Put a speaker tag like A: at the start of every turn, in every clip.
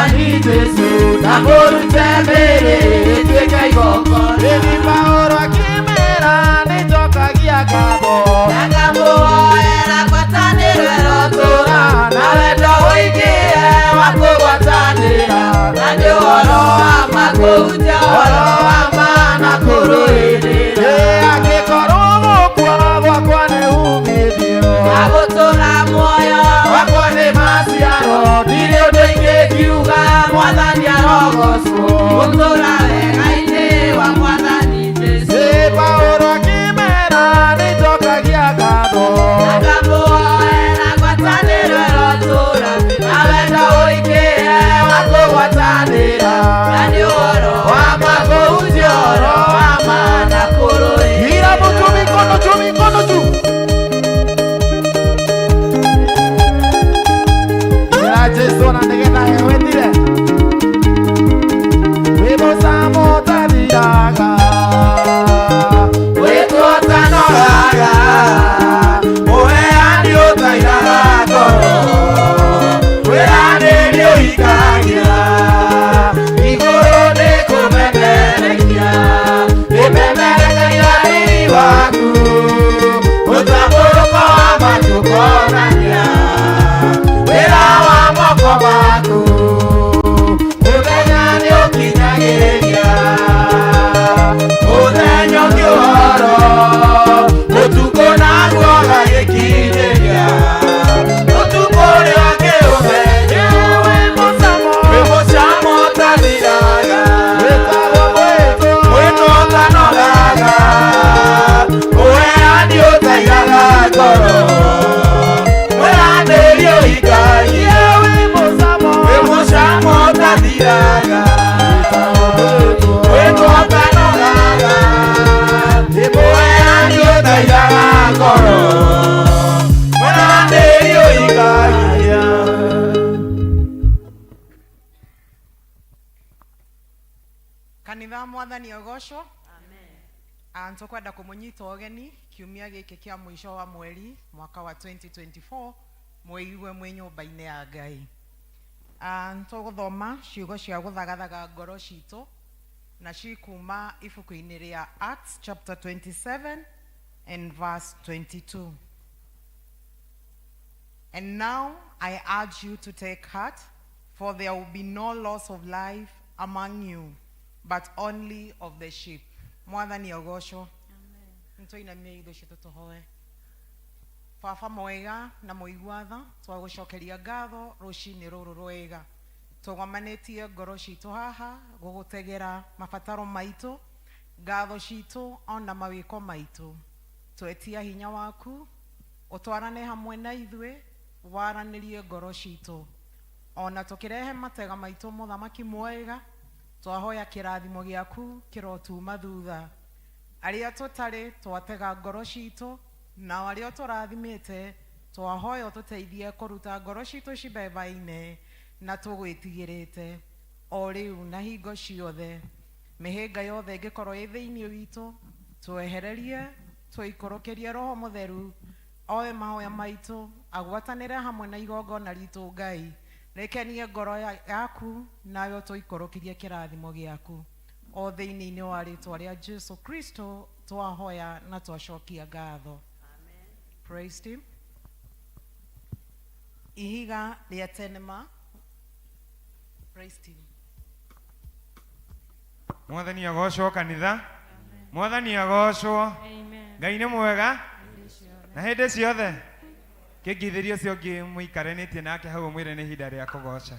A: Mwathani Jesu ndamũrute mĩĩrĩ ĩtuĩke igongona.
B: Ĩni Paũlũ akĩmera nĩnjokagia ngatho.
A: Na ngamũhoera ngwatanĩro ĩrotũũra na wendo ũingĩhe wa kũgwatanĩra, na nĩ ũhoro wa ma kũhunjia ũhoro wa ma na kũrũĩrĩra.
B: Ĩ angĩkorwo gũkua gwakwa nĩ umithio,
A: Na gũtũũra muoyo
B: gwakwa nĩ maciaro,
A: ndirĩ ũndũ ingĩkiuga Mwathani arogocwo, gũtũũra wega-inĩ wa Mwathani Jesu.
B: Ĩ Paũlũ akĩmera nĩnjokagia ngatho.
A: Na ngamũhoera ngwatanĩro ĩrotũũra na wendo ũingĩhe wa kũgwatanĩra, na nĩ ũhoro wa ma kũhunjia ũhoro wa ma na kũrũĩrĩra.
B: Kila mtu mikono juu, mikono juu. Ĩra Jesu na nĩgetha ewĩtire. Wĩ mũcamo ũtathiraga.
A: Wĩtwo ũtanogaga, ũheani ũtairaga ngoro, wĩranĩri ũhingagia, igũrũ nĩ kũmemerekia, rĩmemerekagia riri waku, mũtambũrũko wa matu ũkonania, wĩra wa moko maku, mũthenya nĩũkinyagĩria, mũthenya ũngĩ ũhoro, ũtukũ naguo ũgagĩkinyĩria, ũtukũ ũrĩa ũngĩ ũmenye,
B: Wĩ mũcamo.
A: wĩ mũcamo ũtathiraga,
B: Wĩtagwo mwĩtwo.
A: mwĩtwo ũtanogaga, ũheani ũtairaga ngoro, mwĩranĩri ũhingagia,
B: Wĩ mũcamo.
A: wĩ mũcamo ũtathiraga,
B: Wĩtagwo mwĩtwo.
A: mwĩtwo ũtanogaga, ũheani ũtairaga ngoro, mwĩranĩri ũhingagia.
C: Kanitha, Mwathani ogocwo. Tũkwenda kũmũnyita ũgeni kiumia gĩkĩ kĩa mũico wa mweri mwaka wa 2024, mwĩigue mwĩ nyũmba-inĩ ya Ngai. Tũgũthoma ciugo cia gũthagathaga ngoro citũ na cikuma ibuku-inĩ rĩa Acts chapter 27 and verse 22. And now I urge you to take heart, for there will be no loss of life among you, but only of the ship. Mwathani ogocwo. Nĩtũinamie itho citũ tũhoe. Baba mwega na mũigua tha, twagũcokeria ngatho rũcinĩ rũrũ rwega. Tũgomanĩtie ngoro citũ haha gũgũtegera mabataro maitũ, ngatho citũ ona mawĩko maitũ. Twetia hinya waku, ũtwarane hamwe na ithuĩ, waranĩrie ngoro citũ. Ona tũkĩrehe matega maitũ, mũthamaki mwega, twahoya kĩrathimo gĩaku kĩrotuma thutha. Arĩa tũtarĩ twatega ngoro citũ, nao arĩa tũrathimĩte twahoya ũtũteithie kũruta ngoro citũ cibebaine na tũgwĩtigĩrĩte o rĩu na hingo ciothe. Mĩhĩnga yothe ĩngĩkorwo ĩ thĩinĩ witũ twehererie, tũikũrũkĩrie Roho Mũtheru oe mahoya maitũ, agwatanĩre hamwe na igongona ritũ. Ngai, rĩkenie ngoro yaku, nawe ũtũikũrũkĩrie kĩrathimo gĩaku o thĩinĩ-inĩ wa rĩtwa rĩa Jesu Kristo twahoya na twacokia ngatho. Praise him. Ihiga rĩa tenema. Praise him.
D: Mwathani agocwo. Kanitha, Mwathani agocwo. Ngai nĩ mwega na hĩndĩ ciothe. Kĩngithĩria ũcio ũngĩ mũikaranĩtie nake hau, ũmwĩre nĩ ihinda rĩa kũgoca.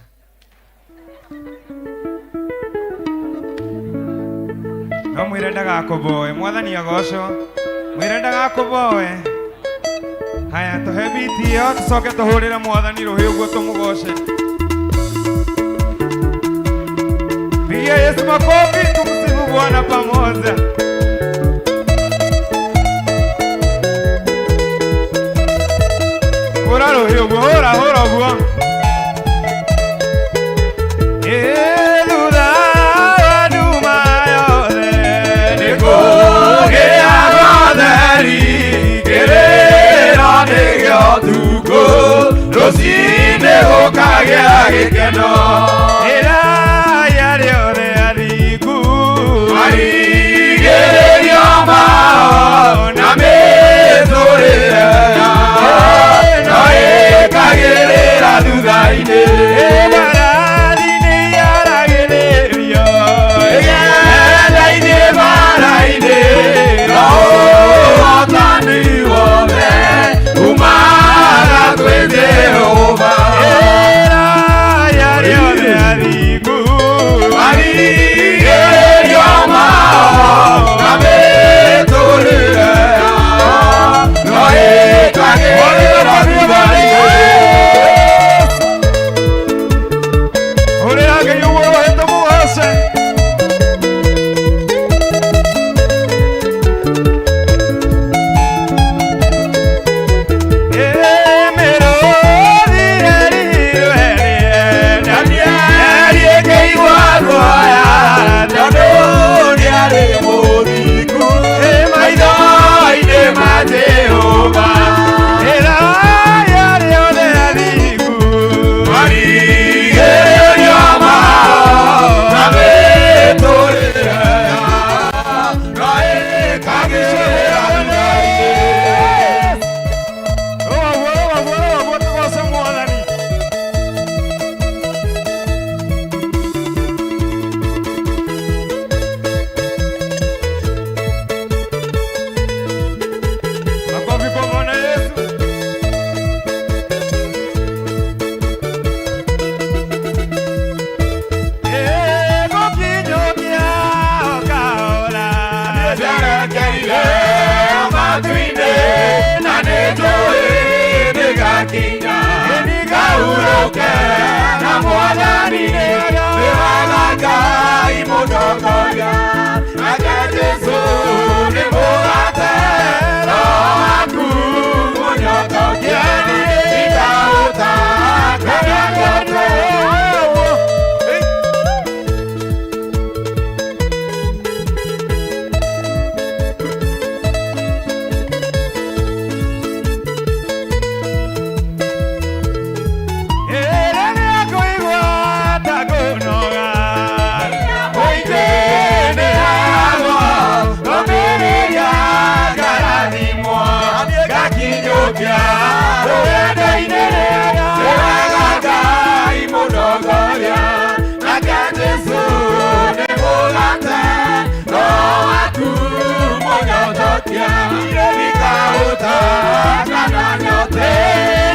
D: No mwĩre ndagakũboe. Mwathani agocwo. Mwĩre ndagakũboe. Haya, tũhe biti ĩyo, tũcoke tũhũrĩre Mwathani rũhĩ ũguo tũmũgoce. Pigia Yesu makofi, tumsifu Bwana pamoja. Hũra rũhĩ ũguo, hũra, hũra ũguo. Ĩ thutha wa nduma yothe
A: nĩkũgĩa gotheri, kĩrĩro nĩgĩo tukũ, rũcinĩ gũkagĩa gĩkeno. gĩkeno.
D: Ĩraya rĩothe athingu.
A: Marigĩrĩrio mao na mĩtũrĩre yao no ĩkagĩrĩra thutha-inĩ.
D: Mbarathi nĩyaragĩrĩrio.
A: Ĩgenda-inĩ mbara-inĩ no ũhotani wothe umaga kwĩ Jehova.
D: Ĩraya rĩothe athingu.
A: Marigĩrĩrio mao na mĩtũrĩre yao no ĩkagĩrĩra thutha-inĩ.
D: Ũrĩa Ngai ũguo wahĩte mũgoce. Mĩrũthi yerirwe
A: Na nĩarĩkĩirwo guoya tondũ nĩarĩ mũthingu maitho-inĩ ma Jehova.
D: Ĩraya rĩothe athingu.
A: Marigĩrĩrio mao na mĩtũrĩre yao no ĩkagĩrĩra thutha-inĩ.
D: Rũa guo, rũa guo, rũa guo, tũgoce Mwathani. Makofi kwa Bwana Yesu. Gũkinyũkia kahora.
A: Nĩnjerekeire matu-inĩ na nĩnjũĩ nĩngakinya ngahurũke na Mwathani. Nĩ wega Ngai mũtongoria, nake Jesũ nĩ mũgate, Roho waku mũnyotokia, ikaũta kana nyote.
D: Rĩrĩa ngũigua ta ngũnoga.
A: Mũingĩ nĩheagwo ngũmĩrĩria ngarathimwo ngakinyũkia rũgendo-inĩ. Nĩ wega Ngai mũtongoria, nake Jesũ nĩ mũgate, Roho waku mũnyotokia, ikaũta kana nyote.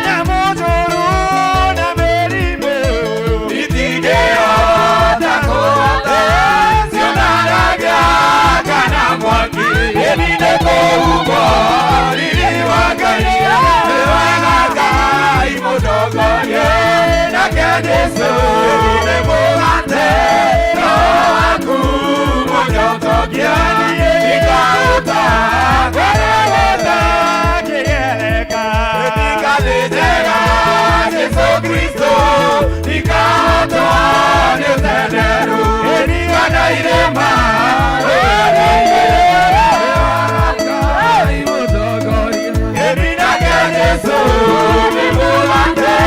D: Nyamũ njũru na mĩrimũ.
A: Itingĩhota kũhota cionanagia kana mwaki ĩni nĩ kũhumbwo riri wa Ngai. Nĩ wega Ngai mũtongoria, nake Jesũ nĩ mũgate, Roho waku mũnyotokia, ikaũta kana nyote.
D: Kĩgereka.
A: Itikadi njega Jesũ Kristo ikahotwo nĩ ũtenderũ kana irĩma. Ĩni nake Jesũ nĩ mũgate,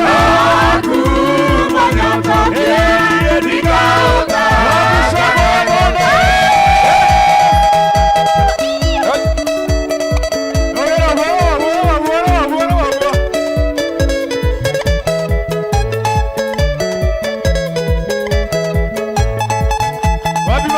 A: Roho waku mũnyotokia, ikaũta kana nyote.
D: Rũa guo, rũa guo, rũa guo, rũa guo, rũa guo. Wapi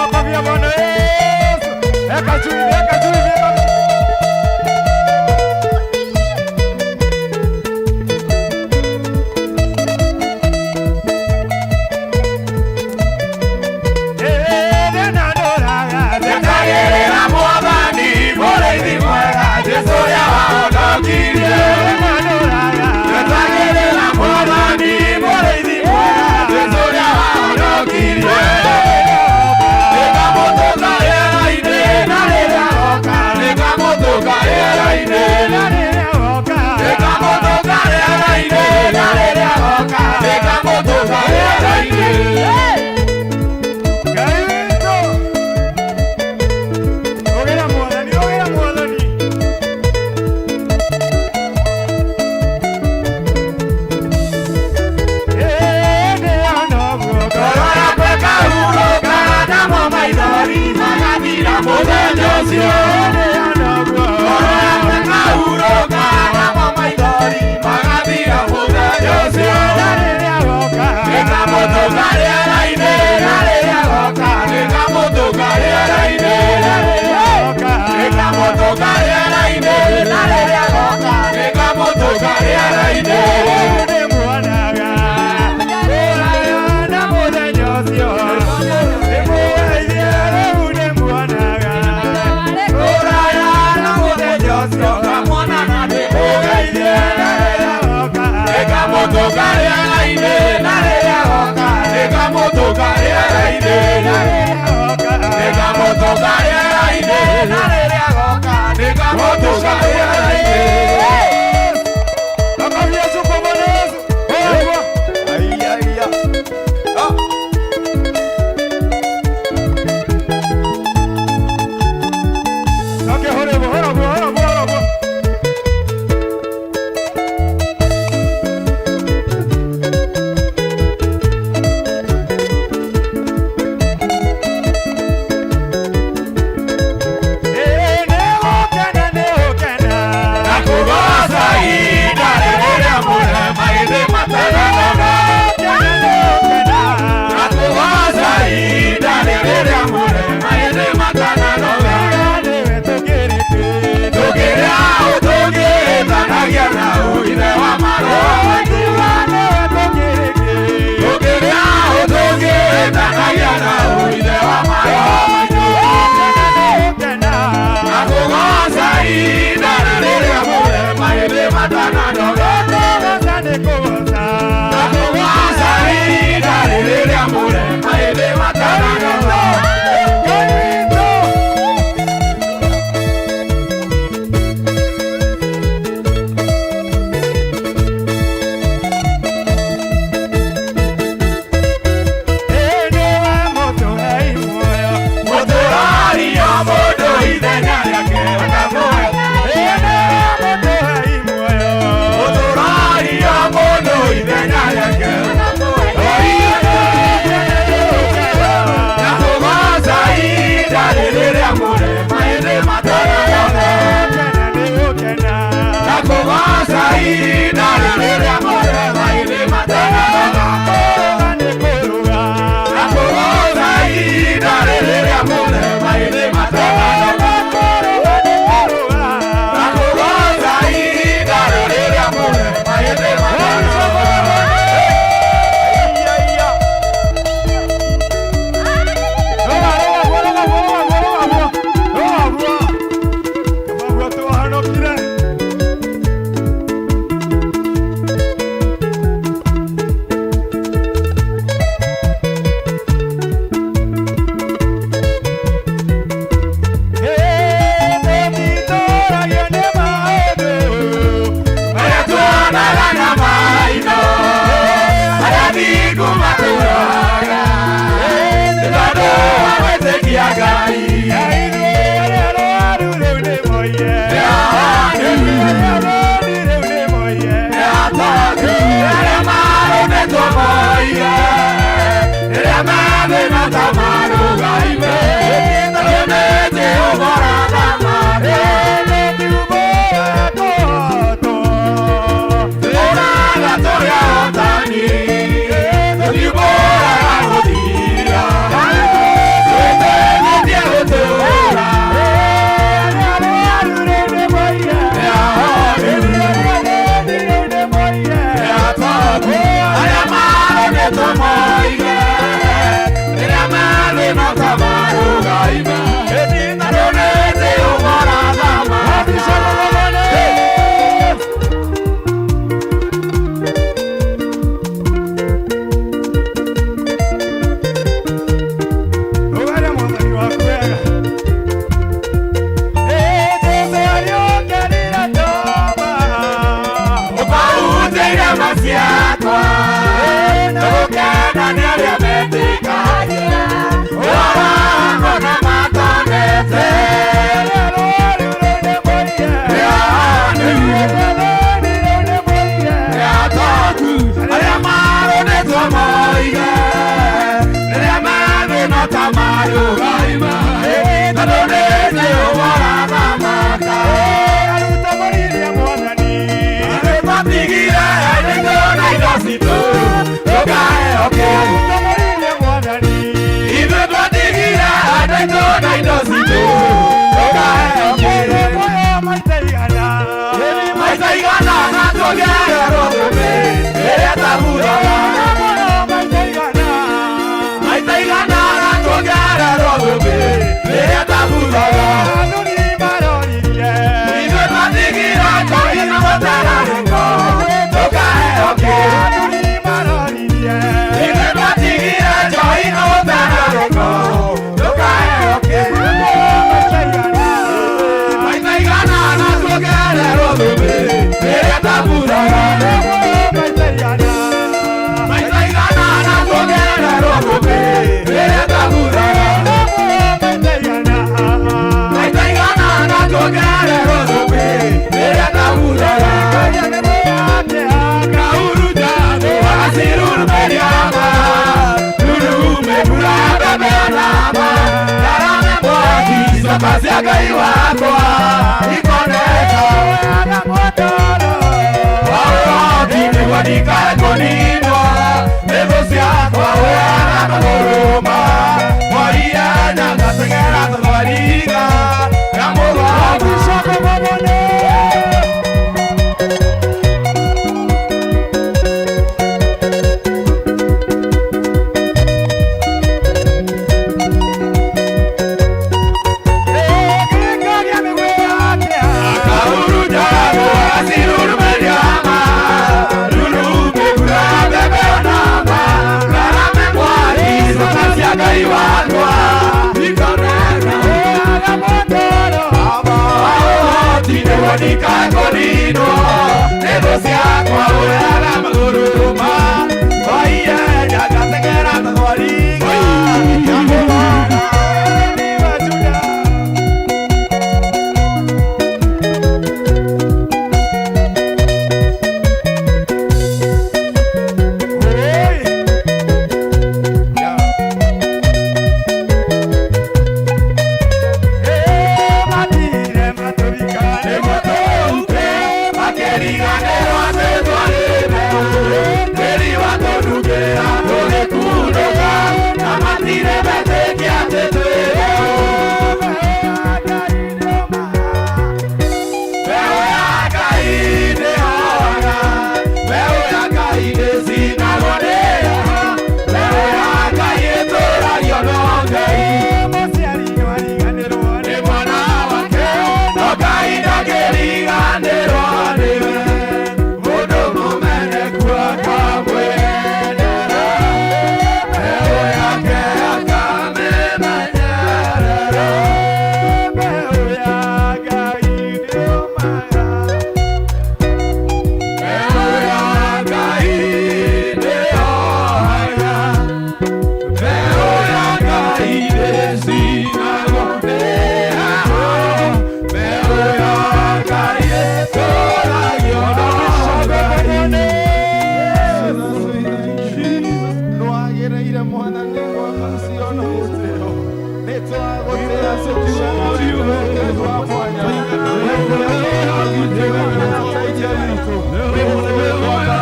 A: Asiruru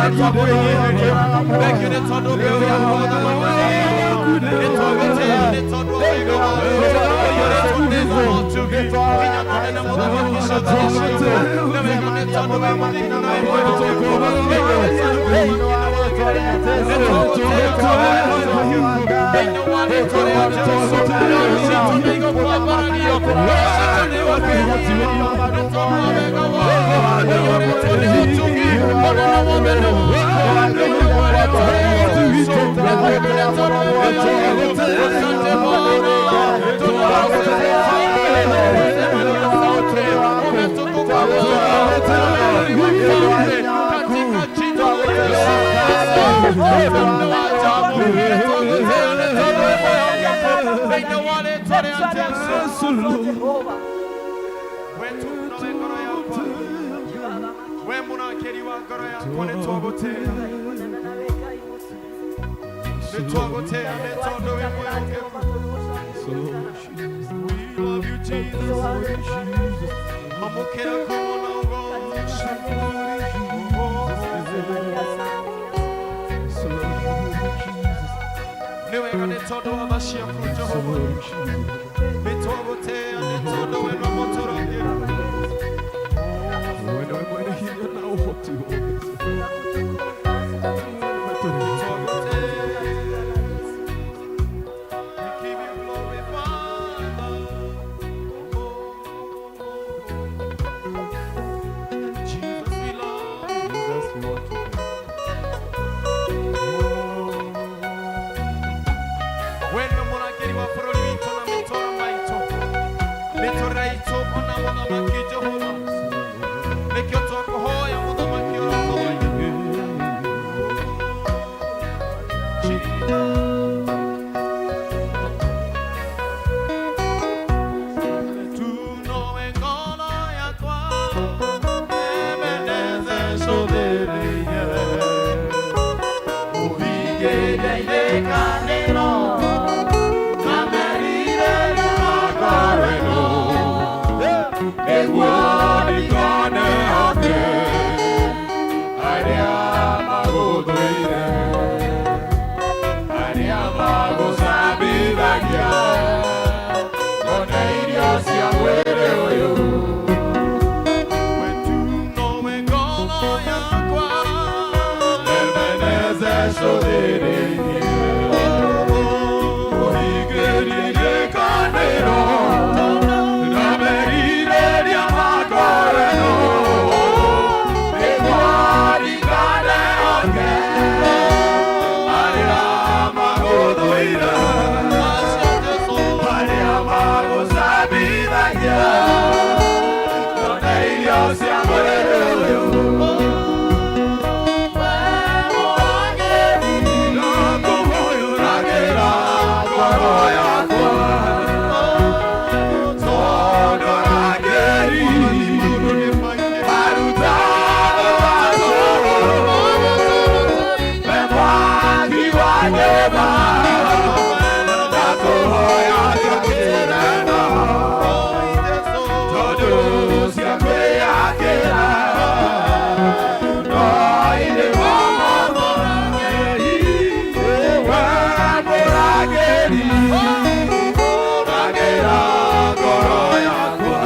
B: Nĩtwakũnyihĩria. Thengiũ nĩ tondũ mbeu yaku mũthamaki nĩ twagũtĩĩa nĩ tondũ wa wega waku ũiyũrĩtwo nĩ tha na ũtugi hinya mũnene mũthamaki ciothe nĩ ciaku. Nĩ wega nĩ tondũ wĩ mũthingu na wĩ mwĩhokeku. Nĩ tondũ wĩ thĩinĩ wa rĩĩtwa rĩa Jesũ. Ngoro citũ nĩ igũkwambarario, ngoro citũ nĩ igũkwĩhĩtio nĩ tondũ wa wega waku ũiyũrĩtwo nĩ ũtugi ũnene wothe nĩ waku thĩinĩ wa rĩĩtwa rĩa Jesũ. Nĩ wega nĩ tondũ wĩ mwĩhokeku. Asante Bwana, tunakupenda. Asante, umetukuka Bwana, wewe ni mfalme katika jina la Yesu Kristo. Mfalme wa ajabu, nĩtwagũtĩĩa nĩ tondũ wĩ mwĩhokeku thĩinĩ wa rĩĩtwa rĩa Jesũ. We tu nowe ngoro yakwa, we mũrangĩri wa ngoro yakwa, nĩtwagũtĩĩa, nĩtwagũtĩĩa nĩ tondũ wĩ mwĩhokeku. We love you, Jesus. Amũkĩra kumo na ũgoco. Nĩ wega nĩ tondũ wa tha ciaku Jehova, nĩtwagũtĩĩa nĩ tondũ we nĩwe mũtũrangĩri.
E: Wewe mwene hinya na ũhoti wothe.
B: Nĩtwagũtĩĩa. We give you glory, Father. Jesus, we love you.
E: Jesus, we want to thank.
B: We nĩwe mũrangĩri wa bũrũri witũ na mĩtũũro maitũ, mĩtũũrĩre itũ ona mũthamaki Jehova, nĩkĩo twakũhoya mũthamaki ũrokũhoya. Tu nowe ngoro yakwa, Ebenezer cũthĩrĩirie, ũhingĩrie irĩkanĩro na merirĩria ma ngoro ĩno, nĩguo ndikone atĩ arĩa magũthũire, arĩa magũcambithagia, one irio cia mwĩrĩ ũyũ. We tu nowe ngoro yakwa, Ebenezer cũthĩrĩirie, ũhingĩrie irĩkanĩro na merirĩria ma ngoro ĩno, nĩguo ndikane oke arĩa magũthũire, arĩa magũcambithagia, one irio cia mwĩrĩ ũyũ. We mũrangĩri, ndakũhũyũragĩra ngoro yakwa, tondũ arangĩri marutaga watho, we mwaki wa nyũmba, ndakũhoya njakĩreno, tondũ cia kwĩyakĩra no irĩ we mũrangĩri, rangĩra ngoro yakwa,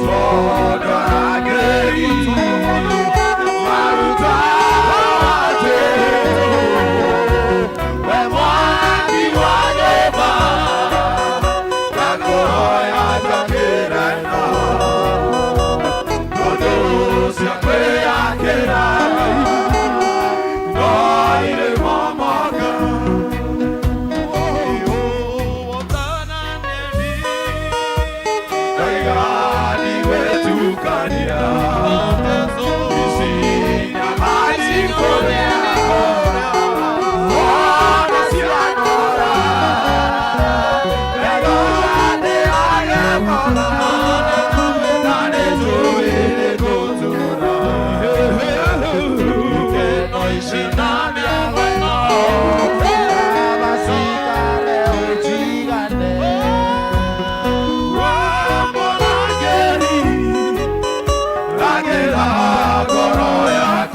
B: tondũ arangĩri marutaga atĩ we mwaki wa nyũmba, ndakũhoya njakĩreno, tondũ cia kwĩyakĩra no irĩ momoka. Ndaiga ndigwĩtukania, ici nyama ndikũrĩa, ona cianora, wega ndĩagekora, na nĩnjũĩ nĩngũtũũra. Ikeno ici na mĩago ĩno.
A: Abasikale ujigane.
B: We mũrangĩri, rangĩra ngoro yakwa.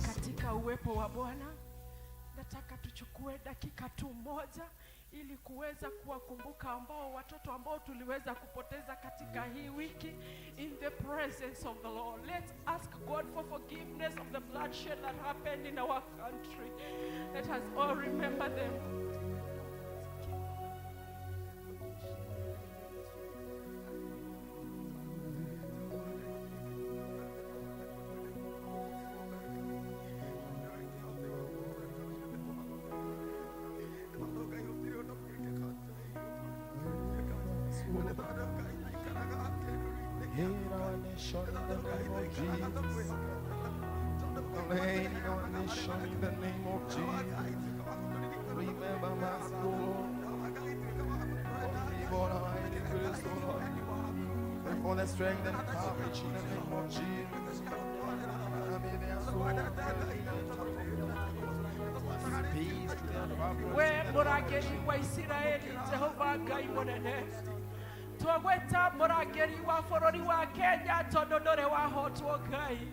F: Katika uwepo wa Bwana nataka tuchukue dakika tu moja ili kuweza kuwakumbuka ambao watoto ambao tuliweza kupoteza katika hii wiki. In the presence of the Lord, let's ask God for forgiveness of the bloodshed that happened in our country. Let us all remember them.
E: Heal our nation in the name of Jesus. Heal our nation in the name of Jesus. Remember us, O Lord. Forgive all our iniquities, O Lord. And for the strength and courage in the name of Jesus. Peace to their families.
F: We mũrangĩri wa Isiraeli, Jehova Ngai mũnene, twagwĩta mũrangĩri wa bũrũri wa Kenya tondũ ndũrĩ wahotwo. Ngai,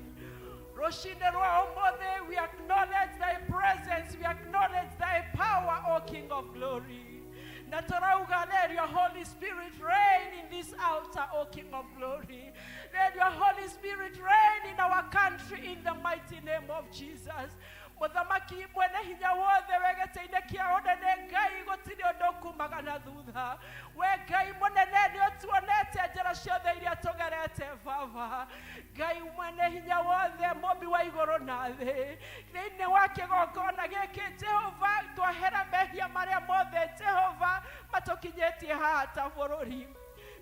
F: rũcinĩ rwa ũmũthĩ, we acknowledge thy presence, we acknowledge thy power, O King of Glory, na tũrauga, let your Holy Spirit reign in this altar, O King of Glory. Let your Holy Spirit reign in our country in the mighty name of Jesus. Mũthamaki mwene hinya wothe wĩ gĩtĩ-inĩ kĩa ũnene, Ngai, gũtirĩ ũndũ kumaga na thutha. We Ngai mũnene, nĩ ũtuonete njĩra ciothe iria tũgerete. Baba Ngai mwene hinya wothe, mũmbi wa igũrũ na thĩ, thĩinĩ wa kĩgongona gĩkĩ, Jehova, twahera mehia marĩa mothe, Jehova, matũkinyĩtie haha ta bũrũri.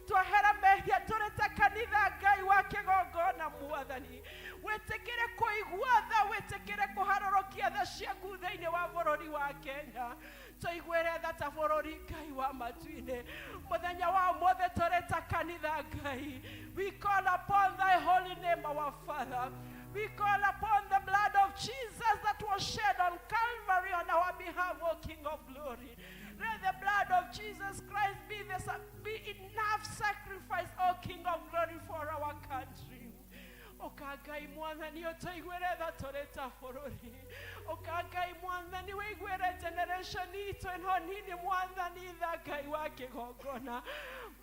F: Twahera mehia tũrĩ ta kanitha. Ngai wa kĩgongona, Mwathani, wĩtĩkĩre kũigua tha, wĩtĩkĩre kũharũrũkia tha ciaku thĩinĩ wa bũrũri wa Kenya. Tũiguĩre tha ta bũrũri. Ngai wa matu-inĩ, mũthenya wa ũmũthĩ tũrĩ ta kanitha, Ngai, we call upon thy holy name, our Father. We call upon the blood of Jesus that was shed on Calvary on our behalf, O King of Glory. Let the blood of Jesus Christ be enough sacrifice, O King of Glory, for our country. Ũka Ngai Mwathani, ũtũiguĩre tha tũrĩ ta bũrũri. Ũka Ngai Mwathani, wĩiguĩre generation itũ ĩno nini, Mwathani, tha. Ngai wa kĩgongona,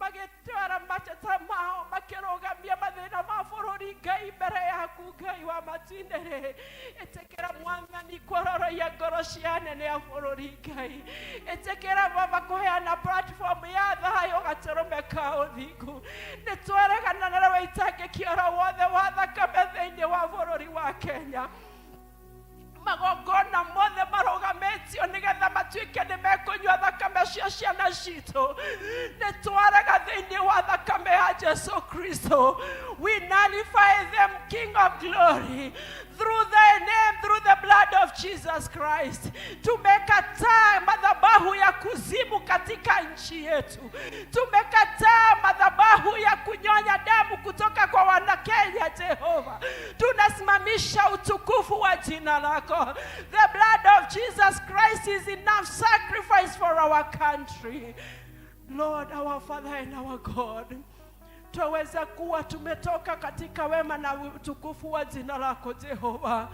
F: magĩtwara mateta mao, makĩrũgamia mathĩna ma bũrũri, Ngai, mbere yaku. Ngai wa matu-inĩ rĩ, ĩtĩkĩra Mwathani kwororoia ngoro cia anene a bũrũri. Ngai, ĩtĩkĩra Baba kũheana platform ya thayũ gatũrũme ka ũthingu. Nĩ twaregana na wĩitangĩki oro wothe wa thakame thĩinĩ wa bũrũri wa Kenya. Magongona mothe marũgamĩtio nĩgetha matuĩke nĩ mekũnyua thakame cia ciana citũ, nĩ twarega thĩinĩ wa thakame ya Jesu Kristo. We nullify them, King of Glory, through thy name, through the blood of Jesus Christ. Tumekataa madhabahu ya kuzimu katika nchi yetu. Tumekataa madhabahu ya kunyonya damu kutoka kwa Wanakenya. Jehova, tunasimamisha utukufu wa jina lako. The blood of Jesus Christ is enough sacrifice for our country. Lord, our Father and our God, twaweza kuwa tumetoka katika wema na utukufu wa jina lako. Jehova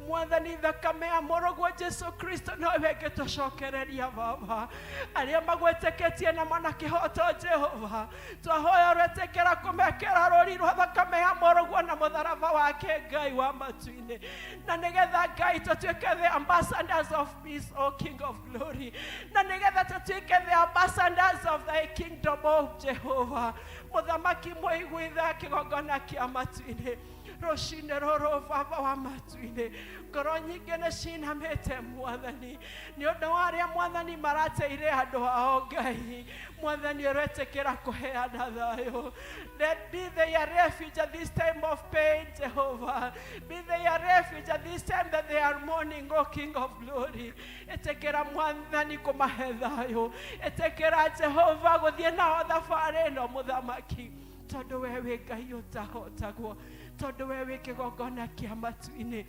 F: Mwathani, thakame ya mũrũguo Jesu Kristo nowe ĩngĩtũcokereria. Baba, arĩa magwĩtĩkĩtie na mana kĩhoto, Jehova, twahoya ũretĩkĩra kũmekĩra rũri rwa thakame ya mũrũguo na mũtharaba wake, Ngai wa matu-inĩ, na nĩgetha, Ngai, tũtuĩke the ambassadors of peace, O King of Glory, na nĩgetha tũtuĩke the ambassadors of thy kingdom, O Jehova. Mũthamaki mũiguitha kĩgongona kĩa matu-inĩ, rũcinĩ rũrũ, Baba wa matu-inĩ, ngoro nyingĩ nĩ cinamĩte, Mwathani, nĩ ũndũ wa arĩa, Mwathani, marateire andũ ao. Ngai Mwathani, ũretĩkĩra kũheana thayũ. Let be their refuge at this time of pain, Jehovah. Be their refuge at this time that they are mourning, O King of Glory. Ĩtĩkĩra Mwathani kũmahe thayũ. Ĩtĩkĩra, Jehova, gũthiĩ nao thabarĩ ĩno, Mũthamaki, tondũ we wĩ Ngai ũtahotagwo, tondũ we wĩ kĩgongona kĩa matu-inĩ.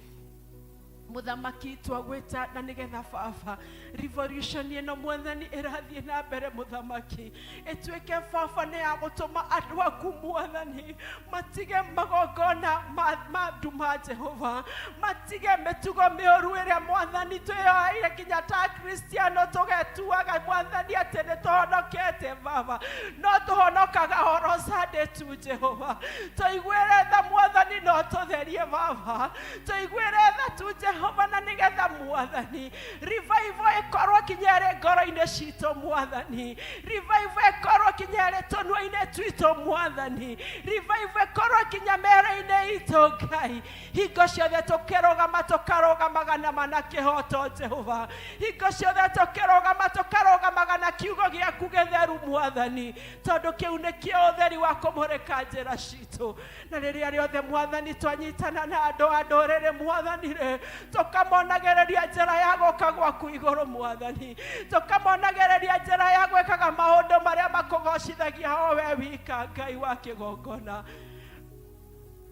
F: Mũthamaki, twagwĩta na nĩgetha baba revolution ĩno mwathani ĩrathiĩ na mbere, mũthamaki, ĩtuĩke baba nĩ ya gũtũma andũ aku mwathani matige magongona ma nduma, Jehova, matige mĩtugo mĩũru ĩrĩa mwathani twĩyoeire nginya ta Kristiano tũgetuaga mwathani atĩ nĩ tũhonokete baba, no tũhonokaga oro Sunday tu. Jehova, tũiguĩre tha mwathani, no tũtherie baba, tũiguĩre tha tu Jehova, na nĩgetha mwathani revival ĩkorwo kinya ĩrĩ ngoro-inĩ citũ mwathani, revival ĩkorwo kinya ĩrĩ tũnua-inĩ twitũ mwathani, revival ĩkorwo kinya mĩĩrĩ-inĩ itũ Ngai, hingo ciothe tũkĩrũgama tũkarũgamaga na mana kĩhoto Jehova, hingo ciothe tũkĩrũgama tũkarũgamaga na kiugo gĩaku gĩtheru mwathani, tondũ kĩu nĩkĩo ũtheri wa kũmũrĩka njĩra citũ. Na rĩrĩa rĩothe mwathani twanyitana na andũ a ndũrĩrĩ mwathani rĩ, tũkamonagĩrĩria njĩra ya gũka gwaku igũrũ mwathani, tũkamonagĩrĩria njĩra ya gwĩkaga maũndũ marĩa makũgocithagia o we wika Ngai wa kĩgongona.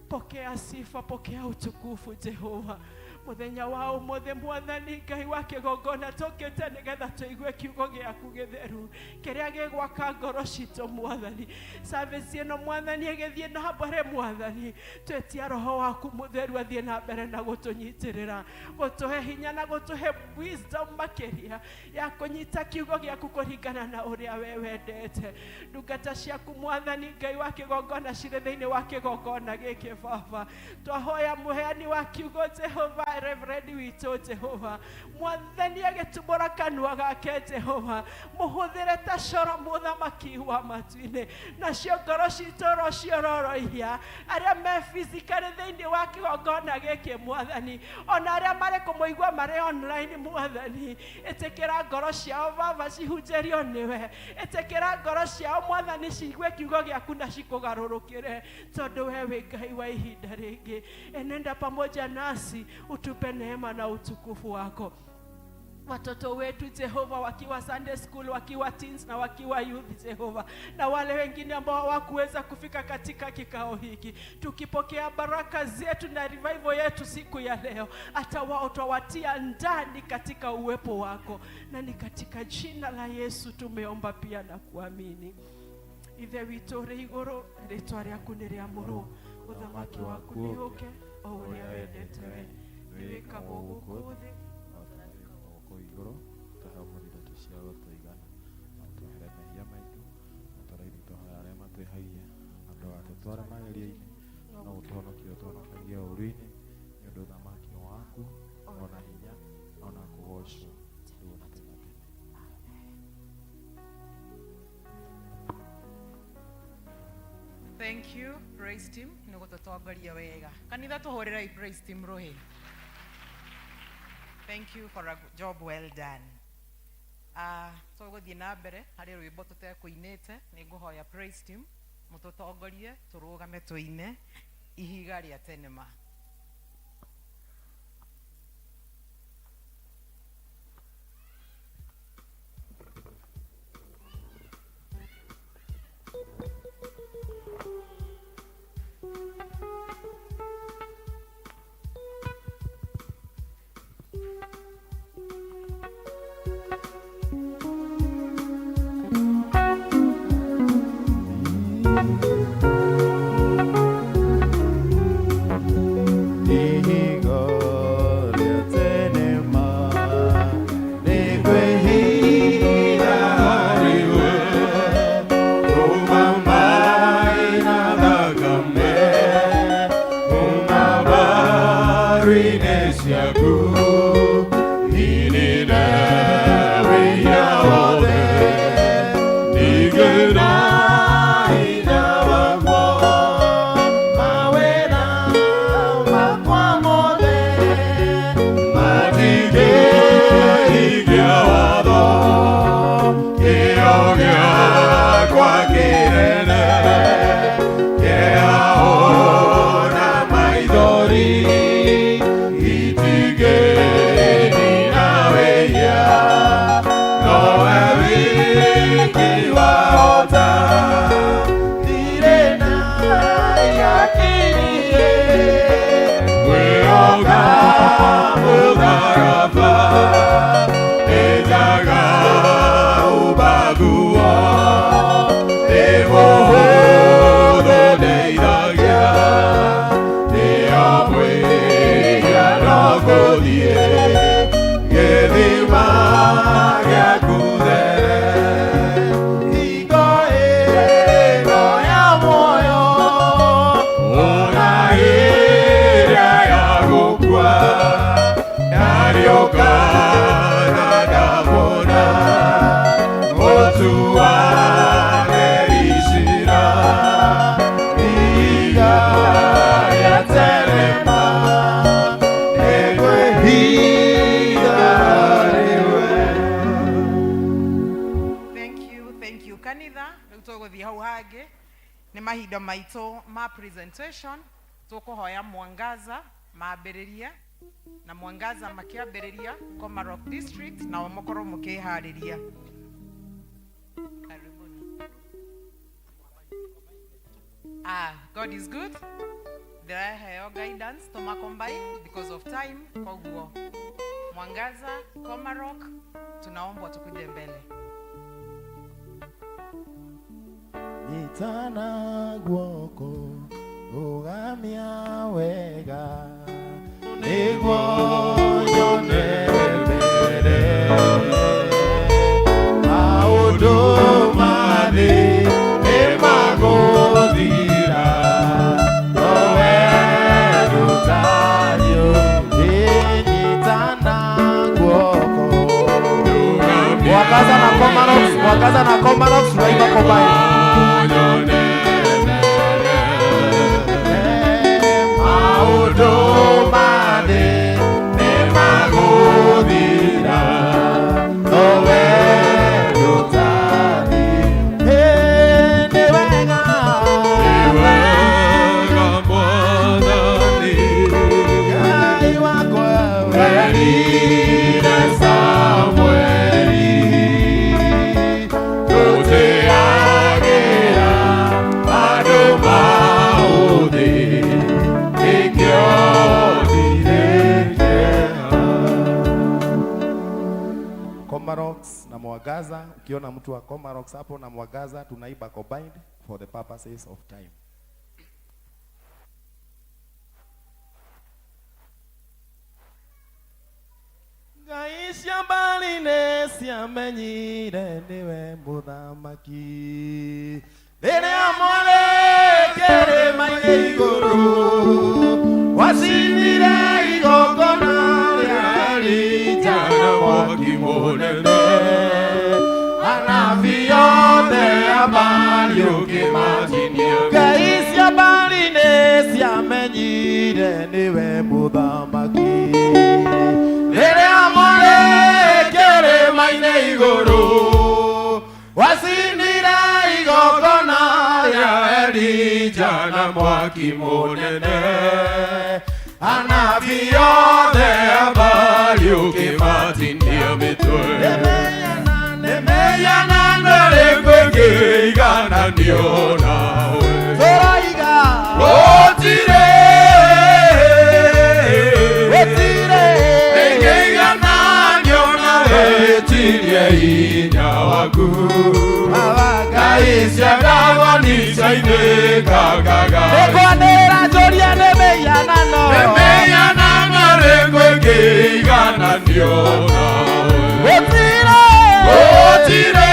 F: Pokea sifa, pokea utukufu Jehova. Muthenya wa umuthi mwathani Ngai wa kĩgongona, tũkĩte nĩgetha tũigue kiugo gĩaku gĩtheru kĩrĩa gĩgwaka ngoro citũ mwathani. Service ĩno mwathani ĩgĩthiĩ na mbere mwathani, twetia roho waku mũtheru athiĩ na mbere na gũtũnyitĩrĩra, gũtũhe hinya na gũtũhe wisdom makĩria ya kũnyita kiugo gĩaku kũringana na ũrĩa we wendete. Ndungata ciaku mwathani Ngai wa kĩgongona cirĩ thĩinĩ wa kĩgongona gĩkĩ baba, twahoya mũheani wa kiugo Jehova, reverend witũ Jehova mwathani, agĩtumũra kanua gake Jehova, mũhũthĩre ta coro mũthamaki wa matu-inĩ, nacio ngoro citũ rociororoiya arĩa me physically thĩinĩ wa kĩgongona gĩkĩ mwathani, ona arĩa marĩ kũmũigua marĩ online mwathani, ĩtĩkĩra ngoro ciao baba cihunjĩrio nĩwe, ĩtĩkĩra ngoro ciao mwathani ciigue kiugo gĩaku na cikũgarũrũkĩre, tondũ we wĩ Ngai wa ihinda rĩngĩ. Enenda pamoja nasi, utupe neema na utukufu wako. Watoto wetu Jehova, wakiwa Sunday school, wakiwa teens na wakiwa youth Jehova, na wale wengine ambao hawakuweza kufika katika kikao hiki, tukipokea baraka zetu na revival yetu siku ya leo, hata wao twawatia ndani katika uwepo wako, na ni katika jina la Yesu tumeomba pia na kuamini. Ithe witũ ũrĩ igũrũ, rĩtwa rĩaku nĩ rĩamũrwo, ũthamaki waku nĩ ũke, o ũrĩa wendete we nĩwĩkagwo gũkũ thĩ
E: gũkũ igũrũ. Tũhe ũmũthĩ irio cia gũtũigana, na ũtwehere mehia maitũ o ta ũrĩa ithuĩ twohera arĩa matwĩhagia, na ndũgatũtware magerio-inĩ, no ũtũhonokie ũtũhonokagie ũũru-inĩ, nĩ ũndũ ũthamaki nĩ waku, ona hinya, ona kũgocwo rĩu na tene na tene.
C: Thank you, praise team, nĩ gũtũtongoria wega. Kanitha, tũhũrĩrai praise team rũhĩ. Thank you for a job well done. Tũgũthiĩ na mbere harĩ rwĩmbo tũtekũinĩte. Nĩ ngũhoya praise team mũtũtongorie tũrũgame tũine Ihiga rĩa Tene Ma.
B: Ndacokana ndamona Mũtuanĩri-cira Ihiga rĩa tene ma Nĩngwĩhitha harĩwe.
C: Thank you, thank you kanitha. Rĩu tũgũthiĩ hau hangĩ nĩ mahinda maitũ ma presentation. Tũkũhoya Mwangaza mambĩrĩrie na Mwangaza makĩambĩrĩria Komarock District, nao mũkorwo mũkĩharĩria. Karibuni. Ah, God is good. Ndĩraheo guidance tũma combine because of time, koguo Mwangaza, Komarock tunaombwa tukuje mbele.
E: Nyitana guoko rũgamia wega nĩguo nyone mbere maũndũ ma thĩ nĩmagũthira no wee ndũtariũ. Nyitana guoko. Mwangaza na Komarock, Mwangaza na Komarock tunaimba combine. Maũndũ ma thĩ nĩmagũthira no wee ndũtariũ. Nĩ wega.
B: Wega Mwathani.
E: Ngai wakwa.
B: Erire Samueli Tũteagĩra andũ maũthĩ nĩkĩo ndirĩte.
E: Komarock na Mwangaza, ukiona mtu wa Komarock hapo na Mwangaza tunaimba combined for the purposes of time. Ngai cia mbarĩ nĩ ciamenyire nĩwe mũthamaki rĩrĩa mwarĩ kĩrĩma-inĩ igũrũ wacinire igongona rĩa Elija na mwaki mũnene anabii othe a Baali ũkĩmacinia. Ngai cia mbarĩ nĩ ciamenyire nĩwe mũthamaki rĩrĩa mwarĩ kĩrĩma-inĩ igũrũ wacinire igongona rĩa Elija na mwaki mũnene anabii othe a
B: Baali ũkĩmatinia mĩtwe.
E: Nĩmeyana.
B: Ĩrĩkũ ĩngĩigananio nawe?
E: Tũraiga.
B: Gũtirĩ.
E: Gũtirĩ.
B: Ĩngĩigananio nawe ĩtirie hinya waku. Ngai cia Ndagoni ciainĩkangaga.
E: Nĩngwanĩrĩra njũrie nĩ mĩhianano.
B: Nĩmĩhianano ĩrĩkũ ĩngĩigananio nawe?
E: Gũtirĩ.
B: Gũtirĩ.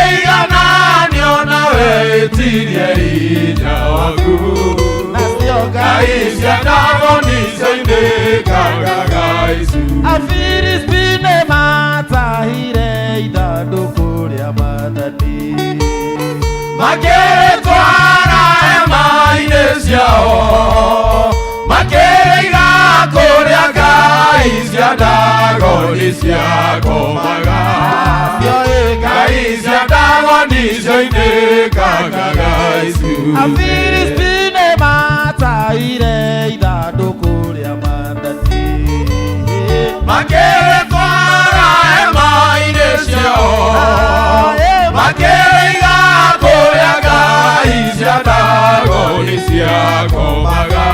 B: Ĩngĩigananio nawe ĩtirie hinya waku.
E: Nacio
B: Ngai cia Ndagoni ciainĩkangaga icu.
E: Afilisti nĩmatahire ithandũkũ rĩa Mwathani.
B: Makĩrĩtwara hema-inĩ ciao makĩrĩiga kũrĩa ngai cia Ndagoni ciakomaga. Ngai cia Ndagoni ciainĩkangaga icu.
E: Afilisti nĩmatahire ithandũkũ rĩa Mwathani.
B: Makĩrĩtwara hema-inĩ ciao makĩrĩiga kũrĩa ngai cia Ndagoni ciakomaga.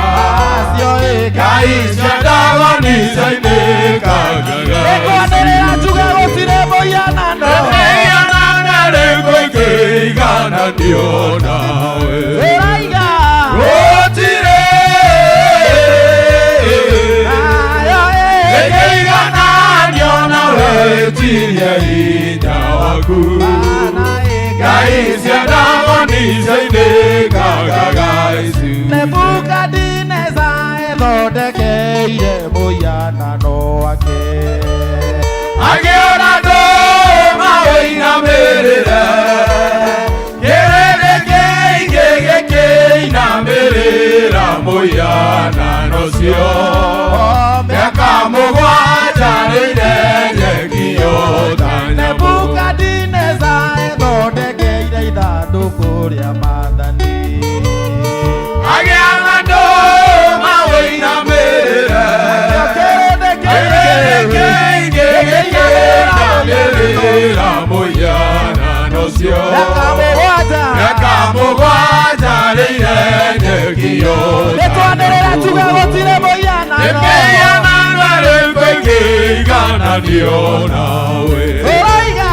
B: Ngai cia Ndagoni ciainĩkangaga.
E: Nĩngwanĩrĩra njuge gũtirĩ mũhianano.
B: Nĩmĩhianano ĩrĩkũ ĩngĩigananio nawe?
E: Tũraiga.
B: Gũtirĩ. Ĩngĩigananio nawe ĩtirie hinya waku. Ngai cia Ndagoni ciainĩkangaga icu.
E: Nebukadineza. ethondekeire mũhianano wake.
A: Agĩona andũ maũinamĩrĩre, kĩrĩndĩ kĩingĩ gĩkĩinamĩrĩra mũhianano ũcio. Mĩaka mũgwanja rĩire nyeki ta nyamũ.
E: Nebukadineza ethondekeire ithandũkũ rĩa maathani.
A: Agĩatha andũ maũinamĩrĩre,
E: Kĩrĩndĩ
A: kĩrĩndĩ
E: kĩingĩ
A: kĩingĩ gĩkĩinamĩrĩra mũhianano ũcio.
E: Mĩaka mũgwanja.
A: Mĩaka mũgwanja rĩire nyeki
E: Nĩtwanĩrĩra tuge gũtirĩ mũhianano.
A: Mĩhianano ĩrĩkũ ĩngĩigananio nawe?
E: Tũroiga.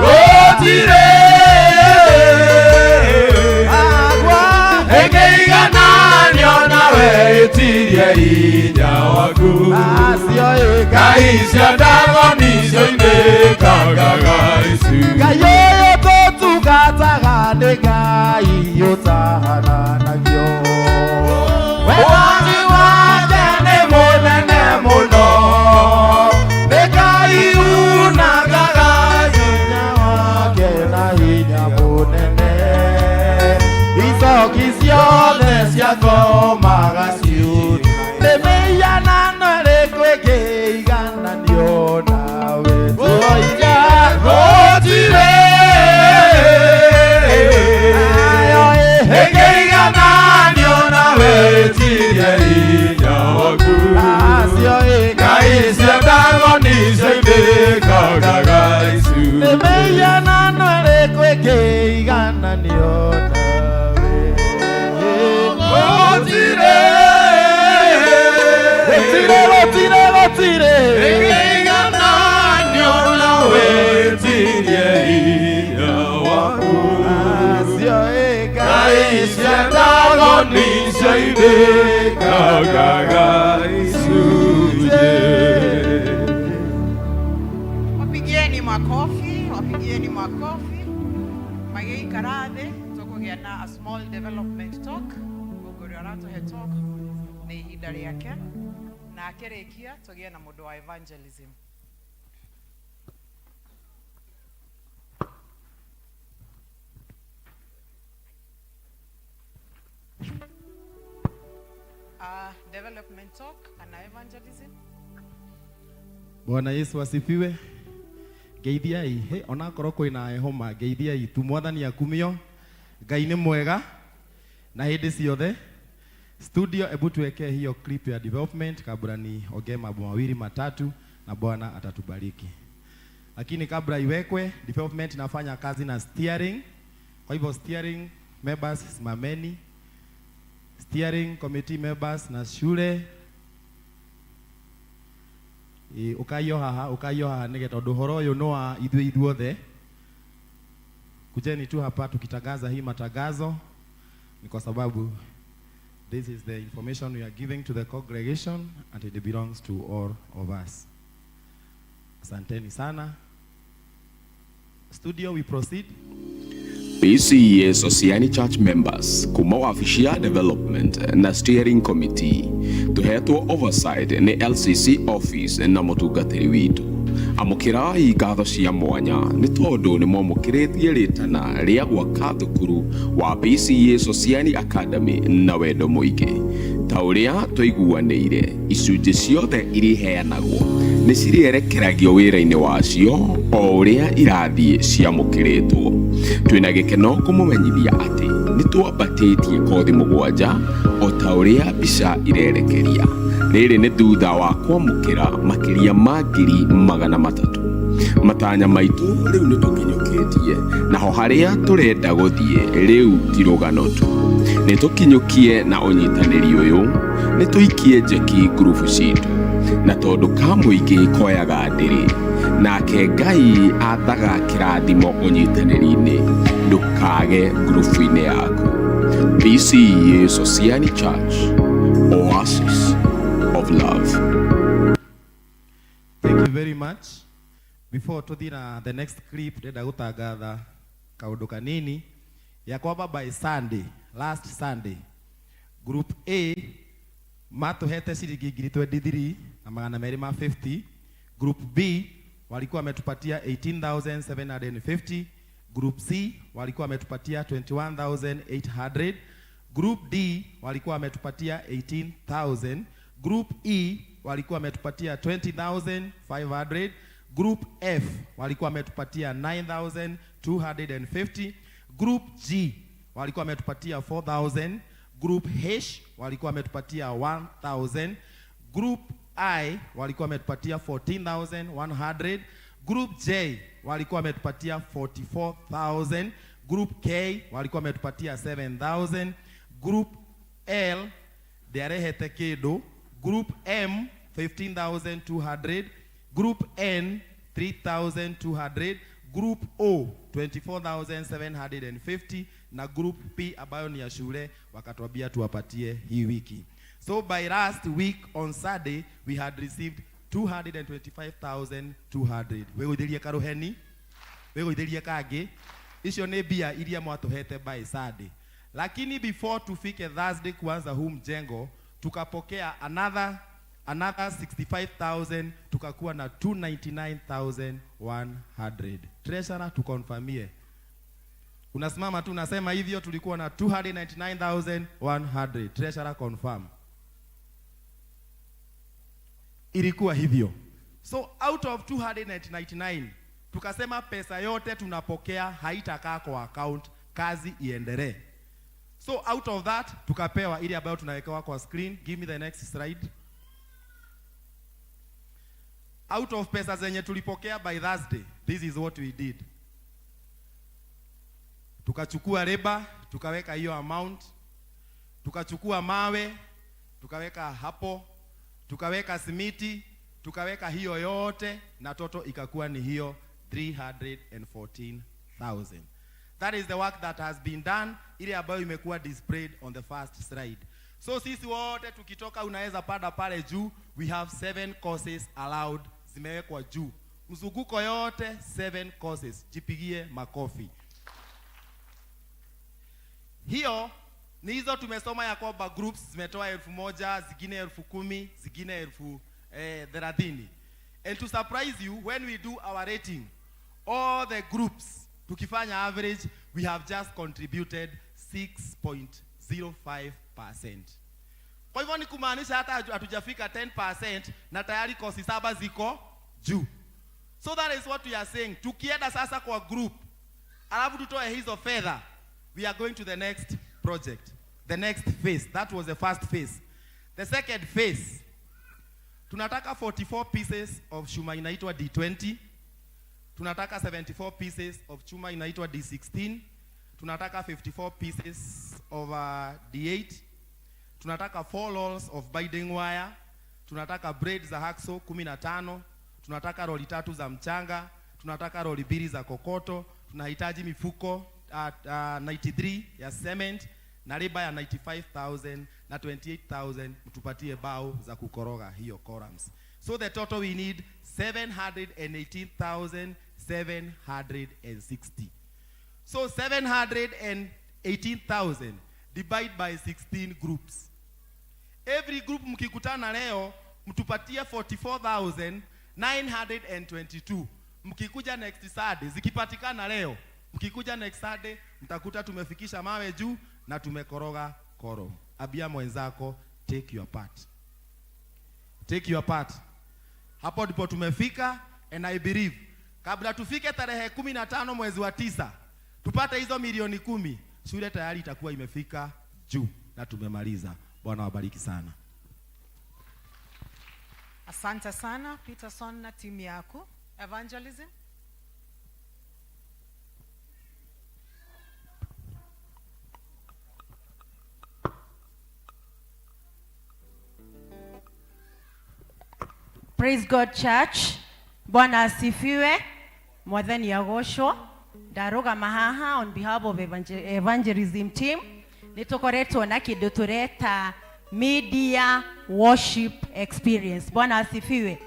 A: Gũtirĩ.
E: Agwa.
A: Ĩngĩigananio nawe ĩtirie hinya waku.
E: Acio ĩ
A: Ngai cia Dagoni cioinĩkangaga icunjĩ.
E: Ngai ũyũ tũtungataga nĩ Ngai ũtahananagio.
A: Ũhoti wake nĩ mũnene mũno, nĩ Ngai unangaga
E: Hinya wake na hinya mũnene. Icoki ciothe ciakomaga ciu. Nĩ mĩhianano ĩrĩkũ ĩngĩigananio nawe? Tũroiga.
A: Gũtirĩ.
E: Ayo ĩ.
A: Ĩngĩigananio nawe ĩtirie hinya waku.
E: Acio ĩ.
A: Ngai cia Dagoni cioinĩkangaga icunjĩ.
E: Nĩ mĩhianano ĩrĩkũ ĩngĩigananio nawe?
A: Gũtirĩ.
E: Gũtirĩ, gũtirĩ, gũtirĩ.
A: Ĩngĩigananio nawe ĩtirie hinya waku.
E: Acio ĩ.
A: Ngai cia Dagoni cioinĩkangaga icunjĩ.
C: Wapigieni makofi, wapigieni makofi. Magĩikara thĩ tũkũgĩa na a small development talk. Mũngũrĩ aratũhe talk nĩ ihinda rĩake, na akĩrĩkia tũgĩe na mũndũ wa evangelism. Development talk kana evangelism.
E: Bwana Yesu asifiwe. Ngeithiai, he onakorwo kwĩna heho ma ngeithiai tu mwathani akumio. Ngai nĩ mwega na hĩndĩ ciothe. Studio, hebu tuwekee hiyo clip ya development kabla niongee mambo mawili matatu na Bwana atatubariki. Lakini kabla iwekwe, development inafanya kazi na steering. Kwa hivyo steering members simameni, steering committee members na shule ũkaio haha, ũkaio haha nĩgetha ũndũ ũhoro ũyũ nĩ wa ithuĩ ithuothe. Kujeni tu hapa tukitangaza hii matangazo ni kwa sababu this is the information we are giving to the congregation and it belongs to all of us. Asanteni sana. Studio, we proceed.
G: PCEA Sociani Church members kuma wabici ya development na steering committee tuhetwo oversight nĩ LCC office na mũtungatĩri witũ. Amũkĩrai ngatho cia mwanya nĩ tondũ nĩ mwamũkĩrĩtie rĩtana rĩa gwaka thukuru wa PCEA Sociani Academy na wendo mũingĩ. Ta ũrĩa twaiguanĩire, icunjĩ ciothe iriheanagwo nĩ cirĩerekeragio wĩra-inĩ wacio o ũrĩa irathiĩ ciamũkĩrĩtwo. Twĩna gĩkeno kũmũmenyithia atĩ nĩ twambatĩtie kothi mũgwanja o ta ũrĩa mbica irerekeria. Rĩrĩ nĩ thutha wa kwamũkĩra makĩria ma 300,000. Matanya maitũ rĩu nĩ tũkinyũkĩtie, naho harĩa tũrenda gũthiĩ rĩu ti rũgano tu. Nĩ tũkinyũkie na ũnyitanĩri ũyũ, nĩ tũikie njeki ngurubu citũ, na tondũ ka mũingĩ koyaga ndĩrĩ, nake Ngai athaga kĩrathimo ũnyitanĩri-inĩ, ndũkage ngurubu-inĩ yaku. PCEA Sociani Church, Oasis of Love.
E: Thank you very much. Before tuthiĩ na the next clip, ndĩrenda gũtangatha kaũndũ kanini ya kwamba by Sunday, last Sunday, group A
H: Matũhete ciringi ngiri 23 na magana merĩ ma 50. Group B walikuwa wametupatia 18,750. Group C walikuwa wametupatia 21,800. Group D walikuwa wametupatia 18,000. Group E walikuwa wametupatia 20,500. Group F walikuwa wametupatia 9,250. Group G walikuwa wametupatia 4,000. Group H walikuwa wametupatia 1,000. Group I walikuwa wametupatia 14,100. Group J walikuwa wametupatia 44,000. Group K walikuwa wametupatia 7,000. Group L ndiarehete kindu. Group M 15,200. Group N 3,200. Group O 24,750 na Group P ambayo ni ya shule wakatuambia tuwapatie hii wiki. So by last week on Saturday we had received 225,200. Wĩgũithĩrie karuheni, wĩgũithĩrie kangĩ. Icio nĩ mbia iria mwatũhete by Saturday. Lakini before tufike Thursday kuanza huu mjengo tukapokea another 65,000, tukakuwa na 299,100. Treasurer, tukonfirmie. Unasimama tu unasema hivyo, tulikuwa na 299,100. Treasurer confirm. Ilikuwa hivyo. So out of 299 tukasema pesa yote tunapokea haitakaa kwa account, kazi iendelee. So out of that tukapewa ile ambayo tunawekewa kwa screen. Give me the next slide. Out of pesa zenye tulipokea by Thursday, this is what we did. Tukachukua leba, tukaweka hiyo amount. Tukachukua mawe, tukaweka hapo. Tukaweka simiti, tukaweka hiyo yote, na toto ikakuwa ni hiyo 314,000. That is the work that has been done, ile ambayo imekuwa displayed on the first slide. So sisi wote tukitoka, unaweza panda pale juu, we have 7 courses allowed, zimewekwa juu. Mzunguko yote 7 courses. Jipigie makofi. Hiyo ni hizo tumesoma ya kwamba groups zimetoa 1,000, zingine 10,000, zingine elfu 30. And to surprise you, when we do our rating, all the groups, tukifanya average, we have just contributed 6.05%. Kwa hivyo ni kumaanisha hata hatujafika 10% na tayari kosi 7 ziko juu. So that is what we are saying. Tukienda sasa kwa group, alafu tutoe hizo fedha, we are going to the next project, the next phase. That was the first phase. The second phase, tunataka 44 pieces of chuma inaitwa D20. Tunataka 74 pieces of chuma inaitwa D16. Tunataka 54 pieces of D8. Tunataka 4 rolls of binding wire. Tunataka braid za hacksaw 15. Tunataka roli 3 za mchanga. Tunataka roli 2 za kokoto. Tunahitaji mifuko 93 ya cement na riba ya 95,000 na 28,000 mtupatie bao za kukoroga hiyo columns. So the total we need 718,760. So 718,000 divide by 16 groups. Every group mkikutana leo mtupatie 44,922. Mkikuja next Saturday, zikipatikana leo, mkikuja next Saturday mtakuta tumefikisha mawe juu na tumekoroga koro. Abia mwenzako, take your part. Take your part. Hapo ndipo tumefika, and I believe kabla tufike tarehe 15 mwezi wa 9 tupate hizo milioni 10, shule tayari itakuwa imefika juu na tumemaliza. Bwana wabariki sana.
C: Asante sana Peterson na timu yako. Evangelism.
I: Praise God Church. Bwana asifiwe. Mwathani agoco. Ndarũgama haha on behalf of evangelism team. Nĩtũkoretwo na kĩndũ tũreta media worship experience. Bwana asifiwe.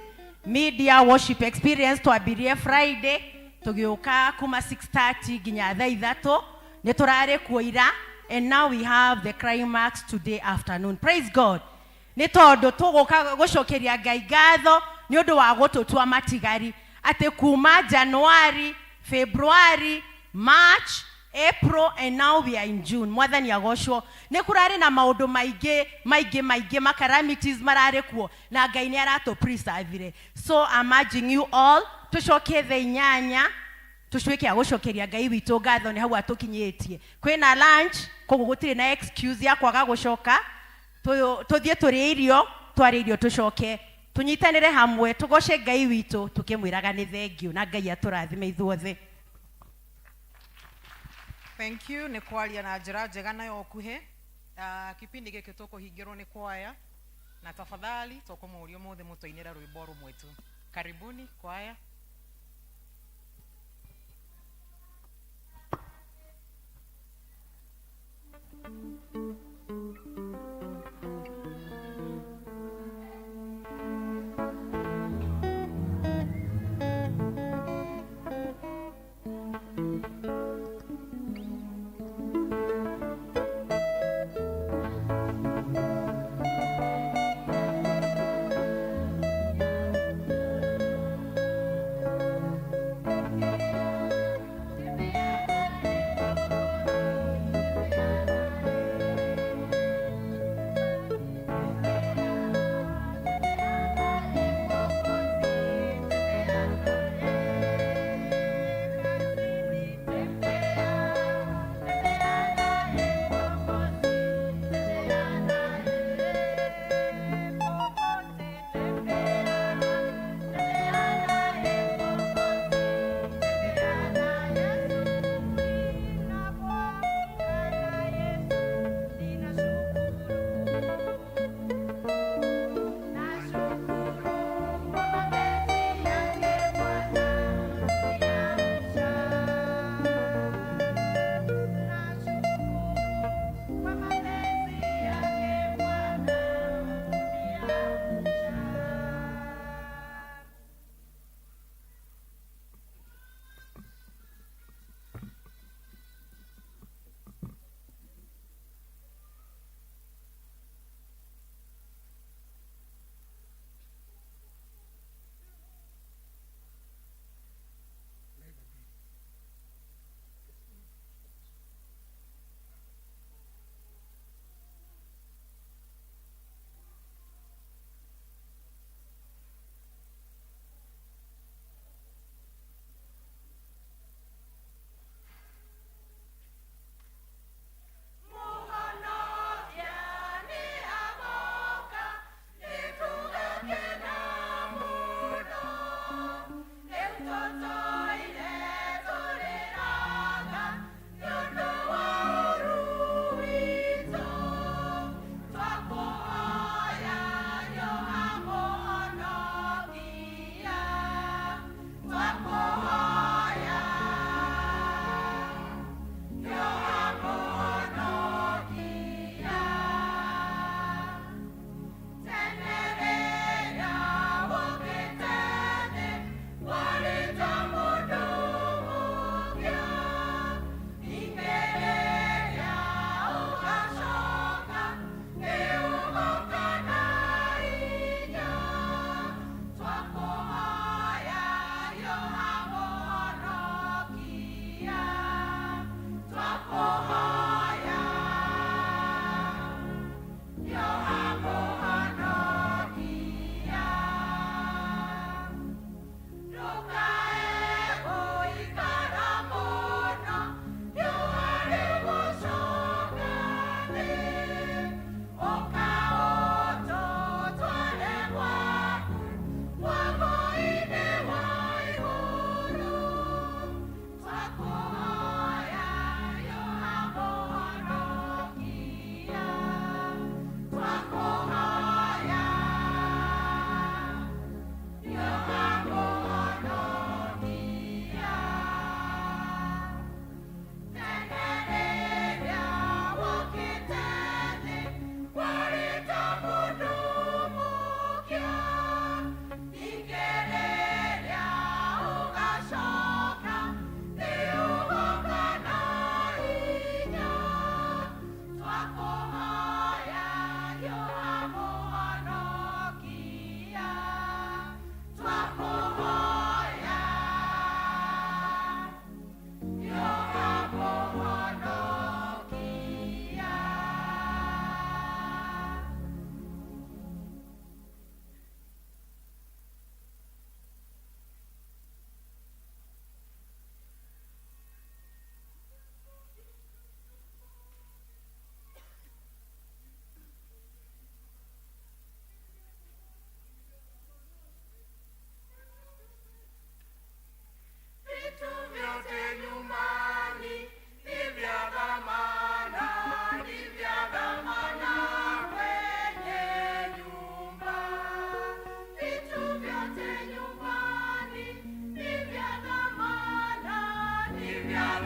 I: Media worship experience twambirie Friday tũgĩũka kuma 6:30 nginya thaa ithatũ. Nĩtũrarĩ kuo ira, and now we have the climax today afternoon. Praise God. Nĩ tondũ tũgũka gũcokeria Ngai ngatho nĩ ũndũ wa gũtũtua matigari atĩ kuma January, February, March, April and now we are in June. Mwathani agocwo. Nĩ kũrarĩ na maũndũ maingĩ maingĩ maingĩ, ma calamities mararĩ kuo na Ngai nĩ aratũ preserve. So I'm urging you all tũcoke thaa 8 tũcuĩke a gũcokeria Ngai witũ ngatho nĩ hau atũkinyĩtie. Kwĩna lunch, koguo gũtirĩ na excuse ya kwaga gũcoka. Tũthiĩ tũrĩe irio, twarĩa irio tũcoke tũnyitanĩre hamwe tũgoce Ngai witũ tũkĩmwĩraga nĩ thengiũ na Ngai atũrathime ithuothe.
C: Thank you nĩ kwaria na njĩra njega na ya ũkuhĩ. Kipindi gĩkĩ tũkũhingĩrwo nĩ kwaya na tafadhali tũkũmũria ũmũthĩ mũtũinĩre rwĩmbo rũmwe tu. Karibuni kwaya.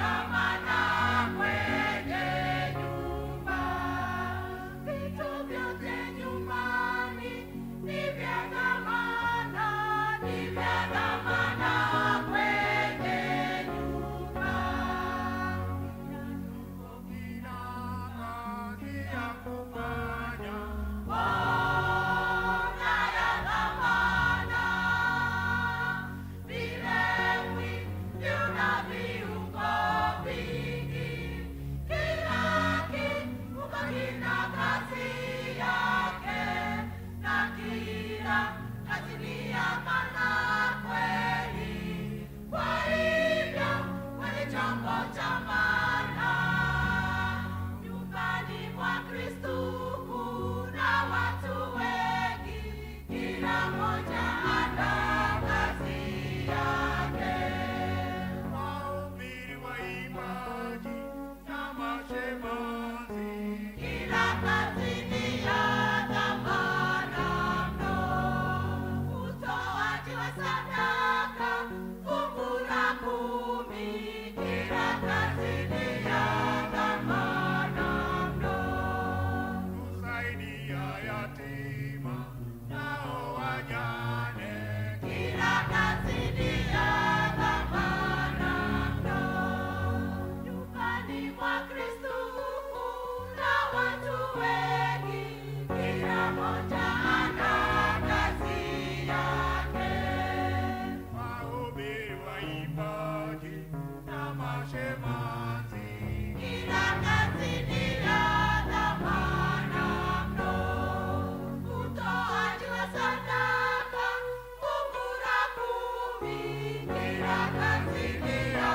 A: thamana kwenye nyumba. Vitu vyote nyumbani ni vya thamana, ni vya thamana kwenye nyumba. Ona ya thamana, vilewi vyuna viungo vingi, kila kiungo kina kazi yake, na kila kazi ni ya maana kweli. Kwa hivyo wewe ni chombo cha maana. Nyumbani mwa Kristu kuna watu wengi, kila mmoja ana kazi yake.
B: Wahubiri, waimbaji na mashemasi.
A: Kila kazi ni ya thamana mno. Utoaji wa sadaka, fungu la kumi, kila kazi ni ya thamana mno.
B: Kusaidia yatima nao wajane.
A: Kila kazi ni ya thamana mno. Nyumbani mwa Kristu kuna watu wengi, kila mmoja ana kazi yake.
B: Wahubiri, waimbaji na mashemasi.
A: Kila kazi ni ya thamana mno. Utoaji wa sadaka, fungu la kumi, kila kazi ni ya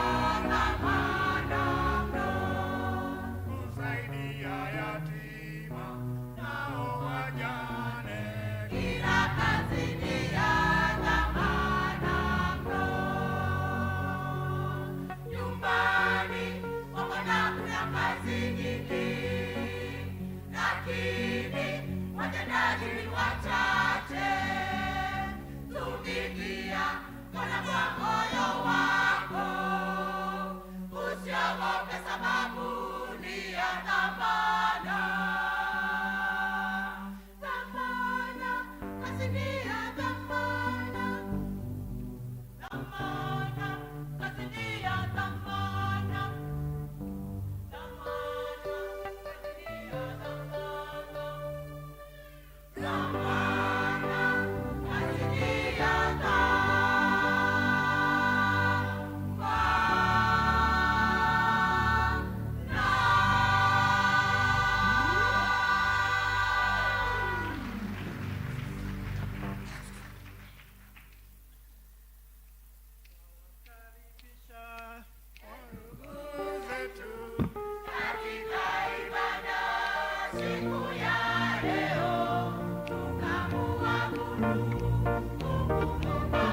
A: thamana mno.
B: Kusaidia yatima nao wajane.
A: Kila kazi ni ya thamana mno. Nyumbani mwa Bwana kuna kazi nyingi, lakini watendaji ni wachache. Tumikia Bwana kwa moyo wako, usiogope sababu ni ya thamana. Thamana, kazi ni ya thamana. Thamana, kazi ni ya thamana. Thamana, kazi ni ya thamana. Thamana, kazi ni ya thamana. Katika ibada siku ya leo tukamuabudu Mungu Baba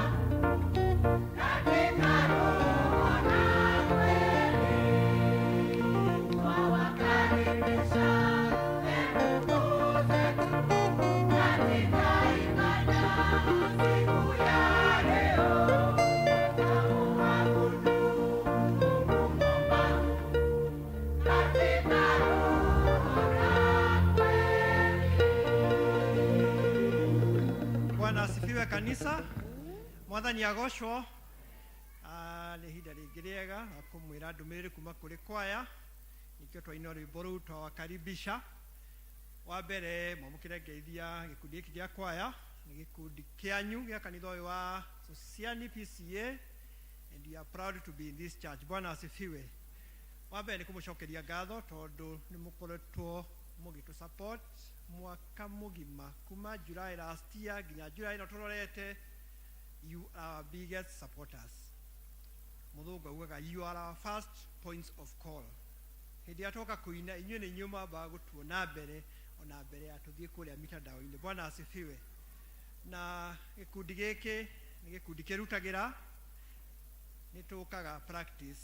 A: katika roho na kweli. Twawakaribisha ndugu zetu katika ibada siku ya leo tukamuabudu Mungu Baba katika roho na kweli.
J: Bwana asifiwe kanisa. Mwathani agocwo. Nĩ ihinda rĩngĩ rĩega rĩa kũmwĩra ndũmĩrĩri kuma kũrĩ kwaya nĩkĩo twaina rwĩmbo rũu twawakaribisha. Wa mbere mwamũkĩre ngeithia gĩkundi gĩkĩ gĩa kwaya nĩ gĩkundi kĩanyu gĩa kanitha ũyũ wa Sosiani PCA and we are proud to be in this church. Bwana asifiwe. Wa mbere nĩ kũmũcokeria ngatho tondũ nĩ mũkoretwo mũgĩtũ support mwaka mũgima kuma July last year nginya July ĩno tũrorete. You are our biggest supporters. Mũthũngũ augaga you are our first points of call. Hĩndĩ ĩrĩa twoka kũina inyuĩ nĩ inyuĩ mwambaga gũtuona mbere ona mbere ya tũthiĩ kũrĩa mitandao-inĩ. Bwana asifiwe. Na gĩkundi gĩkĩ nĩ gĩkundi kĩrutagĩra, nĩ tũkaga practice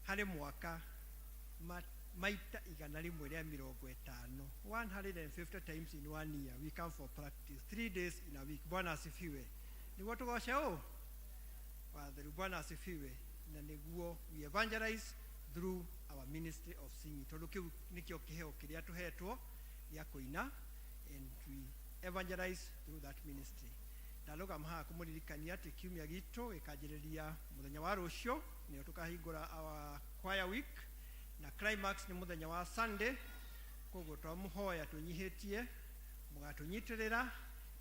J: harĩ mwaka maita 150, 150 times in one year we come for practice 3 days in a week. Bwana asifiwe. Nĩguo tũgoce ũ watheru. Bwana asifiwe. Na nĩguo we evangelize through our ministry of singing, tondũ kĩu nĩkĩo kĩheo kĩrĩa tũhetwo gĩa kũina, and we evangelize through that ministry. Ndarũgama haha kũmũririkania atĩ kiumia gitũ gĩkanjĩrĩria mũthenya wa rũciũ, nĩyo tũkahingũra our choir week, na climax nĩ mũthenya wa Sunday. Koguo twamũhoya twĩnyihĩtie mũgatũnyitĩrĩra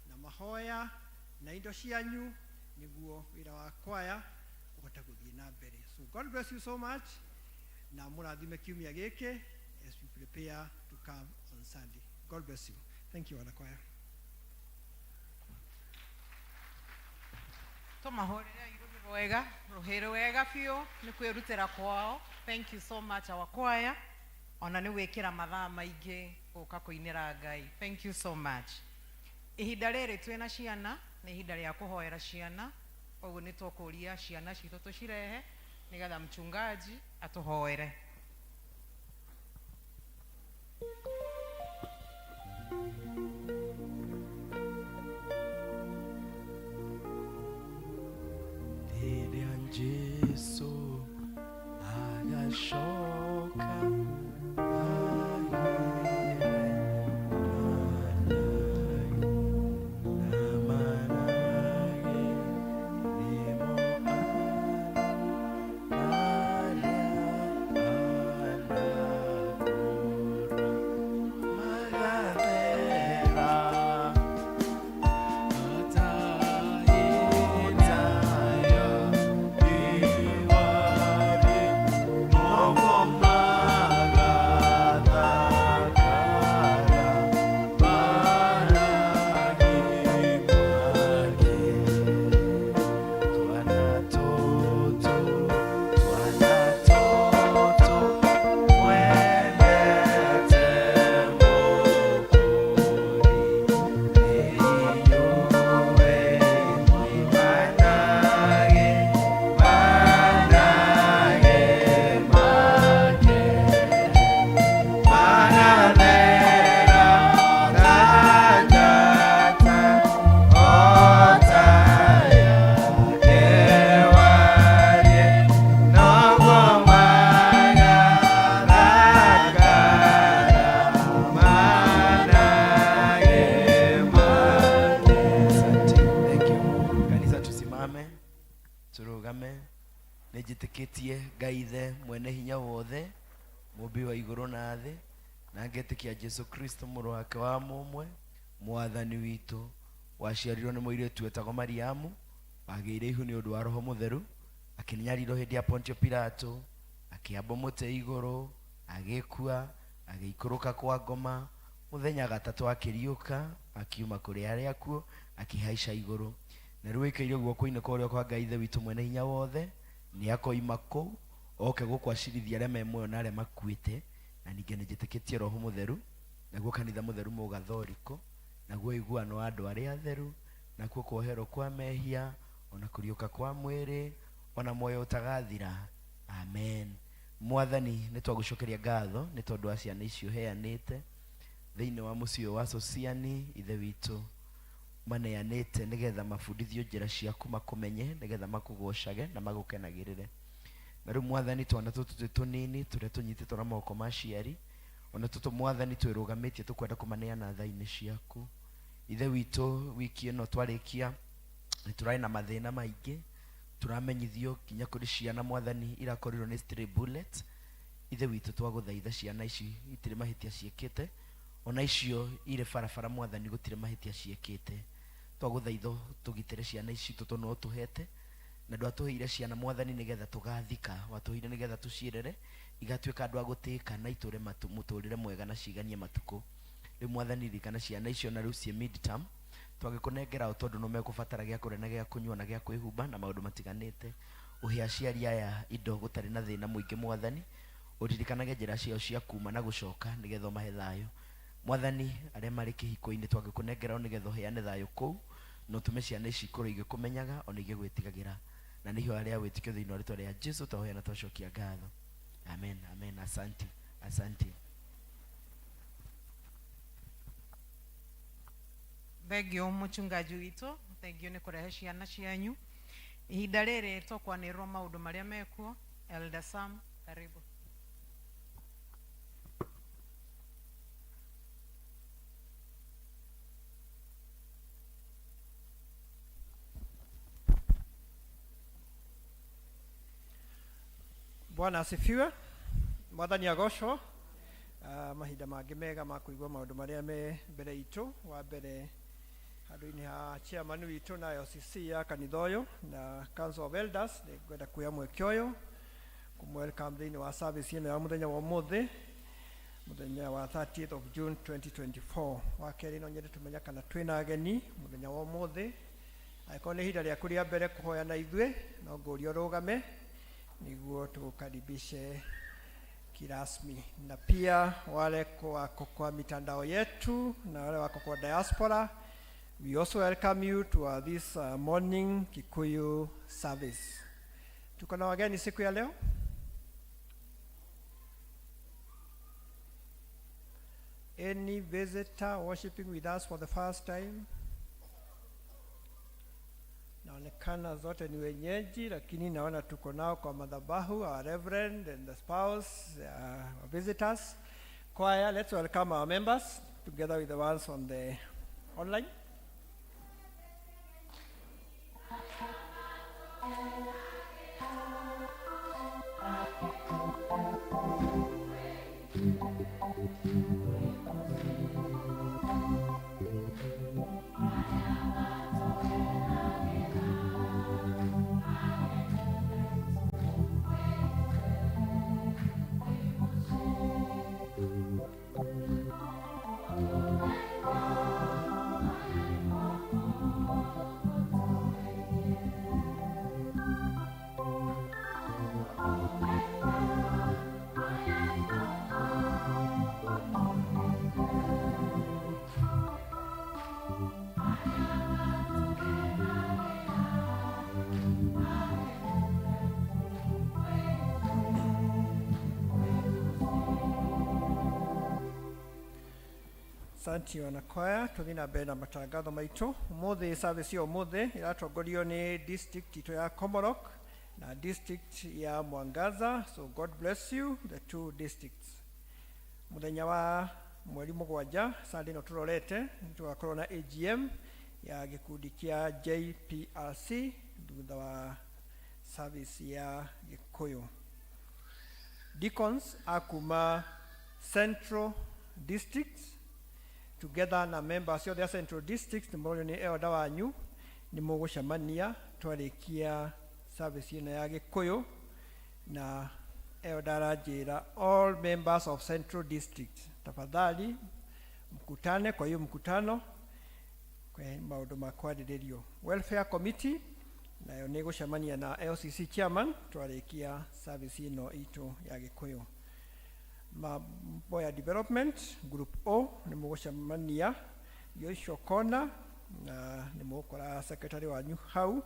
J: na mahoya na indo cianyu nĩguo wĩra wa kwaya ũhote gũthiĩ na mbere. So God bless you so much, na mũrathime kiumia gĩkĩ as we prepare to come on Sunday. God bless you. Thank you, wanakwaya.
C: Tũmahũrĩre irũrũ rwega rũhĩ rwega biũ nĩ kwĩrutĩra kwao. Thank you so much, our choir, ona nĩ gwĩkĩra mathaa maingĩ gũka kũinĩra Ngai. Thank you so much. Ihinda rĩrĩ twĩna ciana nĩ ihinda rĩa kũhoera ciana, koguo nĩ tũkũria ciana citũ tũcirehe nĩgetha mchungaji atũhoere.
E: Rĩrĩa Jesu agacoka agĩre na manage nĩmo arĩa anakũra magathera.
K: Asante. Thank you. Kanitha tusimame turugame. Nĩ njĩtĩkĩtie Ngai Ithe mwene hinya wothe, mũmbi wa igũrũ na thĩ, na ngetĩkia Jesu Kristo mũrũ wake wa mũmwe, mwathani witũ, waciarirwo nĩ mũirĩtu wetagwo Mariamu, wagĩire ihu nĩ ũndũ wa Roho Mũtheru, akĩnyarirwo hĩndĩ ya Pontio Pilato, akĩambwo mũtĩ igũrũ, agĩkua, agĩikũrũka kwa ngoma, mũthenya gatatũ akĩriũka, akiuma kũrĩ arĩa akuũ, akĩhaica igũrũ, na rĩu ĩikairio guoko-inĩ kwa ũrĩo kwa Ngai Ithe witũ mwene hinya wothe. Nĩ akoima kũu oke gũkũ acirithia arĩa me muoyo na arĩa makuĩte. Na ningĩ nĩ njĩtĩkĩtie Roho Mũtheru, naguo kanitha mũtheru mũgathoriko, naguo ũiguano wa andũ arĩa atheru, nakuo kuoherwo kwa mehia, ona kũriũka kwa mwĩrĩ, ona muoyo ũtagathira. Amen. Mwathani, nĩ twagũcokeria ngatho nĩ tondũ wa ciana icio ũheanĩte thĩinĩ wa mũciĩ ũyũ wa Sosiani. Ithe witũ, maneanĩte nĩgetha mabundithio njĩra ciaku, makũmenye, nĩgetha makũgocage na magũkenagĩrĩre. Na rĩu Mwathani, twana tũtũ twĩ tũnini tũrĩa tũnyitĩtwo na moko ma aciari, ona tũtũ Mwathani twĩrũgamĩtie, tũkwenda kũmaneana tha-inĩ ciaku. Ithe witũ, wiki ĩno twarĩkia nĩ tũrarĩ na mathĩna maingĩ, tũramenyithio nginya kũrĩ ciana Mwathani irakorirwo nĩ stray bullet. Ithe witũ, twagũthaitha, ciana ici itirĩ mahĩtia ciĩkĩte, ona icio irĩ barabara Mwathani gũtirĩ mahĩtia ciĩkĩte. Twagũthaitha tũgitĩre ciana ici citũ, tondũ no ũtũhete, na ndwatũheire ciana Mwathani nĩgetha tũgathika, watũheire nĩgetha tũciĩrere igatuĩka andũ a gũtĩĩka na itũre mũtũrĩre mwega na ciganie matukũ. Rĩu Mwathani, ririkana ciana icio na rĩu ciĩ midterm, twagĩkũnengera o tondũ no mekũbatara gĩa kũrĩa na gĩa kũnyua na gĩa kwĩhumba na maũndũ matiganĩte. Ũhe aciari aya indo gũtarĩ na thĩna mũingĩ Mwathani, ũririkanage njĩra ciao cia kuma na gũcoka nĩgetha ũmahe thayũ. Mwathani, arĩa marĩ kĩhiko-inĩ twagĩkũnengera o nĩgetha ũheane thayũ kũu, na ũtũme ciana ici ikorwo igĩkũmenyaga ona igĩgwĩtigagĩra, na nĩho arĩa wĩtĩkio thĩinĩ wa rĩtwa rĩa Jesu twahoya na twacokia ngatho. Amen, amen. Asante, asante.
C: Thengio mũchungaji witũ, thengio nĩ kũrehe ciana cianyu. Ihinda rĩrĩ tũkwanĩrĩrwo maũndũ marĩa mekuo. Elder Sam, karibu.
J: Bwana asifiwe. Mwathani agocwo. Mahinda mangĩ mega ma kũigua maũndũ marĩa me mbere itũ. Wa mbere handũ-inĩ ha chairman witũ na LCC ya kanitha ũyũ na Council of Elders, nĩ ngwenda kuoya mweke ũyũ kũmwelcome thĩinĩ wa service ĩno ya mũthenya wa ũmũthĩ, mũthenya wa 30th of June 2024. Wa kerĩ, no nyende tũmenye kana twĩna ageni mũthenya wa ũmũthĩ. Angĩkorwo nĩ ihinda rĩaku rĩa mbere kũhoya na ithuĩ, no ngũrie ũrũgame niguo tukukaribishe kirasmi. Na pia wale wako kwa mitandao yetu na wale wako kwa diaspora, we also welcome you to this morning Kikuyu service. Tuko na wageni siku ya leo? Any visitor worshiping with us for the first time? Naonekana zote ni wenyeji, lakini naona tuko nao kwa madhabahu, our reverend and the spouse, our visitors. Choir, let's welcome our members together with the ones on the online. Asante wanakwaya, tuthi na mbere na matangatho maitũ. Ũmũthĩ service ya ũmũthĩ ĩratongorio nĩ district itũ ya Komorok na district ya Mwangaza, so God bless you the two districts. Mũthenya wa mweri 7 Sunday ĩno tũrorete nĩtũgakorwo na AGM ya gĩkundi kĩa JPRC thutha wa service ya Gĩkũyũ. Deacons a kuma Central District together na members othe a Central District nĩ mũronio nĩ elder wanyu nĩ mũgũcemania twarĩkia service ĩno ya Gĩkũyũ, na elder aranjĩra all members of Central District tafadhali mkutane kwa hiyo mkutano kwa maũndũ ma kwarĩrĩrio. Welfare Committee nayo nĩ gũcemania na LCC chairman twarĩkia service ĩno itũ ya Gĩkũyũ. Mambo ya development group O nĩ mũgũcemania Joshua Kona na nĩ mũgũkora secretary wanyu hau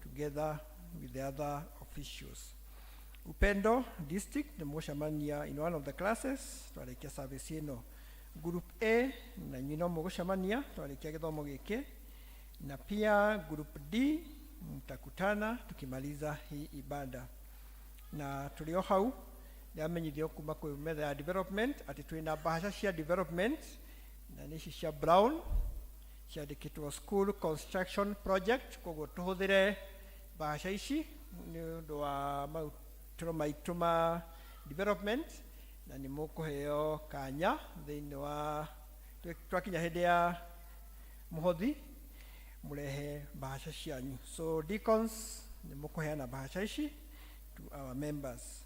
J: together with the other officials. Upendo District nĩ mũgũcemania in one of the classes twarĩkia service ĩno. Group A na inyuĩ no mũgũcemania twarĩkia gĩthomo gĩkĩ, na pia group D mtakutana tukimaliza hii ibada. Na tũrĩ o hau ndĩramenyithio kuma kwĩ metha ya development atĩ twĩna bahasha cia development na nĩ ici cia brown ciandĩkĩtwo school construction project, koguo tũhũthĩre bahasha ici nĩ ũndũ wa mautĩro maitũ ma development, na nĩ mũkũheo kanya thĩinĩ wa twakinya hĩndĩ ya mũhothi mũrehe bahasha cianyu. So deacons nĩ mũkũheana bahasha ici to our members.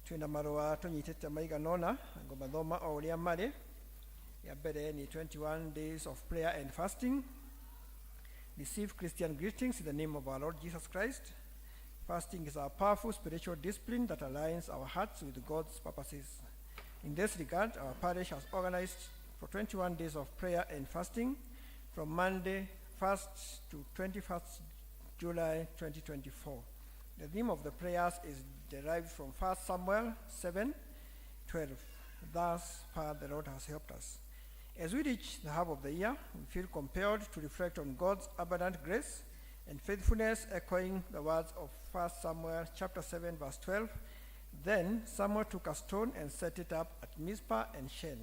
J: Twĩna marũa tũnyitĩte maigana ũna, ngũmathoma o ũrĩa marĩ. Ya mbere nĩ 21 days of prayer and fasting. Receive Christian greetings in the name of our Lord Jesus Christ. Fasting is a powerful spiritual discipline that aligns our hearts with God's purposes. In this regard, our parish has organized for 21 days of prayer and fasting from Monday 1st to 21st July 2024. The theme of the prayers is derived from 1 Samuel 7:12. Thus far the Lord has helped us. As we reach the half of the year, we feel compelled to reflect on God's abundant grace and faithfulness, echoing the words of 1 Samuel chapter 7, verse 12. Then Samuel took a stone and set it up at Mizpah and Shen.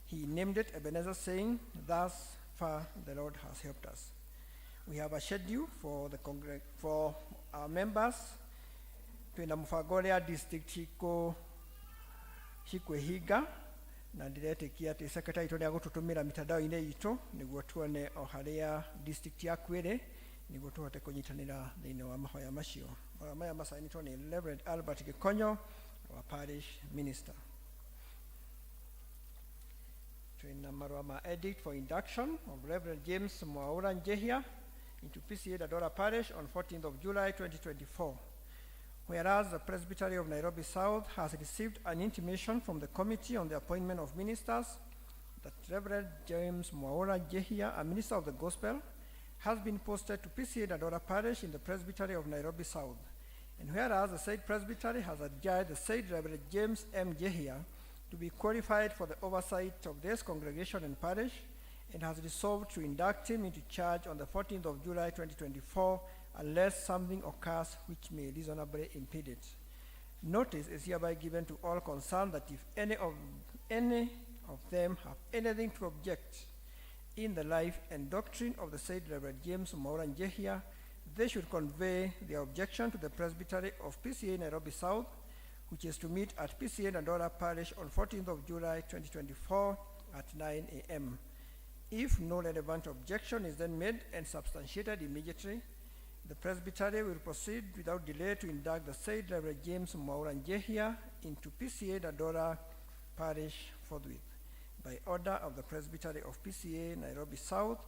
J: He named it Ebenezer, saying, Thus far the Lord has helped us. We have a schedule for the for our members. Twina mũbango ũrĩa district cikwĩhinga na ndĩretĩkia atĩ secretary witũ nĩagũtũtũmĩra mitandao-inĩ itũ nĩguo tuone o harĩa district yaku ĩrĩ nĩguo tũhote kũnyitanĩra thĩinĩ wa mahoya macio. Mahoya maya macainĩtwo nĩ Reverend Albert Gĩkonyo, our parish minister. Twina marũa ma edict for induction of Reverend James Mwaura Njehia into PCA Dandora Parish on 14th of July 2024. Whereas the Presbytery of Nairobi South has received an intimation from the Committee on the Appointment of Ministers that Reverend James Mwaura Njehia, a minister of the Gospel, has been posted to PCA Dandora Parish in the Presbytery of Nairobi South. And whereas the said Presbytery has adjudged the said Reverend James M. Njehia to be qualified for the oversight of this congregation and parish, and has resolved to induct him into charge on the 14th of July 2024, unless something occurs which may reasonably impede it. Notice is hereby given to all concerned that if any of them have anything to object in the life and doctrine of the said Reverend James Mwaura Njehia, they should convey their objection to the Presbytery of PCA Nairobi South, which is to meet at PCA Dandora Parish on 14th of July 2024 at 9 a.m. If no relevant objection is then made and substantiated immediately, the Presbytery will proceed without delay to induct the said Reverend James Mwaura Njehia into PCA Dandora Parish forthwith. By order of the Presbytery of PCA Nairobi South,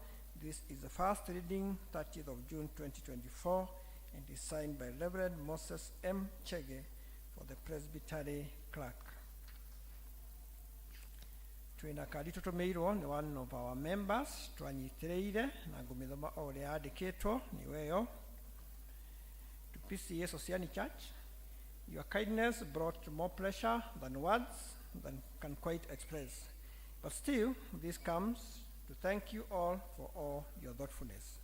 J: this is the first reading, 30th of June 2024, and is signed by Reverend Moses M. Chege for the Presbytery Clerk. Twina kandi tũtũmĩirwo nĩ one of our members twanyitĩrĩire na ngũmĩthoma o ũrĩa yandĩkĩtwo nĩwe ĩyo. To PCA Sosiani Church, your kindness brought more pleasure than words than can quite express. But still, this comes to thank you all for all your thoughtfulness.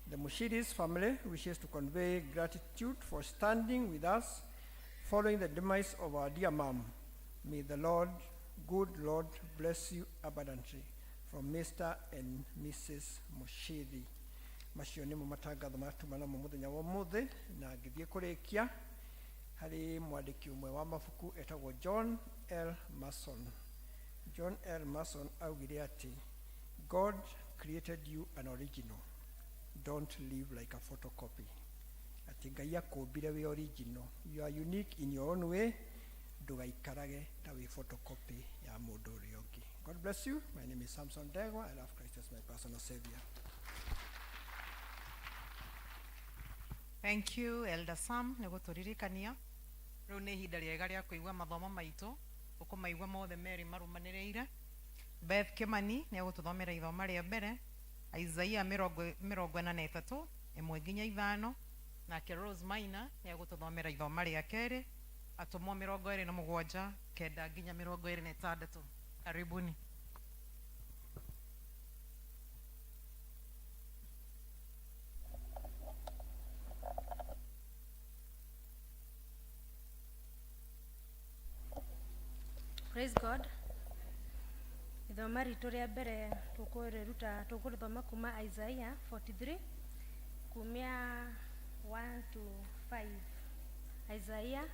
J: The Mushiris family wishes to convey gratitude for standing with us following the demise of our dear mom. May the Lord, good Lord, bless you abundantly. From Mr. and Mrs. Mushiri. Macio nĩmo matangatho matuma namo mũthenya wa ũmũthĩ na ngĩthiĩ kũrĩkia harĩ mwandĩki ũmwe wa mabuku etagwo John L. Mason. John L. Mason augire atĩ God created you an original. Don't live like a photocopy. Atĩ Ngai akũmbire wĩ original. You are unique in your own way. Ndũgaikarage ta wĩ photocopy ya mũndũ ũrĩa ũngĩ. God bless you. My name is Samson Dego. I love Christ as my personal savior.
C: Thank you, Elder Sam, nĩ gũtũririkania. Rĩu nĩ ihinda rĩega rĩa kũigua mathomo maitũ, ũkũmaigua mothe merĩ marũmanĩrĩire. Beth Kimani nĩ egũtũthomera ithoma rĩa mbere, Isaia 43 1 nginya 5, nake Rose Maina nĩ egũtũthomera ithoma rĩa kerĩ, Atũmwo 27 9 nginya 26. Karibuni.
L: Praise God. Ithoma ritũ rĩa mbere tũkũrĩruta tũkũrĩthoma kuma Isaiah 43 kumia 1 to 5. Isaiah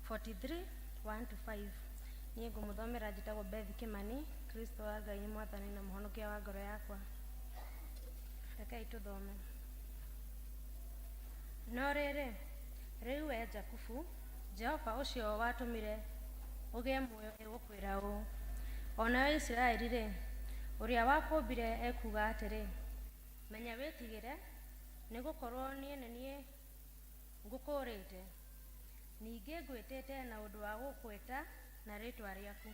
L: 43 1 to 5. Niĩ ngũmũthomera njĩtagwo Beth Kimani. Kristo wa Ngai nĩ mwathani na mũhonokia wa ngoro yakwa. Rekei tũthome. No rĩrĩ, rĩu we Jakubu, Jehova ũcio watũmire ũgĩe muoyo egũkwĩra ũũ, o nawe Isiraeli rĩ, ũrĩa wakũmbire ekuuga atĩrĩ, menya wĩtigĩre, nĩgũkorwo niĩ nĩ niĩ ngũkũũrĩte, ningĩ ngwĩtĩte na ũndũ wa gũkwĩta na rĩĩtwa rĩaku,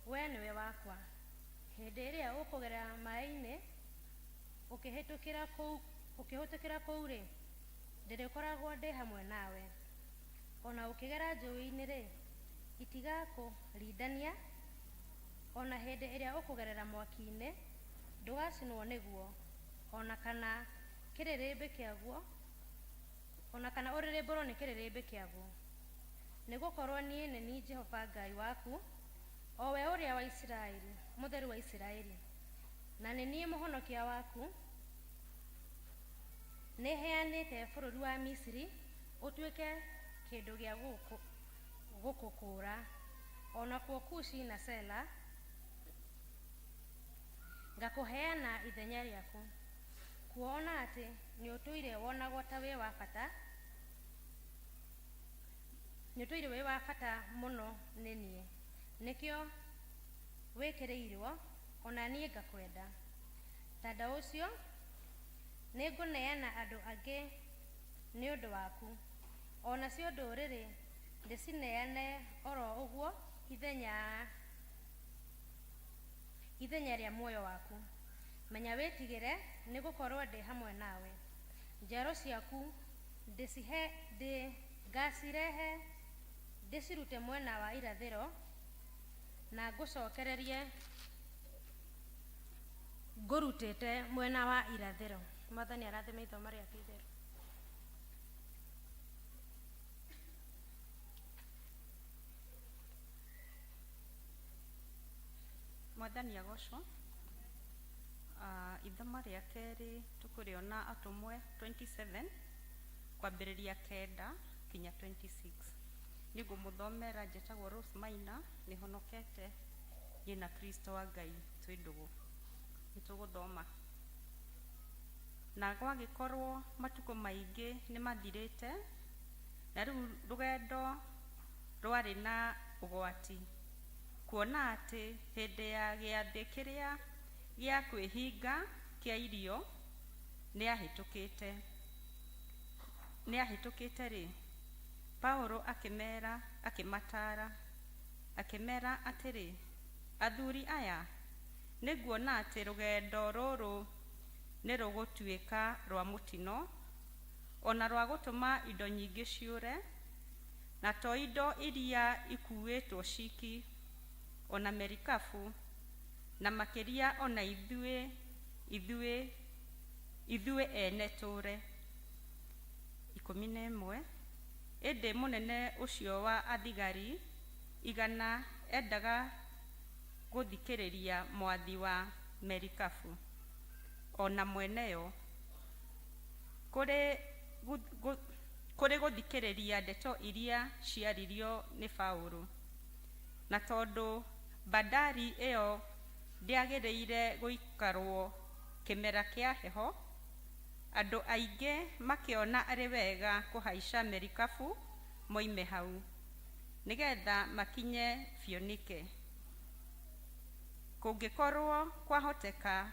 L: wee nĩwe wakwa. Hĩndĩ ĩrĩa ũkũgerera maĩ-inĩ ũkĩhĩtũkĩra kũu rĩ, ndĩrĩkoragwo ndĩ hamwe nawe. Ona ũkĩgera njũĩ-inĩ rĩ, itigakũrindania, ona hĩndĩ ĩrĩa ũkũgerera mwaki-inĩ, ndũgacinwo nĩguo, ona kana Kĩrĩrĩmbĩ kĩaguo, o na kana ũrĩrĩmbũrwo nĩ kĩrĩrĩmbĩ kĩaguo. Nĩgũkorwo niĩ nĩ niĩ Jehova Ngai waku, o we ũrĩa wa Isiraeli, Mũtheru wa Isiraeli, na nĩ niĩ Mũhonokia waku. Nĩheanĩte bũrũri wa Misiri ũtuĩke kĩndũ gĩa gũkũkũũra, o nakuo Kushi na Sela ngakũheana ithenya rĩaku. Kuona atĩ nĩũtũire wonagwo ta wĩ wa bata, nĩũtũire wĩ wa bata mũno nĩ niĩ, nĩkĩo wĩkĩrĩirwo, o na niĩ ngakwenda. Tondũ ũcio nĩngũneana andũ angĩ nĩ ũndũ waku, o nacio ndũrĩrĩ ndĩcineane oro ũguo ithenya ithenya rĩa muoyo waku. Menya wĩtigĩre, nĩgũkorwo ndĩ hamwe nawe. Njiaro ciaku ndĩcihe ndĩ ngacirehe ndĩcirute mwena wa irathĩro, na ngũcokererie ngũrutĩte mwena wa irathĩro. Mwathani arathime ithomo rĩake itheru.
M: Mwathani agocwo. Ithomo rĩa kerĩ tũkũrĩona Atũmwo 27 kwambĩrĩria 9 kinya 26. Niĩ ngũmũthomera njĩtagwo Rose Maina, nĩhonokete niĩ na Kristo wa Ngai twĩ ndũgũ. Nĩtũgũthoma. Na gwagĩkorwo matukũ maingĩ nĩmathirĩte, na rĩu rũgendo rwarĩ na ũgwati, kuona atĩ hĩndĩ ya gĩathĩ kĩrĩa gĩa kwĩhinga kĩa irio nĩyahĩtũkĩte. Nĩyahĩtũkĩte-rĩ, Paulo akĩmera akĩmataara, akĩmera atĩrĩ, Athuri aya, nĩnguona atĩ rũgendo rũrũ nĩrũgũtuĩka rwa mũtino, o na rwa gũtũma indo nyingĩ ciũre, na to indo iria ikuuĩtwo ciki, o na merikabu, na makĩria o na ithuĩ ithuĩ ithuĩ ene tũũre. 11. Ĩndĩ mũnene ũcio wa athigari igana endaga gũthikĩrĩria mwathi wa merikabu, o na mweneyo, kũrĩ kũrĩ gũthikĩrĩria ndeto iria ciaririo nĩ Paũlũ. Na tondũ bandari ĩyo ndĩagĩrĩire gũikarwo kĩmera kĩa heho, andũ aingĩ makĩona arĩ wega kũhaica merikabu moime hau, nĩgetha makinye Foinike, kũngĩkorwo kwahoteka,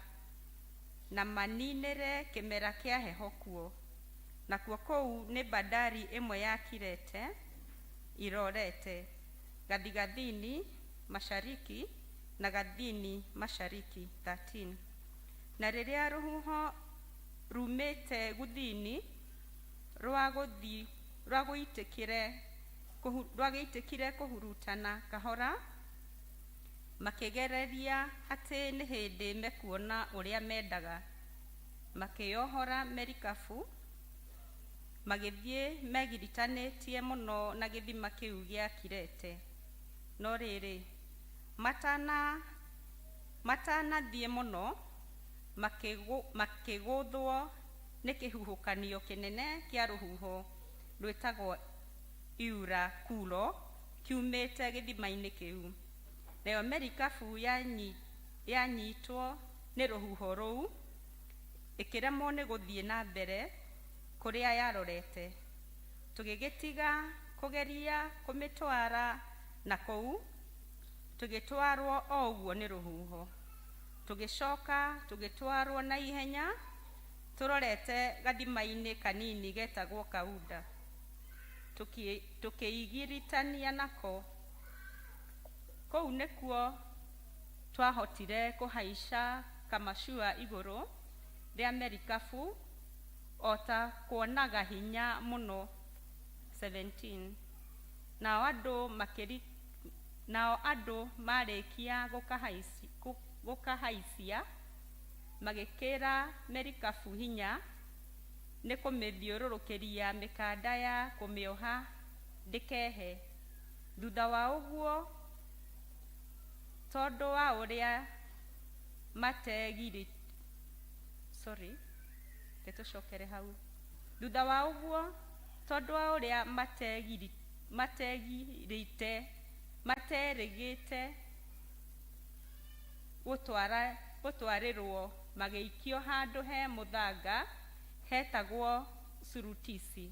M: na maninĩre kĩmera kĩa heho kuo. Nakuo kũu nĩ bandari ĩmwe ya Kirete irorete gathigathini mashariki na gathini mashariki. 13. Na rĩrĩa rũhuho rumĩte guthini rwagĩitĩkire kũhurutana kahora, makĩgereria atĩ nĩ hĩndĩ mekuona ũrĩa mendaga, makĩohora merikabu, magĩthiĩ megiritanĩtie mũno na gĩthima kĩu gĩa Kirete. No rĩrĩ, matana matanathiĩ mũno, makĩgũthwo nĩ kĩhuhũkanio kĩnene kĩa rũhuho rwĩtagwo Eurakulo kiumĩte gĩthima-inĩ kĩu. Nayo merikabu yanyitwo nĩ rũhuho rũu, ĩkĩremwo nĩ gũthiĩ na mbere kũrĩa yarorete. Tũgĩgĩtiga kũgeria kũmĩtwara na kũu, tũgĩtwarwo o ũguo nĩ rũhuho. Tũgĩcoka tũgĩtwarwo na ihenya tũrorete gathima-inĩ kanini getagwo Kauda, tũkĩĩgiritania nako. Kũu nĩkuo twahotire kũhaica kamacua igũrũ rĩa merikabu o ta kuonaga hinya mũno. 17. Nao andũ makĩri nao andũ marĩkia gũkahaicia, magĩkĩra merikabu hinya Nĩ kũmĩthiũrũrũkĩria mĩkanda ya kũmĩoha ndĩkehe. Thutha wa ũguo, tondũ wa ũrĩa mategiri, sorry, reke tũcokere hau. Thutha wa ũguo, tondũ wa ũrĩa mategiri mategirĩte materĩgĩte gũtwara gũtwarĩrwo magĩikio handũ he mũthanga hetagwo Surutisi.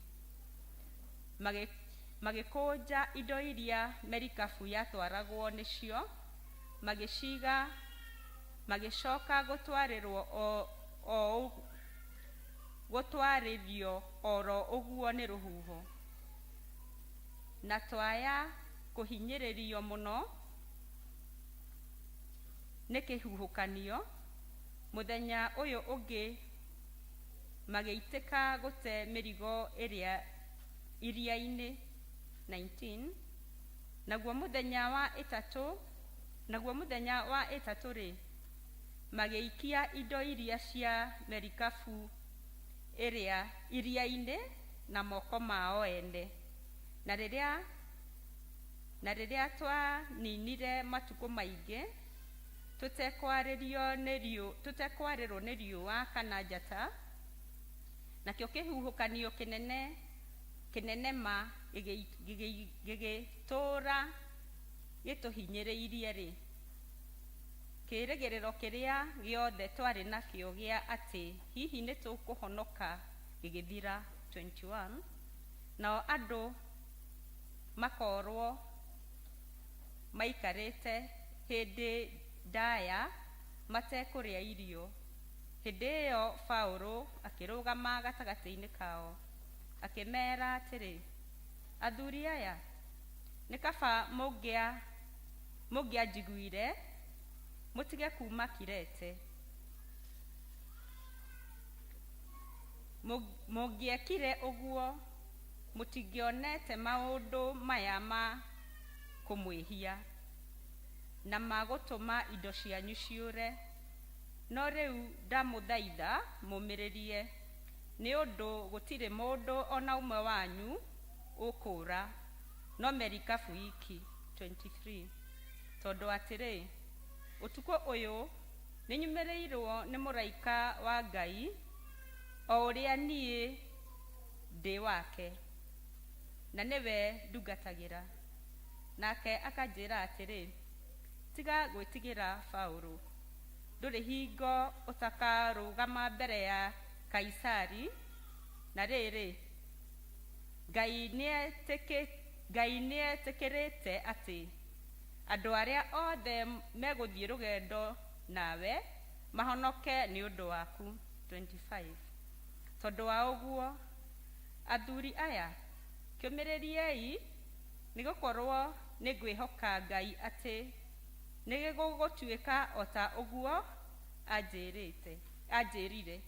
M: Magĩkũnja indo iria merikabu yatwaragwo nĩcio, magĩciga, magĩcoka gũtwarĩrwo o, gũtwarithio oro ũguo nĩ rũhuho. Na twaya kũhinyĩrĩrio mũno nĩ kĩhuhũkanio, mũthenya ũyũ ũngĩ magĩitĩka gũte mĩrigo ĩrĩa iria-inĩ 19. Naguo mũthenya wa ĩtatũ, naguo mũthenya wa ĩtatũ rĩ, magĩikia indo iria cia merikabu ĩrĩa iria-inĩ na moko mao ene. Na rĩrĩa na rĩrĩa twaninire matukũ maingĩ tũtekwarĩrio nĩ riũ tũtekwarĩrwo nĩ riũa kana njata, nakĩo kĩhuhũkanio kĩnene kĩnene ma gĩgĩtũũra gĩtũhinyĩrĩirie rĩ, kĩĩrĩgĩrĩro kĩrĩa gĩothe twarĩ nakĩo gĩa atĩ hihi nĩ tũkũhonoka gĩgĩthira. 21 nao andũ makorwo maikarĩte hĩndĩ ndaya matekũrĩa irio. Hĩndĩ ĩyo Paũlũ akĩrũgama gatagatĩ-inĩ kao, akĩmeera atĩrĩ, Athuri aya, nĩ kaba mũngĩanjiguire mũtige kuuma Kirete. Mũngĩekire ũguo, mũtingĩonete maũndũ maya ma kũmwĩhia, na ma gũtũma indo cianyu ciũre. No rĩu ndamũthaitha mũmĩrĩrie, nĩ ũndũ gũtirĩ mũndũ o na ũmwe wanyu ũkũũra, no merikabu iki. 23 tondũ atĩrĩ, ũtukũ ũyũ nĩnyumĩrĩirwo nĩ mũraika wa Ngai, o ũrĩa niĩ ndĩ wake, na nĩwe ndungatagĩra. Nake akanjĩra atĩrĩ, tiga gwĩtigĩra Paũlũ, ndũrĩ hingo ũtakarũgama mbere ya Kaisari. Na rĩrĩ, Ngai nĩetĩkĩrĩte atĩ andũ arĩa othe megũthiĩ rũgendo nawe mahonoke nĩ ũndũ waku. 25 tondũ wa ũguo, athuri aya, kĩũmĩrĩriei, nĩgũkorwo nĩngwĩhoka Ngai atĩ nĩgũgũtuĩka o ta ũguo anjĩrĩte anjĩrire.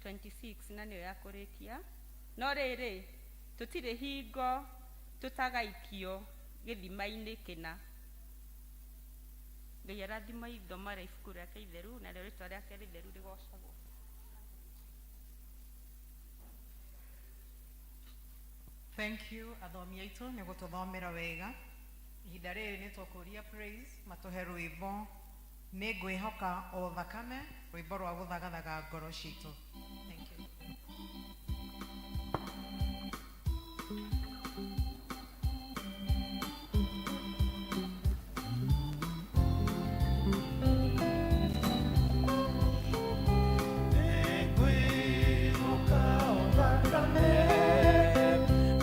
M: 26 na nĩyo ya kũrĩkia. No rĩrĩ, tũtirĩ hingo tũtagaikio gĩthima-inĩ kĩna. Ngai arathima ithoma rĩa ibuku rĩake itheru, narĩo rĩtwa rĩake rĩtheru rĩgocagwo.
C: Thank you athomi aitũ nĩ gũtũthomera wega. Ihinda rĩrĩ nĩ tũkũria Praise matũhe rwĩmbo nĩ ngwĩhoka o thakame, rwĩmbo rwa gũthagathaga ngoro citũ. Thank you.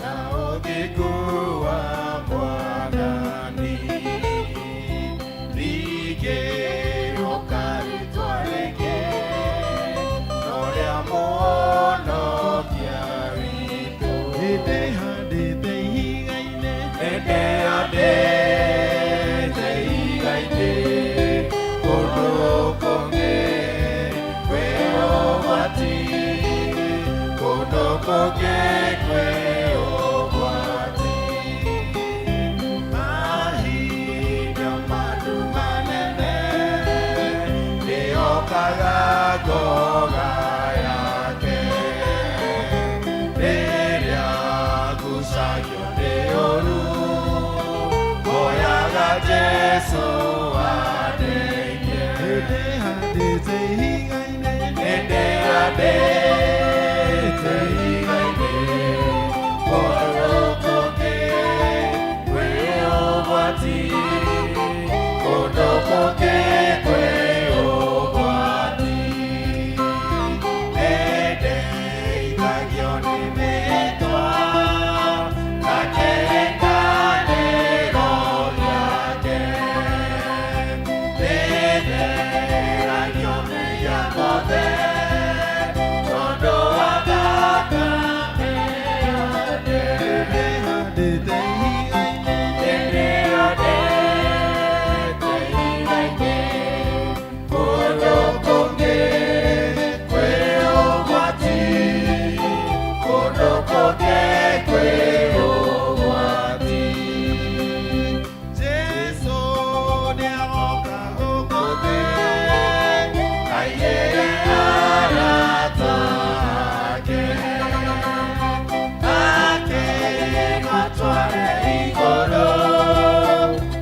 E: Na ũthingu wa Mwathani, ndingĩhoka rĩtwa rĩngĩ no rĩa Mũhonokia witũ. Nĩndĩhandĩte ihiga-inĩ, nĩndĩhandĩte ihiga-inĩ, kũndũ kũngĩ kwĩ ũgwati, kũndũ kũngĩ kwĩ ũgwati. Mahinda mandu manene nĩokaga ngoga yake.
A: Jesu andeithie.
E: Nĩndĩhandĩte ihiga-inĩ,
A: Nĩndĩhandĩte ihiga-inĩ, kũndũ kũngĩ kwĩ ũgwati, kũndũ kũngĩ kwĩ ũgwati. Nĩndeithagio nĩ mĩtwa na kĩrĩkanĩro gĩake. Nĩtheragio mehia mothe tondũ wa thakame yake.
E: Nĩndĩhandĩte ihiga-inĩ,
A: Nĩndĩhandĩte ihiga-inĩ, kũndũ kũngĩ kwĩ ũgwati, kũndũ kũngĩ kwĩ ũgwati.
H: Jesu nĩagoka gũkũ thĩ,
A: aiyĩre arata ake, akĩmatware igũrũ,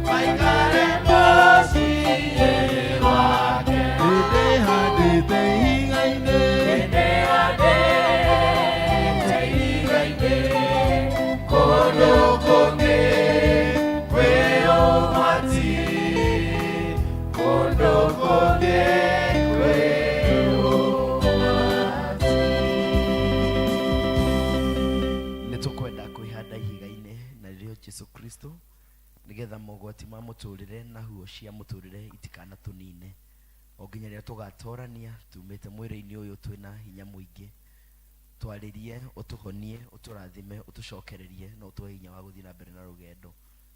A: maikare mũciĩ gwake.
E: Nĩndĩhandĩte ihiga-inĩ,
A: Nĩndĩhandĩte ihiga-inĩ, kũndũ kũngĩ kwĩ ũgwati, kũndũ kũngĩ kwĩ ũgwati.
K: Nä tå kwenda kwĩhanda ihiga-inĩ na rĩrĩo Jesu Kristo nĩgetha mogwati ma mũtũrĩre na huo cia mũtũrĩre itikanatũnine o nginya rĩrĩa tũgatorania tumĩte mwĩrĩ-inĩ ũyũ twĩna hinya mũingĩ. Twarĩrie, ũtũhonie, ũtũrathime, ũtũcokererie na ũtũhe hinya wa gũthiĩ na mbere na rũgendo,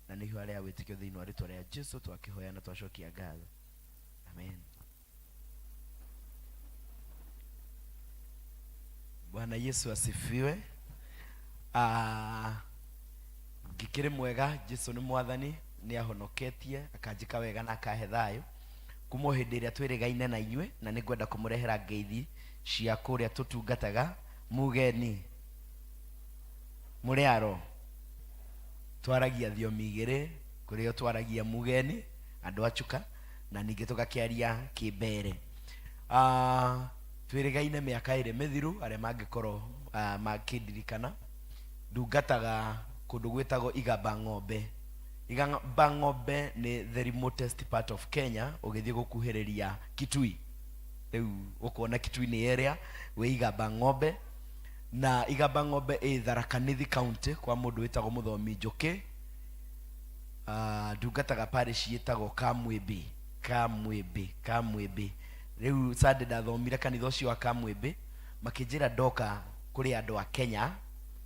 K: na nĩho arĩa wĩtĩkio thĩinĩ wa rĩtwa rĩa Jesu twakĩhoya na twacokia ngatho, amen. Bwana Yesu asifiwe. Ngĩkĩrĩ mwega, Jesu nĩ mwathani, nĩ ahonoketie akanjĩka wega na akahe thayũ kuma o hĩndĩ ĩrĩa twĩrĩgaine na inyuĩ, na nĩ ngwenda kũmũrehera ngeithi cia kũrĩa tũtungataga. Mugeni mũrĩ aro twaragia thiomi igĩrĩ, kũrĩa twaragia mugeni andũ a Chuka na ningĩ tũgakĩaria kĩmbere. Twĩrĩgaine mĩaka ĩrĩ mĩthiru, arĩa mangĩkorwo makĩndirikana, ndungataga kũndũ gwĩtagwo Igamba Ng'ombe. Igamba Ng'ombe nĩ the remotest part of Kenya, ũgĩthiĩ gũkuhĩrĩria Kitui. Rĩu ũkuona Kitui nĩ area wĩ Igamba Ng'ombe, na Igamba Ng'ombe ĩ Tharaka Nithi County kwa mũndũ wĩtagwo Mũthomi Njũkĩ. Ndungataga parish ĩtagwo Kamwĩmbĩ, Kamwĩmbĩ, Kamwĩmbĩ. Rĩu Sunday ndathomire kanitha ũcio wa Kamwĩmbĩ, makĩnjĩra ndoka kũrĩ andũ a Kenya,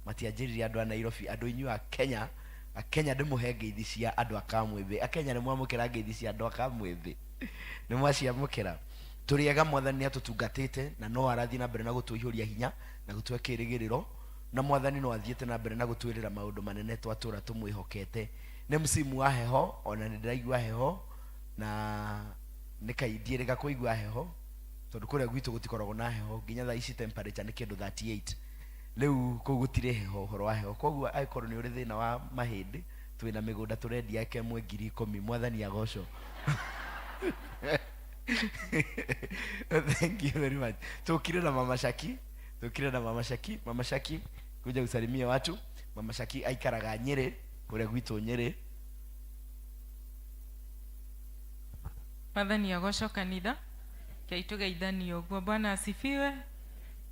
K: matianjĩrire andũ a Nairobi, andũ inyuĩ a Kenya, a Kenya ndĩmũhe ngeithi cia andũ a Kamwĩmbĩ. A Kenya nĩmwamũkĩra ngeithi cia andũ a Kamwĩmbĩ? Nĩmwaciamũkĩra? Tũrĩ ega, mwathani nĩatũtungatĩte na no arathiĩ na mbere na gũtũihũria hinya na gũtũhe kĩrĩgĩrĩro, na mwathani no athiĩte na mbere na gũtwĩrĩra maũndũ manene twatũra tũmwĩhokete. Nĩ msimu wa heho, ona nĩ ndĩraigua heho, na nĩ kaindiĩrĩga kũigua heho tondũ kũrĩa gwitũ gũtikoragwo na heho, nginya thaa ici temperature nĩ kĩndũ 38, rĩu kũu gũtirĩ heho, ũhoro wa heho. Koguo angĩkorwo nĩ ũrĩ thĩna wa mahĩndĩ, twĩna mĩgũnda tũrendia eka ĩmwe 10,000. Mwathani agocwo. Thank you very much. Tukire na Mama Shaki, tukire na Mama Shaki. Mama Shaki, kuja usalimie watu. Mama Shaki aikaraga Nyeri, kũrĩa gwitũ Nyeri.
N: Mwathani agocwo kanitha, kei tũgeithanie ũguo. Bwana asifiwe.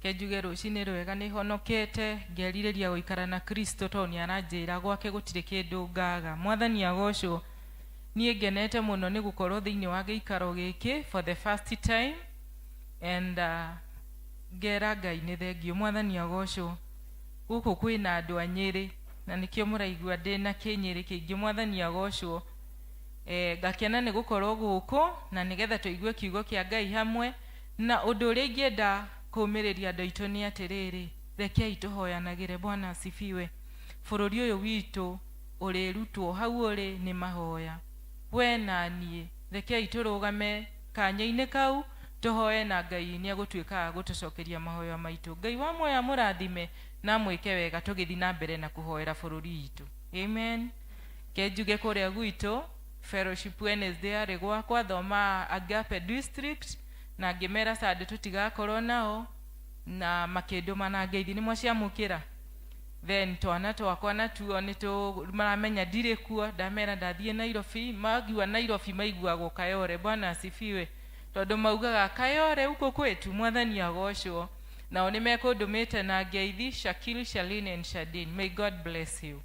N: Ke njuge rũcinĩ rwega, nĩ honokete, ngerirĩria gũikara na Kristo tondũ nĩ aranjĩra gwake gũtirĩ kĩndũ ngaga. Mwathani agocwo. Niĩ ngenete mũno nĩ gũkorwo thĩinĩ wa gĩikaro gĩkĩ for the first time, and ngera Ngai nĩ thengio. Mwathani agocwo. Gũkũ kwĩna andũ a Nyĩrĩ na nĩkĩo mũraigua ndĩna kĩnyĩrĩ kĩingĩ. Mwathani agocwo. Ngakena nĩ gũkorwo gũkũ na nĩgetha tũigue kiugo kĩa Ngai hamwe. Na ũndũ ũrĩa ingĩenda kũũmĩrĩria andũ aitũ nĩ atĩrĩrĩ, rekei tũhoyanagĩre. Bwana asifiwe. Bũrũri ũyũ witũ ũrĩrutwo hau ũrĩ nĩ mahoya, we na niĩ rekei tũrũgame kanya-inĩ kau tũhoe, na Ngai nĩ egũtuĩka gũtũcokeria mahoya maitũ. Ngai wa muoyo amũrathime na amwĩke wega tũgĩthiĩ na mbere na kũhoera bũrũri witũ. Amen. Ke njuge kũrĩa gwitũ Fellowship Wednesday arĩ gwakwa thoma Agape District na ngĩmera Sunday tũtigakorwo nao na makĩndũma na ngeithi nĩ mwaciamũkĩra. Then twana twakwa natuo nĩ tũ maramenya ndirĩ kuo, ndamera ndathiĩ Nairobi, magua Nairobi maiguagwo Kayole. Bwana asifiwe. Tondũ maugaga Kayole huko kwetu, Mwathani agocwo. Nao nĩ mekũndũmĩte na ngeithi, Shakil, Shalin and Shadin. May God bless you.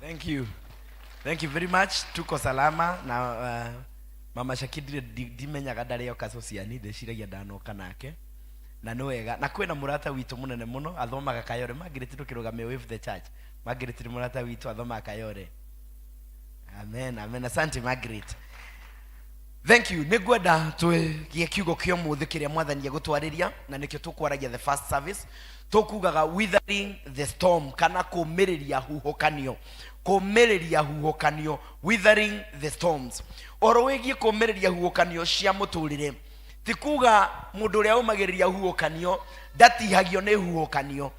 K: Thank you. Thank you very much. Tuko salama na mama Shakidire ndimenyaga ndarĩ oka Sociani, ndĩciragia ndanoka nake na nĩ wega. Na kwĩna mũrata witũ mũnene mũno athomaga Kayore. Margaret, ndũkĩrũgame with the church. Margaret nĩ mũrata witũ athomaga Kayore. Amen, amen. Asante Margaret. Thank you. Nĩ ngwenda twĩgie kiugo kĩa ũmũthĩ kĩrĩa Mwathani egũtwarĩria, na nĩkĩo tũkwaragia the first service. Tũkugaga withering the storm, kana kũmĩrĩria huhũkanio. Kũmĩrĩria huhũkanio, withering the storms. Ũhoro wĩgiĩ kũmĩrĩria huhũkanio cia mũtũrĩre, ti kuga mũndũ ũrĩa ũmagĩrĩria huhũkanio ndatihagio nĩ huhũkanio.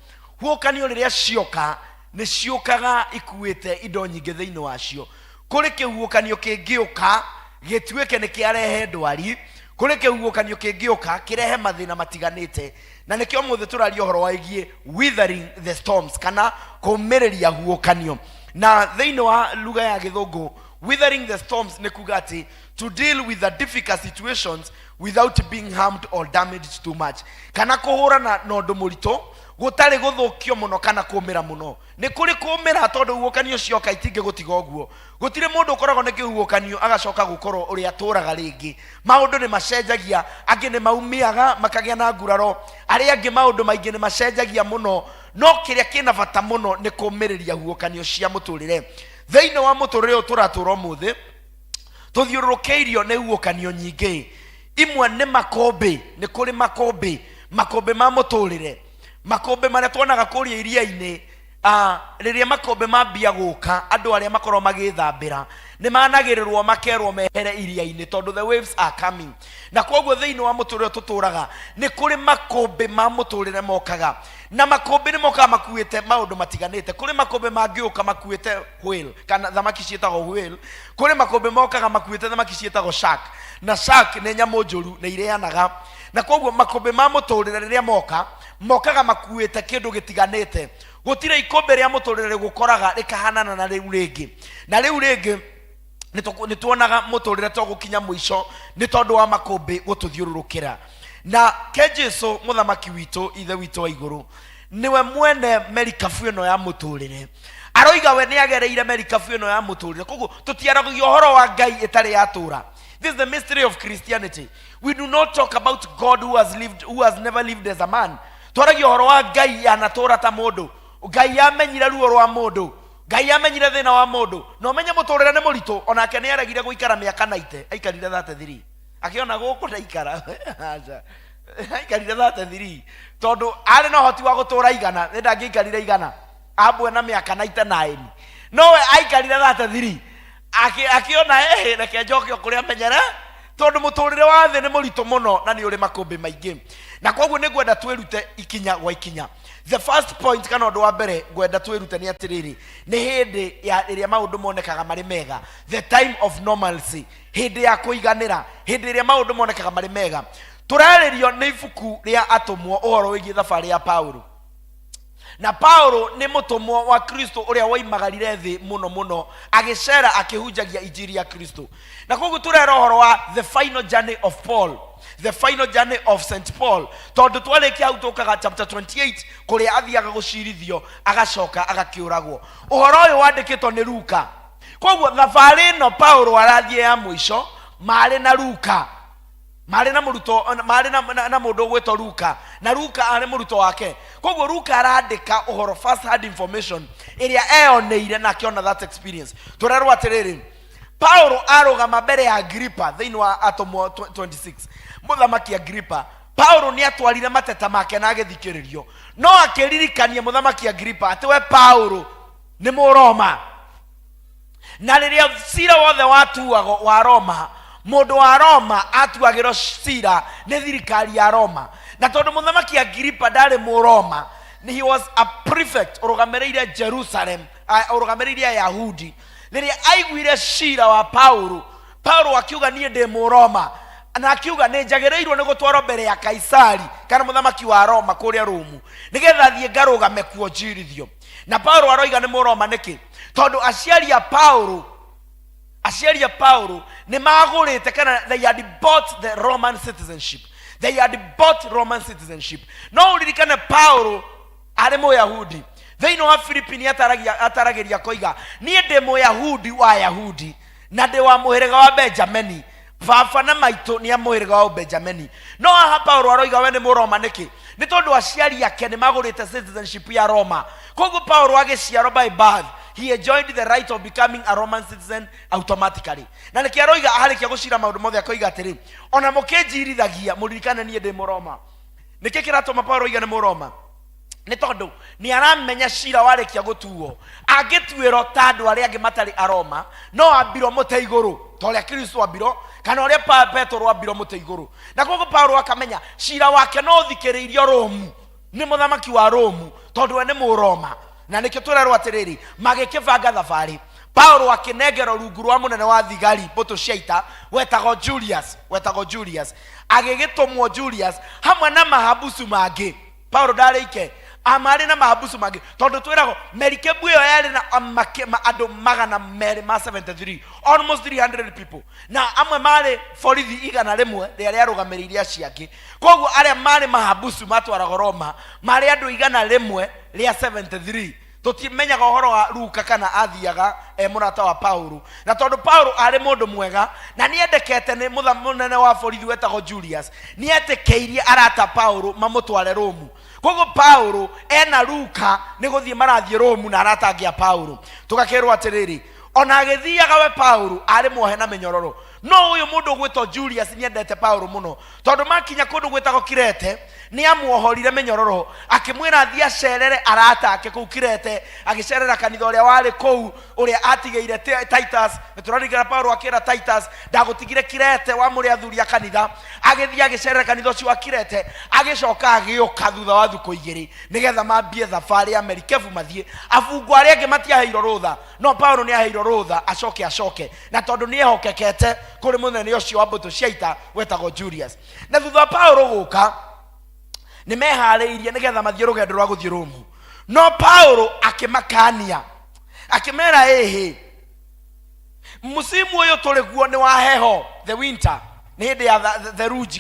K: Huhũkanio rĩrĩa cioka nĩ ciũkaga ikuĩte indo nyingĩ thĩinĩ wacio. Kũrĩ kĩhuhũkanio kĩngĩũka gĩtuĩke nĩ kĩarehe ndwari, kũrĩ kĩhuhũkanio kĩngĩũka kĩrehe mathĩna matiganĩte, na nĩkĩo ũmũthĩ tũraria ũhoro wĩgiĩ withering the storms, kana kũmĩrĩria huhũkanio. Na thĩinĩ wa lugha ya gĩthũngũ, withering the storms nĩ kuga atĩ to deal with the difficult situations without being harmed or damaged too much, kana kũhũrana na ũndũ mũritũ gũtarĩ gũthũkio mũno kana kũmĩra mũno. Nĩ kũrĩ kũmĩra tondũ huhũkanio cioka itingĩgũtiga ũguo. Gũtirĩ mũndũ ũkoragwo nĩ kĩhuhũkanio agacoka gũkorwo ũrĩa atũraga rĩngĩ. Maũndũ nĩ macenjagia, angĩ nĩ maumiaga makagĩa na nguraro, arĩa angĩ maũndũ maingĩ nĩ macenjagia mũno. No kĩrĩa kĩna bata mũno nĩ kũmĩrĩria huhũkanio cia mũtũrĩre. Thĩinĩ wa mũtũrĩre ũyũ tũratũra ũmũthĩ, tũthiũrũrũkĩirio nĩ huhũkanio nyingĩ. Imwe nĩ makũmbĩ, nĩ kũrĩ makũmbĩ, makũmbĩ ma mũtũrĩre, makũmbĩ marĩa tuonaga kũrĩa iria-inĩ. Rĩrĩa makũmbĩ mambia gũka, andũ arĩa makoragwo magĩthambĩra nĩ managĩrĩrwo makerwo mehere iria-inĩ tondũ the waves are coming. Na koguo thĩinĩ wa mũtũrĩre ũyũ tũtũraga nĩ kũrĩ makũmbĩ ma mũtũrĩre mokaga, na makũmbĩ nĩ mokaga makuĩte maũndũ matiganĩte. Kũrĩ makũmbĩ mangĩũka makuĩte whale, kana thamaki ciĩtagwo whale. Kũrĩ makũmbĩ mokaga makuĩte thamaki ciĩtagwo shark, na shark nĩ nyamũ njũru, nĩ irĩanaga. Na koguo makũmbĩ ma mũtũrĩre rĩrĩa moka, mokaga makuĩte kĩndũ gĩtiganĩte. Gũtirĩ ikũmbĩ rĩa mũtũrĩre rĩgũkoraga rĩkahanana na rĩu rĩngĩ. Na rĩu rĩngĩ nĩ tuonaga mũtũrĩre to gũkinya mũico nĩ tondũ wa makũmbĩ gũtũthiũrũrũkĩra. Na ke Jesu mũthamaki witũ, ithe witũ wa igũrũ, nĩwe mwene merikabu ĩno ya mũtũrĩre. Aroiga we nĩ agereire merikabu ĩno ya mũtũrĩre. Koguo tũtiaragia ũhoro wa Ngai ĩtarĩ yatũra. This is the mystery of Christianity. We do not talk about God who has lived, who has never lived as a man. Twaragia ũhoro wa Ngai yanatũra ta mũndũ. Ngai amenyire ruo rwa mũndũ. Ngai amenyire thĩna wa mũndũ. Na ũmenye mũtũrĩre nĩ mũritũ, onake nĩ aregire gũikara mĩaka 90, aikarire 33. Akĩona gũkũ ndaikara. Aca. Aikarire 33. Tondũ arĩ na ũhoti wa gũtũra igana, nĩ ndangĩaikarire igana. Ambwe na mĩaka 99. Nowe aikarire 33. Akĩona ehe, reke njoke o kũrĩa menyere, tondũ mũtũrĩre wa thĩ nĩ mũritũ mũno na nĩ ũrĩ makũmbĩ maingĩ. Na koguo nĩ ngwenda twĩrute ikinya gwa ikinya. The first point, kana ũndũ wa mbere ngwenda twĩrute nĩ atĩrĩrĩ, nĩ hĩndĩ ya ĩrĩa maũndũ monekaga marĩ mega, the time of normalcy, hĩndĩ ya kũiganĩra, hĩndĩ ĩrĩa maũndũ monekaga marĩ mega. Tũrarĩrio nĩ ibuku rĩa Atũmwo ũhoro wĩgiĩ thabarĩ ya Paulo. Na Paulo nĩ mũtũmwo wa Kristo ũrĩa woimagarire thĩ mũno mũno, agĩcera akĩhunjagia injiri ya Kristo. Na koguo tũrera ũhoro wa the final journey of Paul, the final journey of St. Paul, tondũ twarĩkia hau tũkaga chapter 28 kũrĩa athiaga gũcirithio agacoka agakĩũragwo. Ũhoro ũyũ wandĩkĩtwo nĩ Luka. Koguo thabarĩ ĩno Paulo arathiĩ ya mũico marĩ na Luka, marĩ na mũrutwo, marĩ na mũndũ ũgwĩtwo Luka, na Luka arĩ mũrutwo wake. Koguo Luka arandĩka ũhoro first hand information ĩrĩa eyoneire na akĩona that experience. Tũrerwo atĩrĩrĩ, Paulo arũgama mbere ya Agripa thĩinĩ wa Atũmwo 26, mũthamaki Agripa, Paulo nĩ atwarire mateta make na agĩthikĩrĩrio, no akĩririkania mũthamaki Agripa atĩ we Paulo nĩ Mũroma, na rĩrĩa cira wothe watuagwo wa Roma, mũndũ wa Roma atuagĩrwo cira nĩ thirikari ya Roma. Na tondũ mũthamaki Agripa ndarĩ Mũroma, he was a prefect ũrũgamĩrĩire Jerusalem, ũrũgamĩrĩire Ayahudi. Rĩrĩa aiguire cira wa Paulo, Paulo akiuga niĩ ndĩ Mũroma, na akiuga nĩ njagĩrĩirwo nĩ gũtwarwo mbere ya Kaisari kana mũthamaki wa Roma kũrĩa Rũmu, nĩgetha thiĩ ngarũgame kuo njirithio. Na Paulo aroiga nĩ Mũroma nĩkĩ? Tondũ aciari a Paulo, aciari a Paulo nĩ magũrĩte kana they had bought the Roman citizenship, they had bought Roman citizenship. No ũririkane Paulo arĩ Mũyahudi. Thĩinĩ wa Filipi nĩ ataragĩria akoiga, niĩ ndĩ Mũyahudi wa Ayahudi na ndĩ wa mũhĩrĩga wa Benjamini, baba na maitũ nĩ a mũhĩrĩga wa Benjamini. No haha Paulo aroiga we nĩ Mũroma nĩkĩ? Nĩ tondũ aciari ake nĩ magũrĩte citizenship ya Roma. Koguo Paulo agĩciarwo by birth, he enjoyed the right of becoming a Roman citizen automatically. Na nĩkĩo aroiga arĩkia gũcira maũndũ mothe akoiga atĩrĩ, ona mũkĩnjirithagia mũririkane niĩ ndĩ Mũroma. Nĩkĩ kĩratũma Paulo oige nĩ Mũroma? Nĩ tondũ nĩ aramenya cira warĩkia gũtuo, angĩtuĩrwo ta andũ arĩa angĩ matarĩ Aroma, no ambirwo mũtĩ igũrũ ta ũrĩa Kristo ambirwo, kana ũrĩa Petero ambirwo mũtĩ igũrũ. Na koguo Paulo akamenya cira wake no ũthikĩrĩirio Romu nĩ mũthamaki wa Romu, tondũ we nĩ Mũroma. Na nĩkĩo tũrerwo atĩrĩrĩ, magĩkĩbanga thabarĩ, Paulo akĩnengerwo rungu rwa mũnene wa thigari mbũtũ cia ita wetagwo Julius, wetagwo Julius. Agĩgĩtũmwo Julius hamwe na mahabusu mangĩ. Paulo ndarĩ ike, amarĩ na mahabusu mangĩ, tondũ twĩragwo merikebu ĩyo yarĩ na andũ magana merĩ ma 73, almost 300 people, na amwe marĩ borithi igana rĩmwe rĩrĩa rĩarũgamĩrĩire acio angĩ. Koguo arĩa marĩ mahabusu matwaragwo Roma marĩ andũ igana rĩmwe rĩa 73. Tũtimenyaga ũhoro wa Luka kana athiaga e mũrata wa Paulo, na tondũ Paulo arĩ mũndũ mwega na nĩendekete nĩ mũnene wa borithi wetagwo Julius, nĩetĩkĩirie arata Paulo mamũtware Romu. Koguo Paulo ena Luka nĩ gũthiĩ marathiĩ Romu na arata angĩ a Paulo. Tũgakĩrwo atĩrĩrĩ, ona agĩthiaga we Paulo arĩ muohe na mĩnyororo, no ũyũ mũndũ ũgwĩtwo Julius nĩendete Paulo mũno, tondũ makinya kũndũ gwĩtagwo Kirete nĩ amuohorire mĩnyororo, akĩmwĩra athiĩ acerere arata ake kũu Kirete, agĩcerera kanitha ũrĩa warĩ kũu ũrĩa atigĩire Titus. Nĩ tũraririkana Paulo akĩra Titus, ndagũtigire Kirete wamũre athuri a kanitha. Agĩthiĩ agĩcerera kanitha ũcio wa Kirete, agĩcoka agĩũka thutha wa thukũ igĩrĩ nĩgetha mambie thabarĩ ya merikebu mathiĩ. Abungwa arĩa angĩ matiaheirwo rũtha, no Paulo nĩ aheirwo rũtha acoke acoke, na tondũ nĩ ehokekete kũrĩ mũnene ũcio wa mbũtũ cia ita wetagwo Julius. Na thutha wa Paulo gũka nĩ meharĩirie nĩgetha mathiĩ rũgendo rwa gũthiĩ Romu, no Paulo akĩmakania akĩmera, ĩhĩ, musimu ũyũ tũrĩ guo nĩ wa heho, the winter, nĩ hĩndĩ ya theruji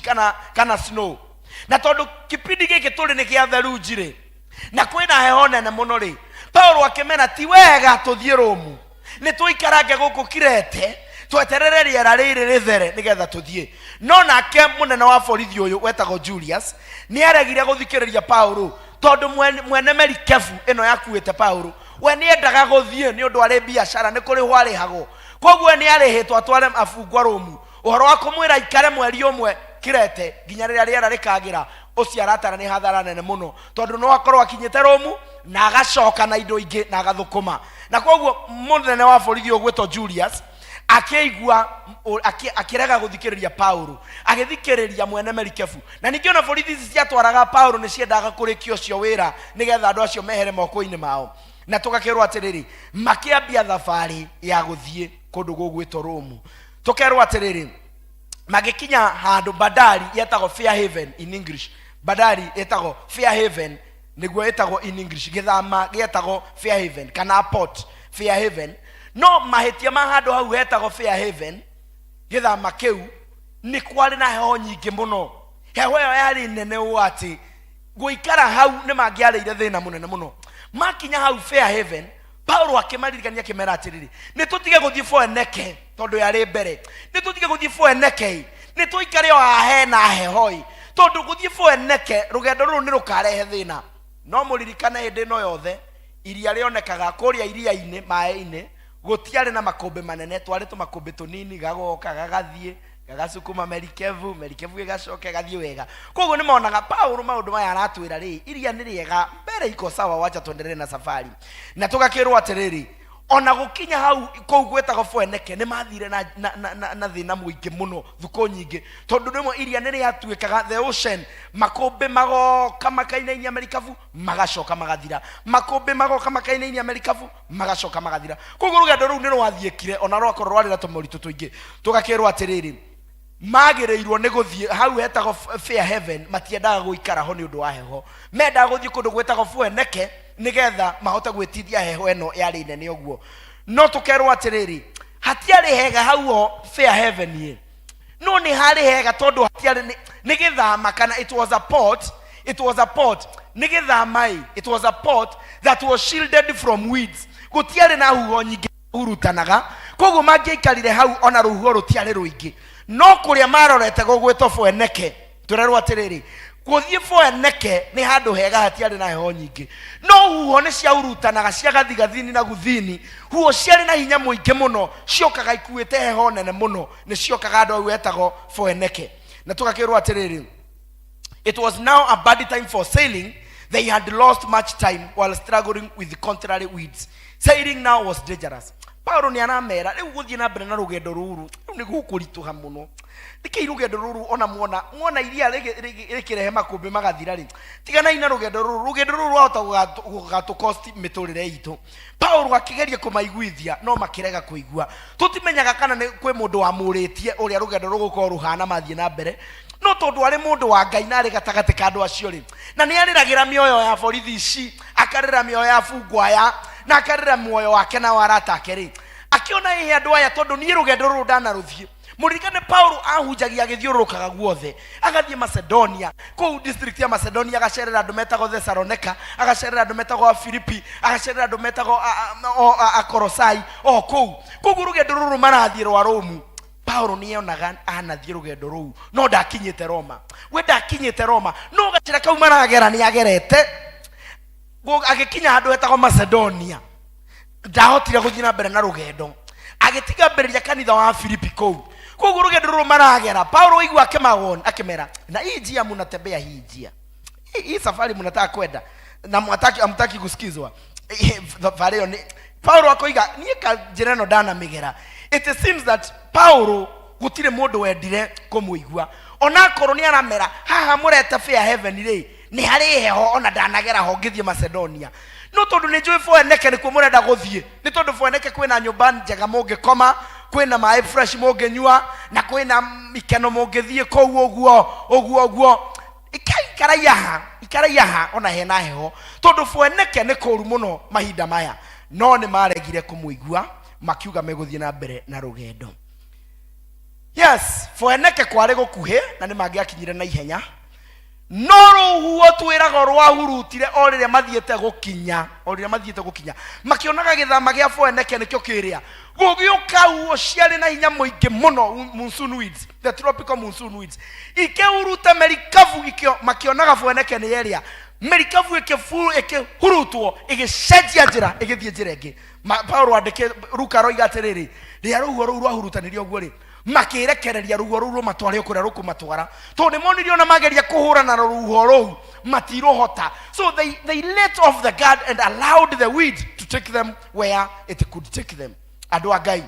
K: kana snow, na tondũ kipindi gĩkĩ tũrĩ nĩ gĩa theruji rĩ, na kwĩna heho nene mũno rĩ, Paulo akĩmera ti wega tũthiĩ Romu, nĩ tũikarange gũkũ Kirete tweterere rĩera rĩrĩ rĩthere nĩgetha tũthiĩ. No nake mũnene wa borithi ũyũ wetagwo Julius nĩ aregire gũthikĩrĩria Paulo, tondũ mwene merikebu ĩno yakuĩte Paulo we nĩ endaga gũthiĩ nĩ ũndũ arĩ biacara, nĩ kũrĩhwo arĩhagwo, koguo nĩ arĩhĩtwo atware abungwa Romu. Ũhoro wa kũmwĩra aikare mweri ũmwe Kirete nginya rĩrĩa rĩera rĩkagĩra, ũcio aratara nĩ hathara nene mũno, tondũ no akorwo akinyĩte Romu na agacoka na indo ingĩ na agathũkũma. Na koguo mũnene wa borithi ũgwĩtwo Julius akĩigua akĩrega gũthikĩrĩria Paulo, agĩthikĩrĩria mwene merikebu. Na ningĩ ona borithi ici ciatwaraga Paulo nĩ ciendaga kũrĩkia ũcio wĩra nĩgetha andũ acio mehere moko-inĩ mao. Na tũgakĩrwo atĩrĩrĩ, makĩambia thabarĩ ya gũthiĩ kũndũ gũgwĩtwo Romu. Tũkerwo atĩrĩrĩ, magĩkinya handũ bandari yetagwo Fair Haven in English, bandari ĩtagwo Fair Haven, nĩguo ĩtagwo in English, gĩthama gĩetagwo Fair Haven kana port Fair Haven. No mahĩtia ma handũ hau hetagwo Fair Haven, gĩthama kĩu nĩ kwarĩ na heho nyingĩ mũno. Heho ĩyo yarĩ nene ũũ atĩ gũikara hau nĩ mangĩarĩire thĩna mũnene mũno. Makinya hau Fair Haven, Paulo akĩmaririkania akĩmera atĩrĩrĩ, nĩ tũtige gũthiĩ Foeneke, tondũ yarĩ mbere, nĩ tũtige gũthiĩ Foeneke, nĩ tũikare o haha hena heho ĩ, tondũ gũthiĩ Foeneke rũgendo rũrũ nĩ rũkarehe thĩna. No mũririkane hĩndĩ ĩno yothe iria rĩonekaga kũrĩa iria-inĩ, maĩ-inĩ, gũtiarĩ na makũmbĩ manene, twarĩ tũmakũmbĩ tũnini, gagoka gagathiĩ gagacukuma merikebu, merikebu ĩgacoka ĩgathiĩ wega. Koguo nĩ monaga Paulo maũndũ maya aratwĩra rĩ, iria nĩ rĩega, mbere iko sawa, wacha tuendelee na safari. Na tũgakĩrwo atĩrĩrĩ, Ona gũkinya hau kũu gwĩtagwo Foeneke nĩ mathire na, na, na, na, na thĩna mũingĩ mũno thukũ nyingĩ, tondũ rĩmwe iria nĩ rĩatuĩkaga the ocean, makũmbĩ magoka makainainia merikabu magacoka magathira, makũmbĩ magoka makainainia merikabu magacoka magathira. Koguo rũgendo rũu nĩ rwathiĩkire ona rwakorwo rwarĩ na tũmoritũ tũingĩ. Tũgakĩrwo atĩrĩrĩ, magĩrĩirwo nĩ gũthiĩ hau hetagwo Fair Haven, matiendaga gũikara ho nĩ ũndũ wa heho, mendaga gũthiĩ kũndũ gwĩtagwo Foeneke nĩgetha mahote gwĩtithia heho ĩno yarĩ nene ũguo. No tũkerwo atĩrĩrĩ, hatiarĩ hega hau ho Fair Haven ĩ, no nĩ harĩ hega tondũ hatiarĩ nĩ gĩthama, kana it was a port, it was a port, nĩ gĩthama ĩ, it was a port that was shielded from weeds. Gũtiarĩ na huho nyingĩ hurutanaga, koguo mangĩaikarire hau ona rũhuho rũtiarĩ rũingĩ. No kũrĩa marorete gũgwĩtwo Foeneke, tũrerwo atĩrĩrĩ, gũthiĩ Foeneke nĩ handũ hega hatiarĩ na heho nyingĩ, no huho nĩ ciahurutanaga cia gathigathini na guthini. Huho ciarĩ na hinya mũingĩ mũno, ciokaga ikuĩte heho nene mũno, nĩ ciokaga handũ hau hetagwo Foeneke. Na tũgakĩrwo atĩrĩrĩ, it was now a bad time for sailing. They had lost much time while struggling with the contrary winds. Sailing now was dangerous. Paulo nĩ aramera rĩu gũthiĩ na mbere na rũgendo rũrũ rĩu nĩ gũkũritũha mũno. Nĩkĩi rũgendo rũrũ ona muona muona iria rĩkĩrehe makũmbĩ magathira rĩ, tiganai na rũgendo rũrũ, rũgendo rũrũ rwahota gũgatũkosti mĩtũrĩre itũ. Paulo akĩgeria kũmaiguithia no makĩrega kũigua. Tũtimenyaga kana nĩ kwĩ mũndũ wamũrĩtie ũrĩa rũgendo rũgũkorwo rũhana mathiĩ na mbere, no tondũ arĩ mũndũ wa Ngai na arĩ gatagatĩ ka andũ acio rĩ, na nĩ arĩragĩra mĩoyo ya borithi ici, akarĩra mĩoyo ya bungwa aya, na akarĩra muoyo wake na wa arata ake rĩ, akĩona ĩhĩ andũ aya, tondũ niĩ rũgendo rũrũ ndanarũthiĩ. Mũririkane Paulo ahunjagia agĩthiũrũrũkaga guothe, agathiĩ Macedonia, kũu district ya Macedonia, agacerera andũ metagwo Thessalonica, agacerera andũ metagwo Afilipi, agacerera andũ metagwo Akolosai o kũu. Koguo rũgendo rũrũ marathiĩ rwa Rũmu, Paulo nĩ onaga anathiĩ rũgendo rũu, no ndakinyĩte Roma. We ndakinyĩte Roma, no gacĩra kau maragera nĩ agerete, agĩkinya handũ hetagwo Macedonia. Ndahotire gũthiĩ na mbere na rũgendo, agĩtigambĩrĩria kanitha wa Filipi kũu. Koguo rũgendo rũrũ maragera, Paulo aigua akĩmawon akĩmera, na hii njia mnatembea, hii njia hii safari mnataka kwenda na mwataki amtaki kusikizwa. Safari ĩyo nĩ Paulo akoiga niĩ ka njĩra ĩno ndanamĩgera. It seems that Paulo gũtirĩ mũndũ wendire kũmũigua, onakorwo nĩ aramera haha mũreta Fair Haven rĩ, nĩ harĩ heho, ona ndanagera ho ngĩthiĩ Macedonia, no tondũ nĩ njũĩ Foeneke nĩkuo mũrenda gũthiĩ, nĩ tondũ Foeneke kwĩna nyũmba njega mũngĩkoma, kwĩna maĩ fresh mũngĩnyua, na kwĩna ikeno mũngĩthiĩ kũu ũguo ũguo ũguo. Ikarai haha, ikarai haha ona hena heho, tondũ Foeneke nĩ kũũru mũno mahinda maya. No nĩ maregire kũmũigua, makiuga megũthiĩ na mbere na rũgendo. Yes, Foeneke kwarĩ gũkuhĩ na nĩ mangĩakinyire na ihenya, no rũhuho twĩragwo rwahurutire o rĩrĩa mathiĩte gũkinya, o rĩrĩa mathiĩte gũkinya makĩonaga gĩthama gĩa Foeneke nĩkĩo kĩrĩa, gũgĩũka huho ciarĩ na hinya mũingĩ mũno, monsoon winds, the tropical monsoon winds, ikĩhuruta merikabu ikĩo, makĩonaga Foeneke nĩ ĩrĩa merikabu ĩkĩhurutwo, ĩgĩcenjia njĩra ĩgĩthiĩ njĩra ĩngĩ. Paulo andĩke, Luka aroiga atĩrĩrĩ, rĩrĩa rũhuho rũu rwahurutanirie ũguo rĩ, makĩrekereria rũhuho rũu rũmatware o kũrĩa rũkũmatwara, tondũ nĩ monire ona mageria kũhũrana na rũhuho rũu matirũhota. So they let off the guard and allowed the wind to take them where it could take them. Andũ a Ngai,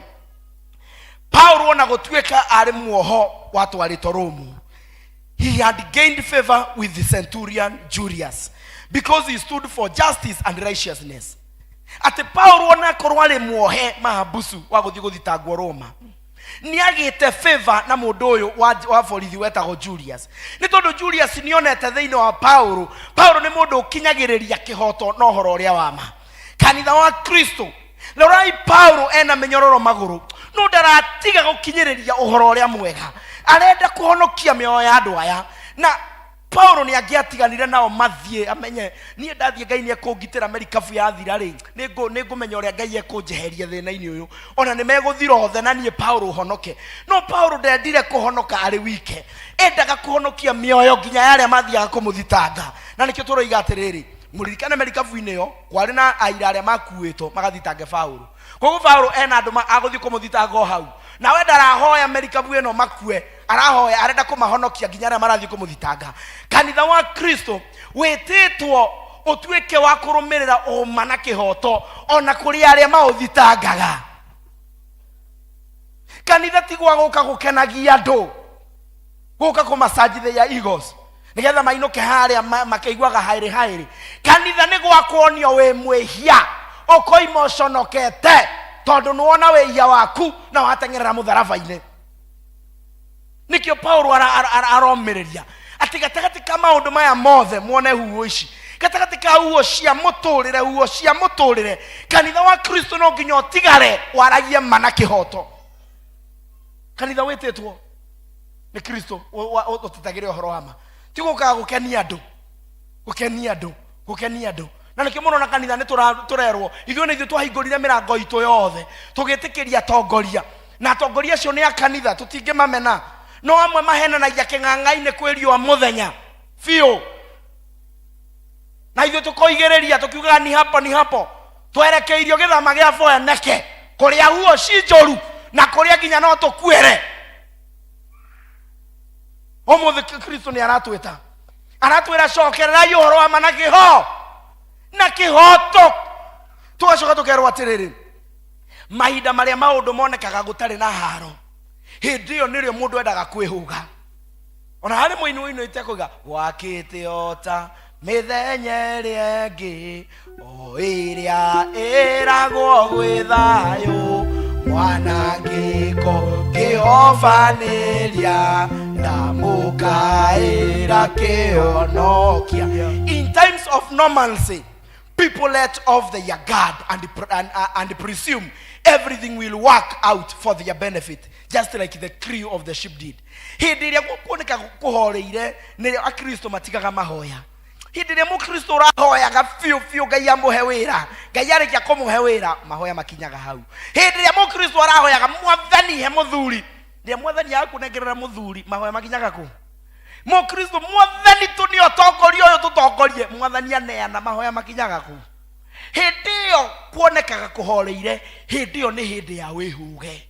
K: Paulo ona gũtuĩka arĩ muoho watwarĩtwo Rũmu, he had gained favor with the centurion Julius because he stood for justice and righteousness. Atĩ Paulo ona akorwo arĩ muohe mahabusu wa gũthiĩ gũthitangwo Roma, nĩ agĩte favor na mũndũ ũyũ wa borithi wetagwo Julius, nĩ tondũ Julius nĩ onete thĩinĩ wa Paulo, Paulo nĩ mũndũ ũkinyagĩrĩria kĩhoto na ũhoro ũrĩa wa ma. Kanitha wa Kristo, rorai Paulo ena mĩnyororo magũrũ, no ndaratiga gũkinyĩrĩria ũhoro ũrĩa mwega, arenda kũhonokia mĩoyo ya andũ aya. Na Paulo nĩ angĩatiganire nao mathiĩ, amenye niĩ ndathiĩ Ngai nĩ ekũngitĩra, merikabu yathira rĩ, nĩ ngũmenya ũrĩa Ngai ekũnjeheria thĩna-inĩ ũyũ, ona nĩ megũthira othe na niĩ Paulo honoke. No Paulo ndendire kũhonoka arĩ wike, endaga kũhonokia mĩoyo nginya ya arĩa mathiaga kũmũthitanga. Na nĩkĩo tũroiga atĩrĩrĩ, mũririkane merikabu-inĩ ĩyo kwarĩ na aira arĩa makuĩtwo magathitange Paulo. Koguo Paulo ena andũ agũthiĩ kũmũthitanga o hau, nawe ndarahoya merikabu ĩno makue, arahoya arenda kũmahonokia nginya arĩa marathiĩ kũmũthitanga. Kanitha wa Kristo wĩtĩtwo Ũtuĩke wa kũrũmĩrĩra ũma na kĩhoto ona kũrĩ arĩa maũthitangaga. Kanitha ti gwa gũka gũkenagia andũ, gũka kũmassage their egos nĩgetha mainũke harĩa makĩiguaga haĩrĩ haĩrĩ. Kanitha nĩ gwa kuonio wĩ mwĩhia, ũkoima ũconokete tondũ nĩwona wĩhia waku na wateng'erera mũtharaba-inĩ. Nĩkĩo Paulo aromĩrĩria atĩ gatagatĩ ka maũndũ maya mothe muone huho ici, gatagatĩ ka huho cia mũtũrĩre, huho cia mũtũrĩre, kanitha wa Kristo no nginya ũtigare waragie ma na kĩhoto. Kanitha wĩtĩtwo nĩ Kristo ũtetagĩre ũhoro wa ma, ti gũkaga gũkenia andũ, gũkenia andũ, gũkenia andũ. Na nĩkĩo mũrona kanitha nĩ tũrerwo ithuĩ nĩ ithuĩ twahingũrire mĩrango itũ yothe tũgĩtĩkĩria atongoria, na atongoria acio nĩ a kanitha, tũtingĩmamena, no amwe mahenanagia kĩng'ang'a-inĩ kwĩ riũa mũthenya biũ, na ithuĩ tũkoigĩrĩria tũkiugaga ni hapo ni hapo. Twerekeirio gĩthama gĩa Foeneke kũrĩa huo ci njũru na kũrĩa nginya no tũkuĩre. Ũmũthĩ Kristo nĩ aratwĩta, aratwĩra cokererai ũhoro wa ma na kĩho na kĩhoto. Tũgacoka tũkerwo atĩrĩrĩ, mahinda marĩa maũndũ monekaga gũtarĩ na haro, hĩndĩ ĩyo nĩrĩo mũndũ endaga kwĩhũga. Ona harĩ mũini ũinĩte kuga gwakĩte ota mĩthenya ĩrĩa ĩngĩ o ĩrĩa ĩragwo gwĩ thayũ, mwanangĩko kĩhobanĩria ndamũkaĩra kĩhonokia. In times of normalcy, people let off their guard and presume everything will work out for their benefit, just like the crew of the ship did. Hĩndĩ ĩrĩa gũkuoneka kũhoreire nĩrĩo akristo matigaga mahoya. Hĩndĩ ĩrĩa mũkristo ũrahoyaga biũ biũ Ngai amũhe wĩra, Ngai arĩkia kũmũhe wĩra, mahoya makinyaga hau. Hĩndĩ ĩrĩa mũkristo arahoyaga mwathani he mũthuri, rĩrĩa mwathani akũnengerera mũthuri, mahoya makinyaga kũ? Mũkristo mwathani tũ nĩ ũtongoria ũyũ tũtongorie, mwathani aneana, mahoya makinyaga kũ? Hĩndĩ ĩyo kuonekaga kũhoreire, hĩndĩ ĩyo nĩ hĩndĩ ya wĩhuge.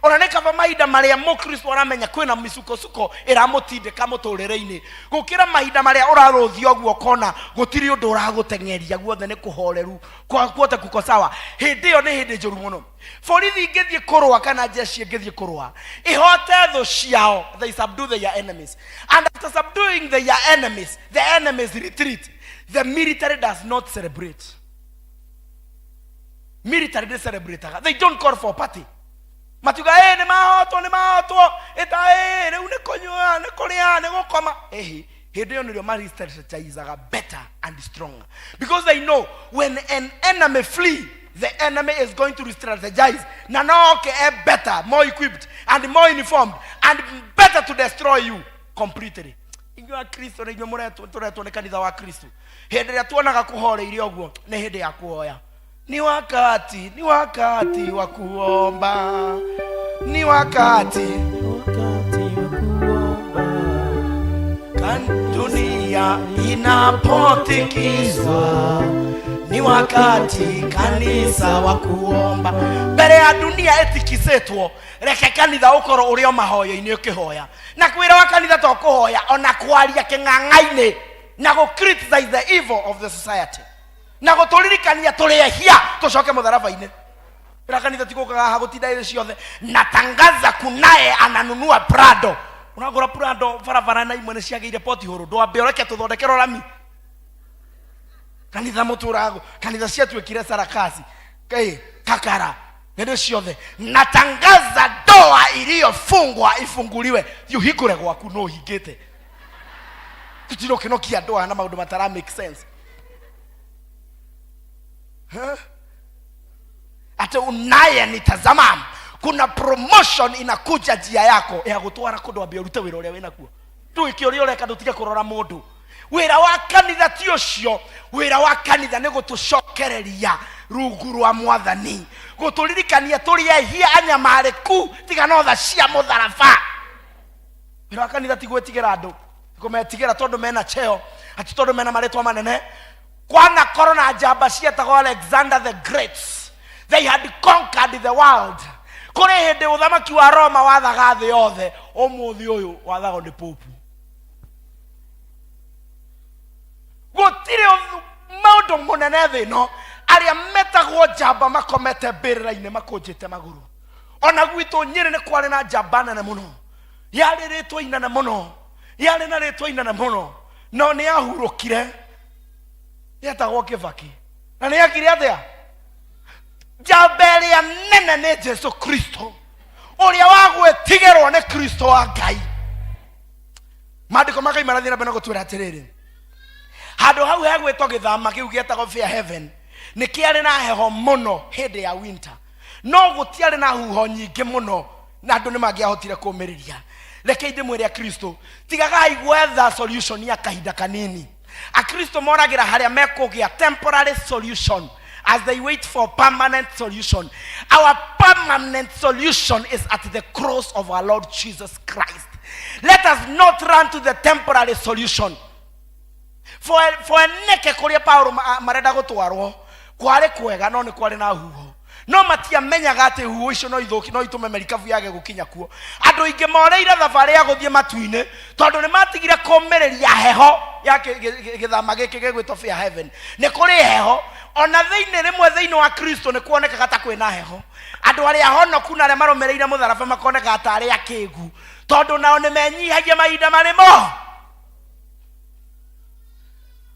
K: Ona nĩ kaba mahinda marĩa mũkristo aramenya kwĩna mĩsukosuko ĩramũtindĩka mũtũrĩre-inĩ, gũkĩra mahinda marĩa ũrarũthia ũguo ũkona gũtirĩ ũndũ ũragũteng'eria, guothe nĩ kũhoreru, guothe kuko sawa. Hĩndĩ ĩyo nĩ hĩndĩ njũru mũno. Borithi ingĩthiĩ kũrũa kana jeshi ĩngĩthiĩ kũrũa ihote thũ ciao, they subdue their enemies, and after subduing their enemies, the enemies retreat. The military does not celebrate. Military they celebrate, they don't call for party. Matiuga ĩ nĩ mahotwo, nĩ mahotwo, ĩta ĩ rĩu nĩ kũnyua, nĩ kũrĩa, nĩ gũkoma. Ĩhĩ, hĩndĩ ĩyo nĩrĩo ma-strategizaga better and stronger, because they know when an enemy flee, the enemy is going to re-strategize na no oke e better, more equipped and more informed and better to destroy you completely. Inyuĩ akristo nĩ inyuĩ mũretwo, tũretwo nĩ kanitha wa Kristo. Hĩndĩ ĩrĩa tuonaga kũhoreire ũguo nĩ hĩndĩ ya kuhoya. Ni wakati, ni wakati wa kuomba, ni wakati kan dunia inapotikizwa, ni wakati kanisa wa kuomba. Mbere ya dunia ĩtikicĩtwo, reke kanitha ũkorwo ũrĩ o mahoya-inĩ ũkĩhoya. Na kwĩra wa kanitha to kũhoya, ona kwaria kĩng'ang'a-inĩ na gũ criticize the evil of the society na gũtũririkania tũrĩ ehia tũcoke mũtharaba-inĩ. Ĩra kanitha ti gũkaga haha gũtinda ĩrĩ ciothe. Natangaza kunaye ananunua Prado. Ũragũra Prado barabara na imwe nĩ ciagĩire poti hũrũ, ndwambe ũreke tũthondekerwo rami. Kanitha mũtũrago, kanitha ciatuĩkire sarakasi. Ĩ, kakara hĩndĩ ciothe. Natangaza ndoa iliyofungwa ifunguliwe. Thiĩ ũhingũre gwaku no ũhingĩte. Tũtirĩ ũkĩnokia andũ aya na maũndũ matara make sense. Huh? Ate unaye nitazama, kuna promotion inakuja njia yako ya gũtwara kũndũ, ambia ũrute wĩra ũrĩa wĩnaguo. Ndũĩke ũrĩa ũreka, ndũtige kũrora mũndũ. Wĩra wa kanitha ti ũcio. Wĩra wa kanitha nĩ gũtũcokereria rungu rwa mwathani, gũtũririkania tũrĩ ehia anyamarĩku, tiga no tha cia mũtharaba. Wĩra wa kanitha ti gwĩtigĩra andũ, kũmetigĩra tondũ mena cheo, ati tondũ mena marĩtwa manene. Kwanakorwo na njamba cietagwo Alexander the Great, they had conquered the world. Kũrĩ hĩndĩ ũthamaki wa Roma wathaga thĩ yothe, ũmũthĩ ũyũ wathagwo nĩ Pope. Gũtirĩ
O: Mũndũ mũnene thĩ ĩno arĩa metagwo njamba makomete mbĩrĩra-inĩ makũnjĩte magũrũ. Ona gwitũ Nyĩrĩ nĩ kwarĩ na njamba nene mũno, yarĩ rĩtwa inene mũno, yarĩ na rĩtwa inene mũno, no nĩ yahurũkire, yetagwo Kĩbakĩ. Na nĩ yakire atĩa? Njamba ĩrĩa nene nĩ Jesu Kristo, ũrĩa wa gwĩtigĩrwo nĩ Kristo wa Ngai. Maandĩko ma Ngai marathiĩ na mbere na gũtwĩra atĩrĩrĩ, handũ hau hegwĩtwo gĩthama kĩu gĩetagwo Fair Haven nĩ kĩarĩ na heho mũno hĩndĩ ya winter, no gũtiarĩ na huho nyingĩ mũno na andũ nĩ mangĩahotire kũmĩrĩria. Reke ndĩmwĩre Akristo, tigagai gwetha solution ya kahinda kanini. Akristo moragĩra harĩa mekũgĩa temporary solution as they wait for permanent solution. Our permanent solution is at the cross of our Lord Jesus Christ. Let us not run to the temporary solution. For neke kũrĩa Paulo marenda gũtwarwo kwarĩ kwega, no nĩ kwarĩ na huho, no matiamenyaga atĩ huho icio no ithũki, no itũme merikabu yage gũkinya kuo. Andũ aingĩ moreire thabarĩ ya gũthiĩ matu-inĩ tondũ nĩ matigire kũmĩrĩria heho ya gĩthama gĩkĩ gĩgwĩtwo Fair Haven. Nĩ kũrĩ heho ona thĩinĩ, rĩmwe thĩinĩ wa Kristo nĩ kuonekaga ta kwĩna heho. Andũ arĩa honoku na arĩa marũmĩrĩire mũtharaba makonekaga ta arĩ akĩgu, tondũ nao nĩ menyihagia mahinda marĩ mo.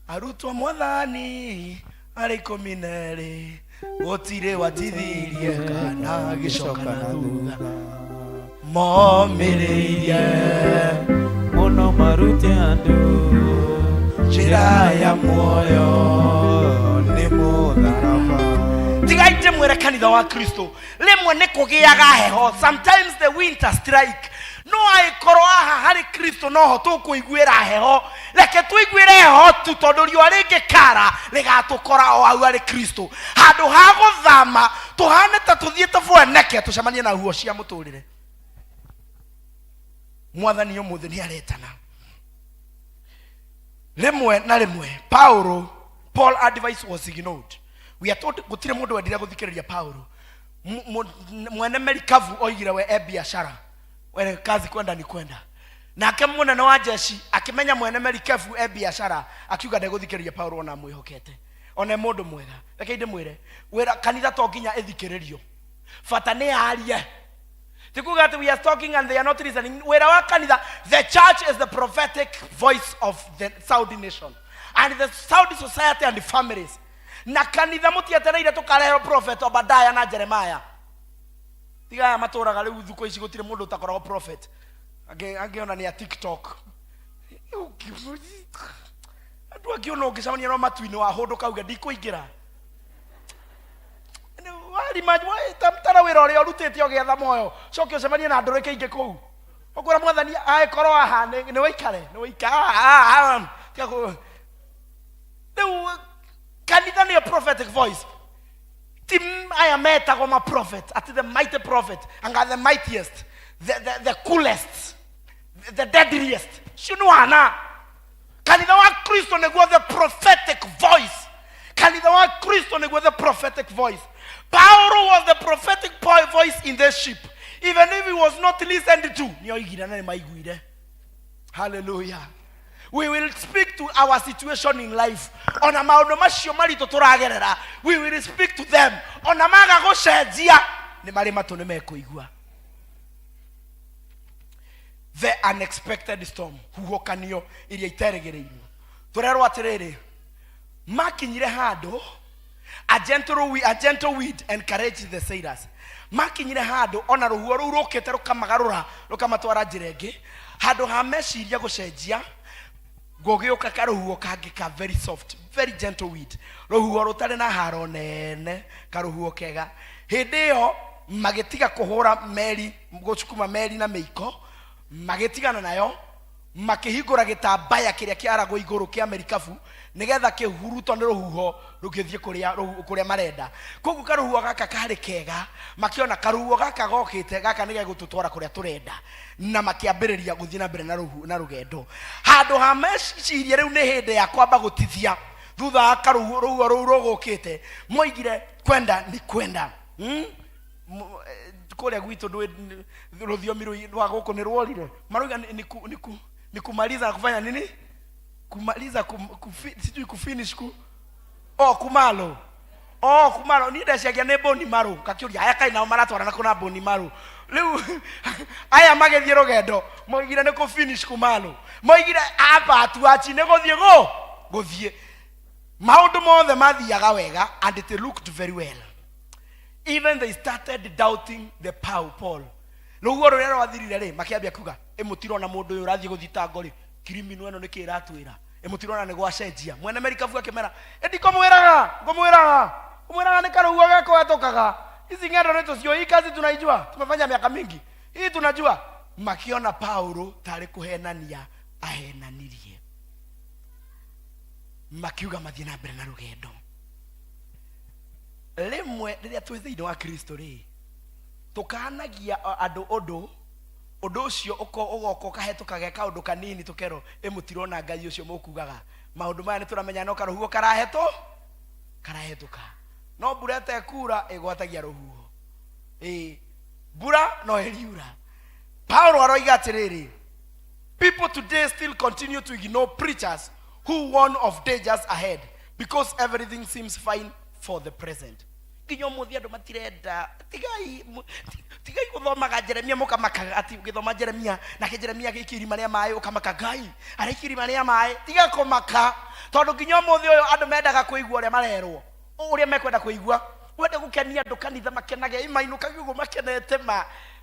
O: Arutwo mwathani arĩ ikũmi na erĩ, gũtirĩ watithirie kana gĩcoka na thutha, momĩrĩirie
P: mũno marute andũ njĩra ya muoyo nĩ mũtharaba.
O: Tigai ndĩmwĩre kanitha wa Kristo, rĩmwe nĩ kũgĩaga heho, sometimes the winter strike. No angĩkorwo haha harĩ Kristo noho tũkũiguĩra heho, reke tũiguĩre heho tu, tondũ riũa rĩngĩkara rĩgatũkora o hau harĩ Kristo. Handũ ha gũthama tũhane ta tũthiĩte bweneke, tũcemanie na huo cia mũtũrĩre. Mwathani ũmũthĩ nĩ aretana rĩmwe na rĩmwe. Paulo, Paul advice was ignored. We are told gũtirĩ mũndũ wendire gũthikĩrĩria Paulo. Mwene merikabu oigire we e biashara, we kazi kwenda ni kwenda. Nake mũnene wa jeshi akĩmenya mwene merikabu e biashara, akiuga ndegũthikĩrĩria Paulo ona amwĩhokete, ona e mũndũ mwega. Reke ndĩmwĩre, wĩra kanitha to nginya ĩthikĩrĩrio, bata nĩ yarie. Ti kuga atĩ we are talking and they are not listening. Wĩra wa kanitha, the church is the prophetic voice of the Saudi nation and the Saudi society and the families. Na kanitha mũtietereire tũkarehwo prophet Obadiah na Jeremiah. Tiga aya matũraga rĩu thukũ ici gũtirĩ mũndũ ũtakoragwo prophet. Angĩ ona nĩ a TikTok. Andũ angĩ ona ũngĩcemania nao matu-inĩ wahũndũka uge ndikũingĩra. Tara wĩra ũrĩa ũrutĩte ũgĩetha muoyo, coke ũcemanie na ndũrĩke ingĩ kũu. Ũkwĩra mwathani angĩkorwo haha nĩ wĩikare, nĩ wĩikare. Rĩu kanitha nĩyo prophetic voice. Ti aya metagwo ma prophet, ati the mighty prophet, anga the mightiest, the coolest, the deadliest. Cio nĩ wana. Kanitha wa Kristo nĩguo the prophetic voice. Kanitha wa Kristo nĩguo the prophetic voice. Paulo was the prophetic voice in the ship. Even if he was not listened to, nĩ oigire na nĩ maiguire. Hallelujah. We will speak to our situation in life. Ona maũndũ macio maritũ tũragerera, we will speak to them. Ona maga gũcenjia, nĩ marĩ matũ nĩ mekũigua. The unexpected storm, huhũkanio iria iterĩgĩrĩirwo. Tũrerwo atĩrĩrĩ, makinyire handũ, a gentle wind encouraged the sailors. Makinyire handũ ona rũhuho rũu rũkĩte rũkamagarũra rũkamatwara njĩra ĩngĩ, handũ ha meciria gũcenjia, gũgĩũka karũhuho kangĩ ka very soft, very gentle wind, rũhuho rũtarĩ na haro nene, karũhuho kega. Hĩndĩ ĩyo magĩtiga kũhũra meri, gũcukuma meri na mĩiko, magĩtigana nayo, makĩhingũra gĩtambaya kĩrĩa kĩaragwo igũrũ kĩa merikabu nĩgetha kĩhurutwo nĩ rũhuho rũgĩthiĩ kũrĩa marenda. Koguo karũhuho gaka karĩ kega, makĩona karũhuho gaka gokĩte gaka nĩ gegũtũtwara kũrĩa tũrenda, na makĩambĩrĩria gũthiĩ na mbere na rũgendo. Handũ ha mecirie rĩu nĩ hĩndĩ ya kwamba gũtithia thutha wa karũhuho rũhuho rũu rũgũkĩte, moigire kwenda ni kwenda. Kũrĩa gwitũ rũthiomi rwa gũkũ nĩ rworire. Marauga ni kumaliza kufanya nini? Kumaliza sijui kufinish ku. O kumalo, o kumalo. Niĩ ndeciagia nĩ boni maru, ngakĩũria aya kaĩ nao maratwarana kũ na boni maru. Rĩu aya magĩthiĩ rũgendo moigire nĩ kũ finish kumalo, moigire apa tuachi nĩ gũthiĩ gũ gũthiĩ. Maũndũ mothe mathiaga wega and it looked very well. Even they started doubting the power Paul. Rũhuho rũrĩa rwathirire rĩ, makĩambia kuga, ĩ mũtirona mũndũ ũyũ ũrathiĩ gũthitango rĩ, criminal ĩno nĩkĩ ĩratwĩra? Ĩ mũtirona nĩ gwacenjia? Mwene merikabu akĩmera, ĩ ndikũmwĩraga, ngũmwĩraga, ngũmwĩraga nĩ karũhuho gekũhetũkaga. Ici ng'endo nĩ tũciũĩ, hii kazi tunaijua, tumefanya miaka mingi, hii tunajua. Makĩona Paulo tarĩ kũhenania ahenanirie, makiuga mathiĩ na mbere na rũgendo. Rĩmwe rĩrĩa twĩ thĩinĩ wa Kristo rĩ, tũkanagia andũ ũndũ, ũndũ ũcio ũgoka ũkahetũka ge kaũndũ kanini, tũkerwo ĩ mũtirona Ngai ũcio mũkugaga. Maũndũ maya nĩ tũramenya no karũhuho karahetũka, no mbura ĩtekura ĩgwatagia rũhuho. Ĩ mbura no ĩriura. Paulo aroiga atĩrĩrĩ, people today still continue to ignore preachers who warn of dangers ahead because everything seems fine for the present. Nginya ũmũthĩ andũ matirenda, tigai tigai gũthomaga Jeremia mũkamakaga atĩ ũgĩthoma Jeremia nake Jeremia agĩikia irima rĩa maĩ ũkamaka Ngai araikia irima rĩa maĩ. Tiga kũmaka, tondũ nginya ũmũthĩ ũyũ andũ mendaga kũigua ũrĩa marerwo, ũrĩa mekwenda kũigua. Wenda gũkenia andũ kanitha makenage, mainũkage ũguo makenete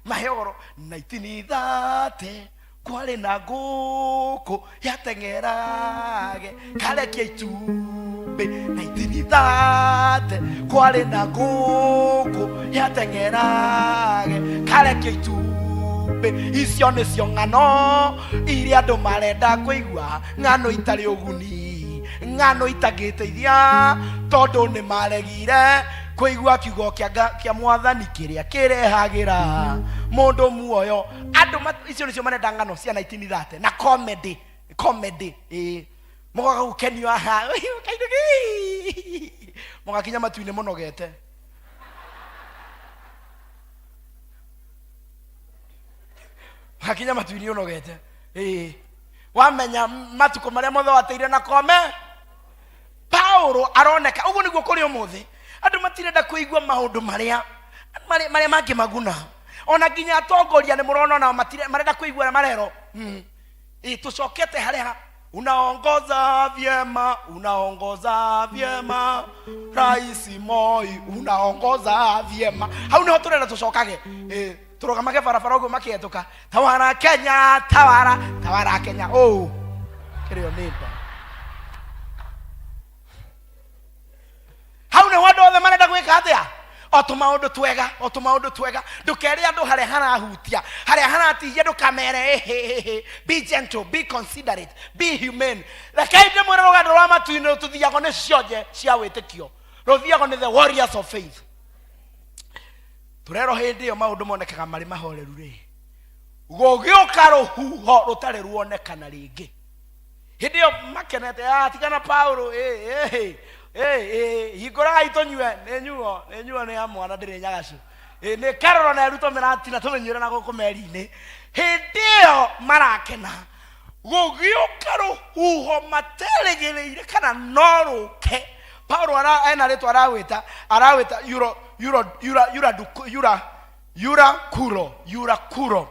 O: mahe ũhoro. 1930 kwarĩ na ngũkũ yateng'erage karekia itumbĩ. 1930 kwarĩ na ngũkũ yateng'erage karekia itumbĩ. Icio nĩcio ng'ano iria andũ marenda kũigua, ng'ano itarĩ ũguni, ng'ano itangĩteithia, tondũ nĩ maregire kũigua kiugo kĩa mwathani kĩrĩa kĩrehagĩra mũndũ muoyo. Andũ icio nĩcio marenda, ng'ano cia 1930 na comedy, comedy. Ĩĩ, mũgoka gũkenio haha kainũ, mũgakinya matu-inĩ mũnogete. Mũgakinya matu-inĩ ũnogete. Ĩĩ, wamenya matukũ marĩa mothe wateire na kome. Paulo aroneka ũguo nĩguo kũrĩ ũmũthĩ, andũ matirenda kũigua maũndũ marĩa marĩa mangĩmaguna. Ona nginya atongoria nĩ mũrona onao marenda kũigua ũrĩa marerwo. Ĩ, tũcokete harĩa unaongoza vyema, unaongoza vyema Rais Moi, unaongoza vyema. Hau niho tũrenda tũcokage. Ĩ, tũrũgamage barabara ũguo makĩhetũka, tawara Kenya, tawara, tawara Kenya. Ũũ kĩrĩo nĩ nda. Hau nĩho andũ othe marenda gwĩka atĩa? O tũmaũndũ twega, o tũmaũndũ twega. Ndũkere andũ harĩa harahutia, harĩa haratihia, ndũkamere ĩhĩhĩhĩ. Be gentle, be considerate, be humane. Rekei ndĩmwĩre, rũgendo rwa matu-inĩ rũtũthiagwo nĩ cionje cia wĩtĩkio, rũthiagwo nĩ the warriors of faith. Tũrerwo hĩndĩ ĩyo maũndũ monekaga marĩ mahoreru rĩ, gũgĩũka rũhuho rũtarĩ ruonekana rĩngĩ. Hĩndĩ ĩyo makenete, ah, tigana Paulo, eh, eh, eh, eh, hingũrai tũnyue, nĩ nyuo, nĩ nyuo, nĩ ya mwana ndĩrĩ nyagacu. Nĩ karoro na eru tũmĩratina tũmĩnyuĩre na gũkũ meri-inĩ. Hĩndĩ ĩyo marakena, gũgĩũka rũhuho materĩgĩrĩire kana no rũke. Paulo ena rĩtwa arawĩta, arawĩta euro, euro, euro, euro, euro, eurakulo, eurakulo.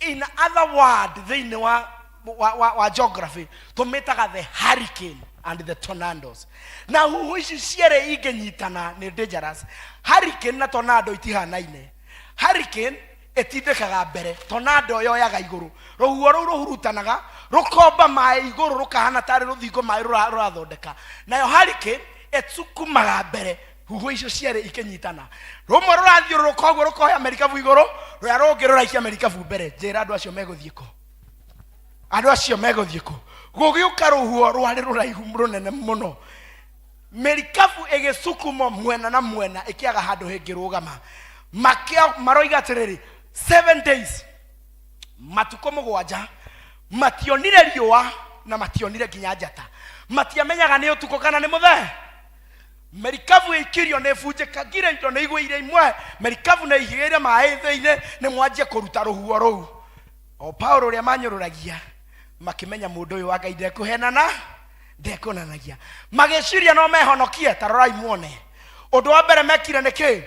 O: In other word, thĩinĩ wa geography tũmĩtaga the hurricane and the tornadoes. Na huho ici cierĩ ingĩnyitana nĩ dangerous. Hurricane na tornado itihanaine. Hurricane ĩtindĩkaga mbere, tornado yoyaga igũrũ. Rũhuho rũu rũhurutanaga rũkomba maĩ igũrũ, rũkahana tarĩ rũthingo maĩ rũrathondeka. Nayo hurricane ĩcukumaga mbere. Huho icio cierĩ ikĩnyitana, rũmwe rũrathiũrũrũka ũguo rũkoya merikabu igũrũ, rũrĩa rũngĩ rũraikia merikabu mbere. Njĩra andũ acio megũthiĩ kũ? Andũ acio megũthiĩ kũ? Gũgĩũka rũhuho rwarĩ rũraihu rũnene mũno, merikabu ĩgĩcukumwo mwena na mwena, ĩkĩaga handũ hĩngĩrũgama. Maroiga atĩrĩrĩ, 7 days, matukũ mũgwanja, mationire riũa na mationire nginya njata, matiamenyaga nĩ ũtukũ kana nĩ mũthenya. Merikabu ĩikirio nĩ bunjĩkangire indo nĩ igũire imwe, merikabu nĩ igĩire maĩ thĩinĩ, nĩ mwanjie kũruta rũhuho rũu. O Paulo ũrĩa manyũrũragia makĩmenya mũndũ ũyũ wa Ngai ndekũhenana, Ndekuonanagia. Magĩciria no mehonokie, ta rorai muone. Ũndũ wa mbere mekire nĩ kĩ?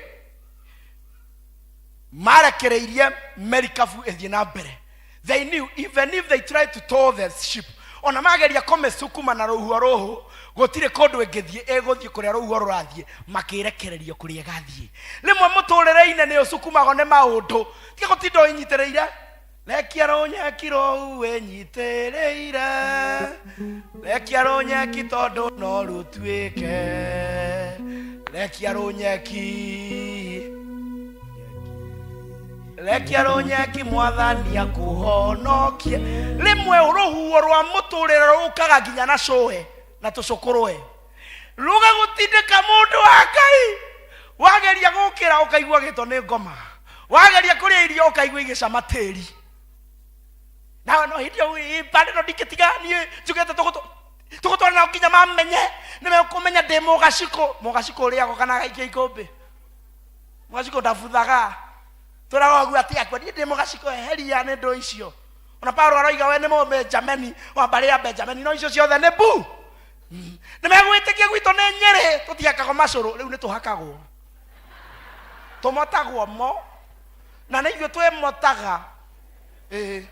O: Marekereirie merikabu ĩthiĩ na mbere. They knew even if they tried to tow the ship, ona mageria kũmĩcukuma na rũhuho rũhũ, gũtirĩ kũndũ ĩngĩthiĩ, ĩgũthiĩ kũrĩa rũhuho rũrathiĩ, makĩrekererio kũrĩa ĩgathiĩ. Rĩmwe mũtũrĩre-inĩ nĩ ũcukumagwo nĩ maũndũ, tiga gũtinda ũnyitĩrĩire. Rekia rũnyeki rũu wĩnyitĩrĩire, rekia rũnyeki tondũ no rũtuĩke, rekia rũnyeki, rekia rũnyeki mwathani akũhonokie. Rĩmwe rũhuho rwa mũtũrĩre rũkaga nginya na cũe na tũcũkũrũe, rũgagũtindĩka mũndũ wa Ngai. Wageria gũkĩra ũkaigua gĩto nĩ ngoma, wageria kũrĩa irio ũkaigua igĩcama tĩri. Nawe no hĩndĩ ĩyo pande no ndingĩtiga niĩ njugĩte tũgũtwara nao nginya mamenye, nĩ mekũmenya ndĩ mũgacikũ. Mũgacikũ ũrĩagwo kana agaikia ikũmbĩ? Mũgacikũ ndabuthaga. Twĩraga ũguo atĩ akua, niĩ ndĩ mũgacikũ, eheria nĩ ndũ icio. Ona Paulo aroiga we nĩ Mũbenjameni wa mbarĩ ya Benjameni, no icio ciothe nĩ bu. Nĩ megwĩtĩkia gwitũ nĩ Nyĩrĩ tũtihakagwo macũrũ, rĩu nĩ tũhakagwo, tũmotagwo mo, na nĩ ithuĩ twĩmotaga. Ĩĩ,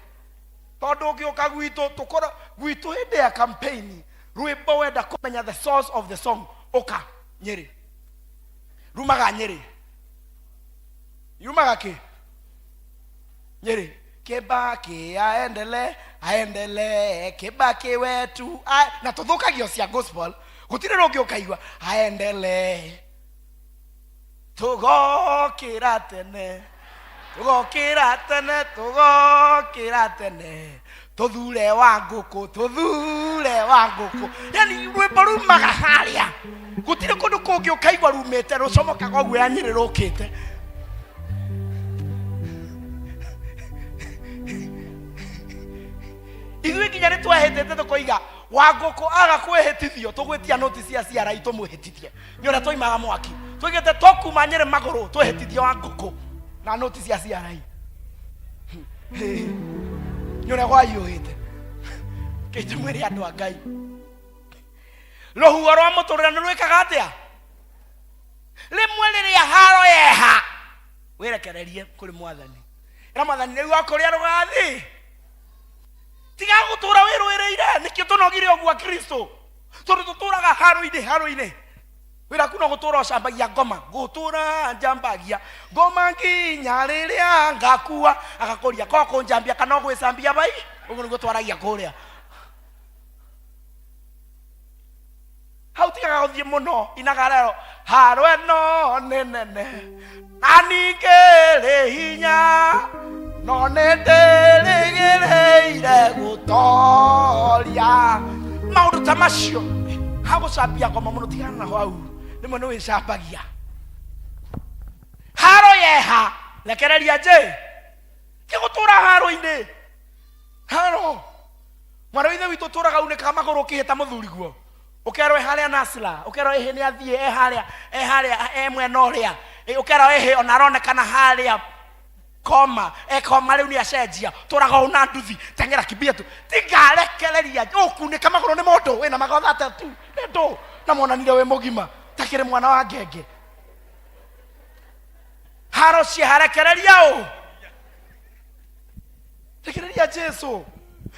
O: tondũ ũngĩũka gwitũ tũkorwo gwitũ hĩndĩ ya campaign, rwĩmbo wenda kũmenya the source of the song, ũka Nyĩrĩ, rumaga Nyĩrĩ, yumaga kĩ Nyĩrĩ. Kibaki aendele, aendele, Kibaki wetu na tũthũkagio cia gospel, gũtirĩ rũngĩ ũkaigua aendele. Tũgokĩra tene, tũgokĩra tene, tũgokĩra tene, tũthure wa ngũkũ, tũthure wa ngũkũ. Yani rwĩmbo rumaga harĩa, gũtirĩ kũndũ kũngĩ ũkaigua rumĩte, rũcomokaga ũguo ya Nyĩrĩ rũkĩte. Ithuĩ nginya nĩ twehĩtĩte tũkoiga wa ngũkũ aga kwĩhĩtithio tũgwĩtia noti cia ciara tũmwĩhĩtithie, nĩ ũrĩa twaimaga mwaki tũigĩte tũkuma Nyĩrĩ magũrũ twĩhĩtithie wa ngũkũ na noti cia ciara. Nĩ ũrĩa gwahiũhĩte. Kĩnjĩ mwĩrĩ andũ a Ngai, rũhuho rwa mũtũrĩre nĩ rwĩkaga atĩa? Rĩmwe rĩrĩa haro yeha, wĩrekererie kũrĩ mwathani, ĩra mwathani rĩu okũrĩa rũgathi, tiga gũtũra wĩrũĩrĩire. Nĩkĩo tũnogire ũguo Kristo, tondũ tũtũraga haro-inĩ, haro-inĩ. Wĩra ku no gũtũra ũcambagia ngoma, gũtũra njambagia ngoma nginya rĩrĩa ngakua. Agakũria ko kũnjambia kana ũgwĩcambia bai, ũguo nĩguo twaragia kũrĩa hau. Tigaga gũthiĩ mũno inaga rero, haro ĩno nĩ nene na ningĩ rĩ hinya, no nĩ ndĩrĩgĩrĩire gũtoria. Maũndũ ta macio hagũcambia ngoma mũno, tigana naho hau, rĩmwe nĩ wĩcambagia. Haro yeha, rekereria njĩ ti gũtũra haro-inĩ. Haro mwarĩ wa ithe witũ ũtũraga unĩkaga magũrũ ũkĩhĩta mũthuriguo, ũkerwo ĩ harĩa Nasla, ũkerwo ĩhĩ nĩ athiĩ, e harĩa, e harĩa, e mwena ũrĩa, ũkerwo ĩhĩ ona aronekana harĩa koma, e koma rĩu nĩ acenjia, tũraga ũũ na nduthi, teng'era kimbia tu, tigarekereria ũkunĩka magũrũ nĩ mũndũ wĩna magotha atatu nĩ ndũ na monanire wĩ mũgima takĩrĩ mwana wa ngenge. Haro ciarekereria ũ, rekereria Jesu.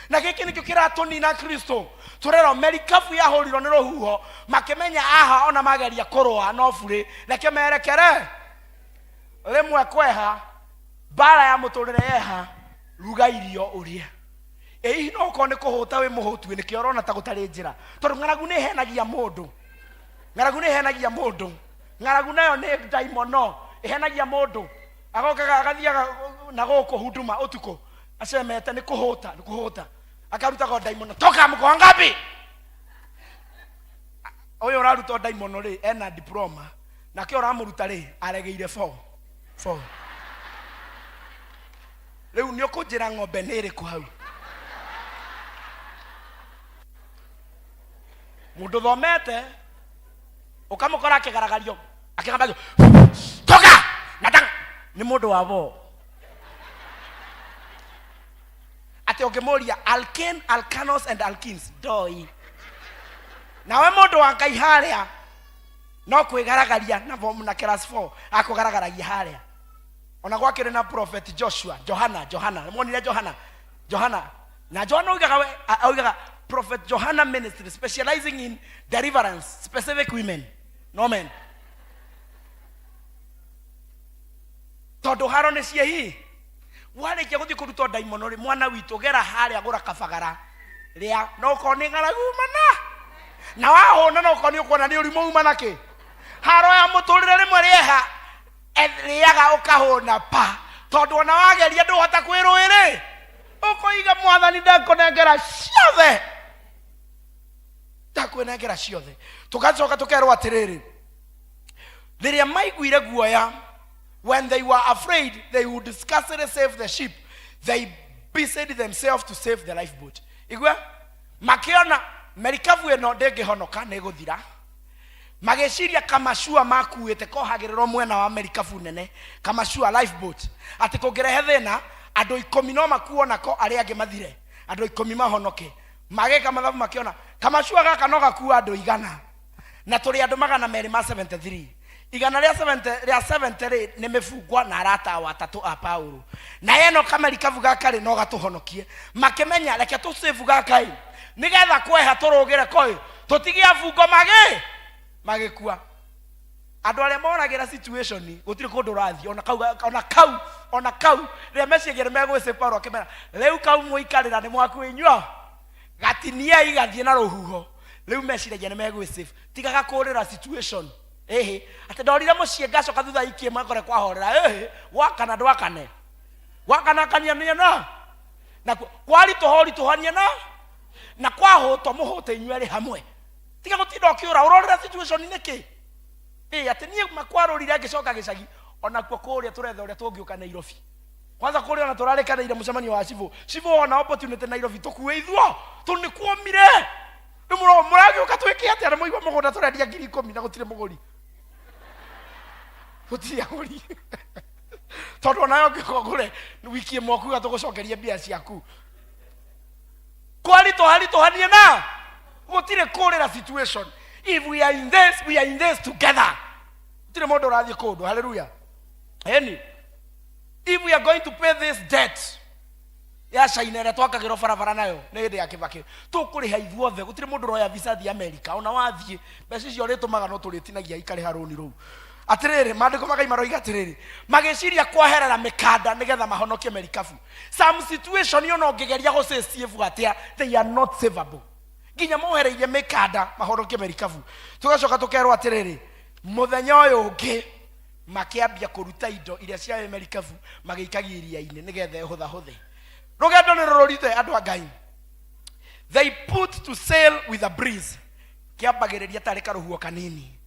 O: Na gĩkĩ nĩkĩo kĩratũnina Kristo. Tũrerwo merikabu yahũrirwo nĩ rũhuho, makĩmenya aha ona mageria kũrũa no burĩ, reke merekere. Rĩmwe kweha mbara ya mũtũrĩre yeha, ruga irio ũrĩe. Ĩ hihi no ũkorwo nĩ kũhũta wĩ mũhũtu, nĩkĩo ũrona ta gũtarĩ njĩra, tondũ ng'aragu nĩ ĩhenagia mũndũ. Ng'aragu nĩ ĩhenagia mũndũ. Ng'aragu nayo nĩ ndaimono, ĩhenagia mũndũ agokaga agathiaga na gũkũ huduma ũtukũ acemete nĩ kũhũta, nĩ kũhũta, akarutaga ndaimono toka mko ngapi. Ũyũ ũraruta ndaimono rĩ ena diploma, nake ũramũruta rĩ aregeire four four. Rĩu nĩ ũkũnjĩra ng'ombe nĩ ĩrĩkũ hau? Mũndũ thomete ũkamũkora akĩgaragario akĩgambagio toka nataka nĩ mũndũ wa bo atĩ ũngĩmũria alkane, alkanos and alkenes ndoi. Nawe mũndũ wa Ngai harĩa no kwĩgaragaria na form na class 4 akũgaragaragia harĩa. Ona gwakĩrĩ na prophet Joshua, Johana, Johana, mwonire Johana, Johana. Na Johana oigaga we, oigaga prophet Johana ministry specializing in deliverance, specific women, no men. Tondũ haro nĩ ciĩhi warĩkia gũthiĩ kũrutwo ndaimono rĩ, mwana witũ gera harĩa gũra kabagara rĩa no ũkorwo nĩ ng'aragu mana na wahũna no ũkorwo nĩ ũkuona nĩ ũrimũ uma na kĩ haro ya mũtũrĩre rĩmwe rĩeha rĩaga ũkahũna pa tondũ ona wageria ndũhota kwĩrũĩrĩ ũkoiga mwathani ndakũnengera ciothe, ndakwĩnengera ciothe. Tũgacoka tũkerwo atĩrĩrĩ, rĩrĩa maiguire guoya, when they were afraid they would scarcely save the ship, they busied themselves to save the lifeboat. Igua makiona merikabu ĩno ndĩngĩhonoka nĩ gũthira, magĩciria kamacua makuĩte kohagĩrĩrwo mwena wa merikabu nene, kamacua lifeboat, atĩ kũngĩrehe thĩna andũ 10 no makuo nako arĩa angĩ mathire, andũ 10 mahonoke. Magĩka mathabu makĩona kamacua gaka no gakua andũ 100 na tũrĩ andũ magana merĩ ma 73, igana rĩa 70 rĩa 70 rĩ nĩ mĩbungwa na arata ao atatũ a Paulo, na ĩno kamerikabu gaka rĩ no gatũhonokie. Makĩmenya reke tũsave gaka ĩ nĩgetha kweha tũrũgĩre koĩ tũtige abungo magĩkua. Andũ arĩa moragĩra situation gũtirĩ kũndũ ũrathiĩ, ona kau, ona kau, ona kau rĩrĩa meciagia nĩ megwĩcĩ, Paulo akĩmera rĩu kau mũikarĩra nĩ mwakwĩnyua gatiniai gathiĩ na rũhuho. Rĩu meciragia nĩ megwĩsave, tigaga kũrĩra situation. Ĩhĩ atĩ ndorire mũciĩ ngacoka thutha ikie makore kwahorera, ĩhĩ gwakana ndwakane gwakana akania na na kwaritũha ũritũhania na kwahũtwo mũhũte inyuĩ erĩ hamwe. Tiga gũtinda ũkĩũra ũrorera situation nĩkĩ. Ĩ atĩ niĩ makwarũrire ngĩcoka gĩcagi, onakuo kũrĩa tũretha ũrĩa tũngĩũka Nairobi. Kwanza kũrĩa ona tũrarĩkanĩire mũcemanio wa cibũ, cibũ ona opportunity Nairobi tũkue ithuo tondũ nĩ kuomire. Rĩu mũragĩũka twĩke atĩa? Nĩ mũigua mũgũnda tũrendia 10,000 na gũtirĩ mũgũri, gũtirĩ agũri, tondũ onayo ũngĩũka ũgũre wiki ĩmwe ũkuga tũgũcokerie mbia ciaku. Kwaritũha ritũhanie na gũtirĩ kũrĩra situation. If we are in this, we are in this together. Gũtirĩ mũndũ ũrathiĩ kũndũ. Haleluya. Eni if we are going to pay this debt ya China ĩrĩa twakagĩrwo barabara nayo nĩ hĩndĩ ya Kibaki, tũkũrĩha ithuothe. Gũtirĩ mũndũ ũroya visa thiĩ America, ona wathiĩ mbeca icio ũrĩtũmaga no tũrĩtinagia ikarĩha rũni rũu. Atĩrĩrĩ, maandĩko magai maroiga atĩrĩrĩ, magĩciria kweherera mĩkanda nĩgetha mahonokie merikabu. Some situation ona ũngĩgeria gũcĩciĩbu atĩa, they are not savable, nginya mohereirie mĩkanda mahonokie merikabu. Tũgacoka tũkerwo atĩrĩrĩ, mũthenya ũyũ ũngĩ makĩambia kũruta indo iria ciarĩ merikabu magĩikagia iria-inĩ nĩgetha ĩhũthahũthe. Rũgendo nĩ rũrũrite andũ a Ngai. They put to sail with a breeze, kĩambagĩrĩria tarĩ karũhuho kanini,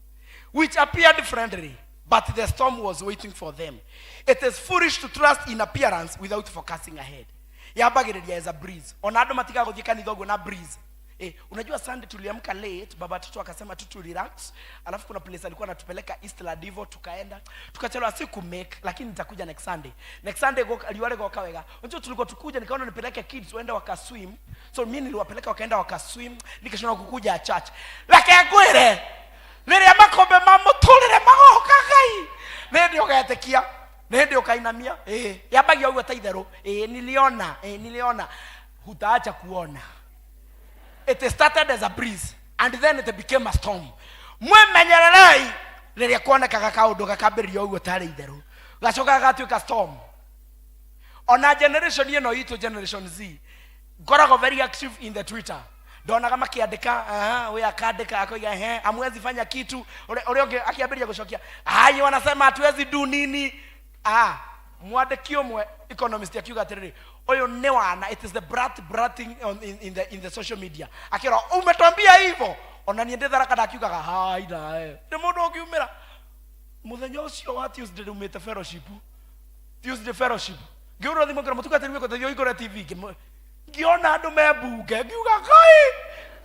O: which appeared friendly, but the storm was waiting for them. It is foolish to trust in appearance without focusing ahead. Yambagĩrĩria as a breeze. Ona andũ matigaga gũthiĩ kanitha ũguo na breeze. Unajua Sunday tuliamka late, baba watoto akasema tu tu relax, alafu kuna place alikuwa anatupeleka Eastland hivyo, tukaenda tukachelewa, siku make, lakini nitakuja next Sunday. Next Sunday liwa ligoka wega. Unajua tulikuwa tukuja, nikaona nipeleke kids waende wakaswim, so mimi niliwapeleka wakaenda wakaswim, nikashindwa kukuja church. Reke ngwĩre, rĩrĩa makombe ma mũtũrĩre magoka Ngai, nĩ hĩndĩ ũgetĩkia, nĩ hĩndĩ ũkainamia. Yambagia ũguo ta itherũ. Niliona, niliona. Hutaacha kuona. It started as a breeze and then it became a storm. Mwimenyererei rĩrĩa kuonekaga kaũndũ gakambĩrĩria ũguo tarĩ itherũ, gacoka gagatuĩka storm. Ona generation ĩno itũ, generation Z, ngoragwo very active in the Twitter, ndonaga makiandĩka, aha, huyu akandĩka akoiga ehe, hamwezi fanya kitu, ũrĩa ũngĩ akĩambĩrĩria gũcokia, ai wanasema hatuwezi do nini. Mwandĩki ũmwe economist akiuga atĩrĩrĩ, ũyũ nĩ wana, it is the brat bratting on, in, in, the, in the social media. Akĩra umetwambia hivyo, ona niĩ ndĩtharaka ndakiugaga hai nae nĩ mũndũ ũngiumĩra mũthenya ũcio wa Tuesday rumĩte fellowship, Tuesday fellowship, ngĩũrwo thimũ ngĩra mũtungatĩri wĩko tũthiĩ ũhingũre TV, ngĩona andũ me mbunge ngiuga Ngai,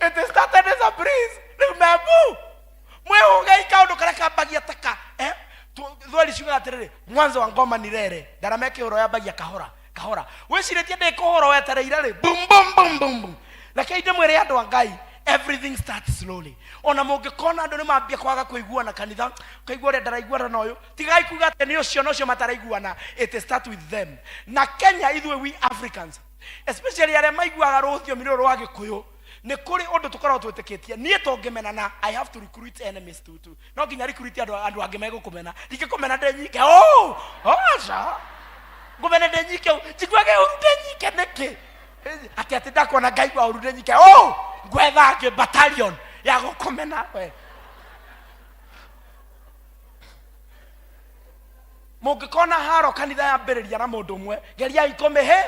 O: it started as a breeze, rĩu me mbu mwĩhũgei kaũndũ karĩa kambagia taka, thweri ciugaga atĩrĩrĩ, mwanzo wa ngoma ni rere, ndarama ĩkĩhũrwo yambagia kahora kahora, wĩcirĩtie ndĩkũhũrwo wetereire rĩ, bum bum bum bum bum. Reke ndĩmwĩre andũ a Ngai, Everything starts slowly. Ona mũngĩkona andũ nĩ mambia kwaga kũiguana kanitha, ũkaigua ũrĩa ndaraiguana na ũyũ, tigai kuga atĩ nĩ ũcio na ũcio mataraiguana. It start with them. Na Kenya ithuĩ, we Africans especially, arĩa maiguaga rũthiomi rũrũ rwa Gĩkũyũ, nĩ kũrĩ ũndũ tũkoragwo twĩtĩkĩtie. Niĩ tũngĩmenana, I have to recruit enemies to no nginya recruit andũ angĩ megũkũmena. Ndingĩkũmena ndĩ nyike. Oh, aca, ngũmene ndĩ nyike, njiguage ũru ndĩ nyike nĩkĩ? Atĩ ndakuona ngaigua ũru ndĩ nyike. Oh, ngwetha angĩ, battalion ya gũkũmena we. Mũngĩkona haro kanitha yambĩrĩria na mũndũ ũmwe, geriai kũmĩhe.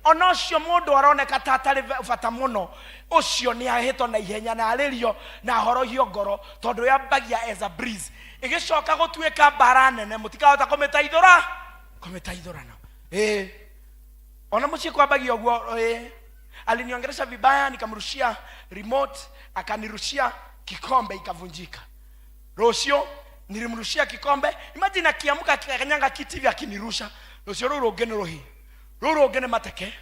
O: Ona ũcio mũndũ aroneka ta atarĩ bata mũno, ũcio nĩ ahĩtwo na ihenya na arĩrio na ahorohio ngoro, tondũ yambagia as a breeze, ĩgĩcoka gũtuĩka mbara nene, mũtikahota kũmĩtaithũrana. Ĩĩ, ona mũciĩ kwambagia ũguo. Ĩĩ, aliniongelesha vibaya, nikamrushia remote, akanirushia kikombe, ikavunjika. Rũciũ nilimrushia kikombe. Imagine akiamka akikanyanga kiti hivi akinirusha. Rũciũ rũu rũngĩ nĩ rũhi, rũu rũngĩ nĩ mateke,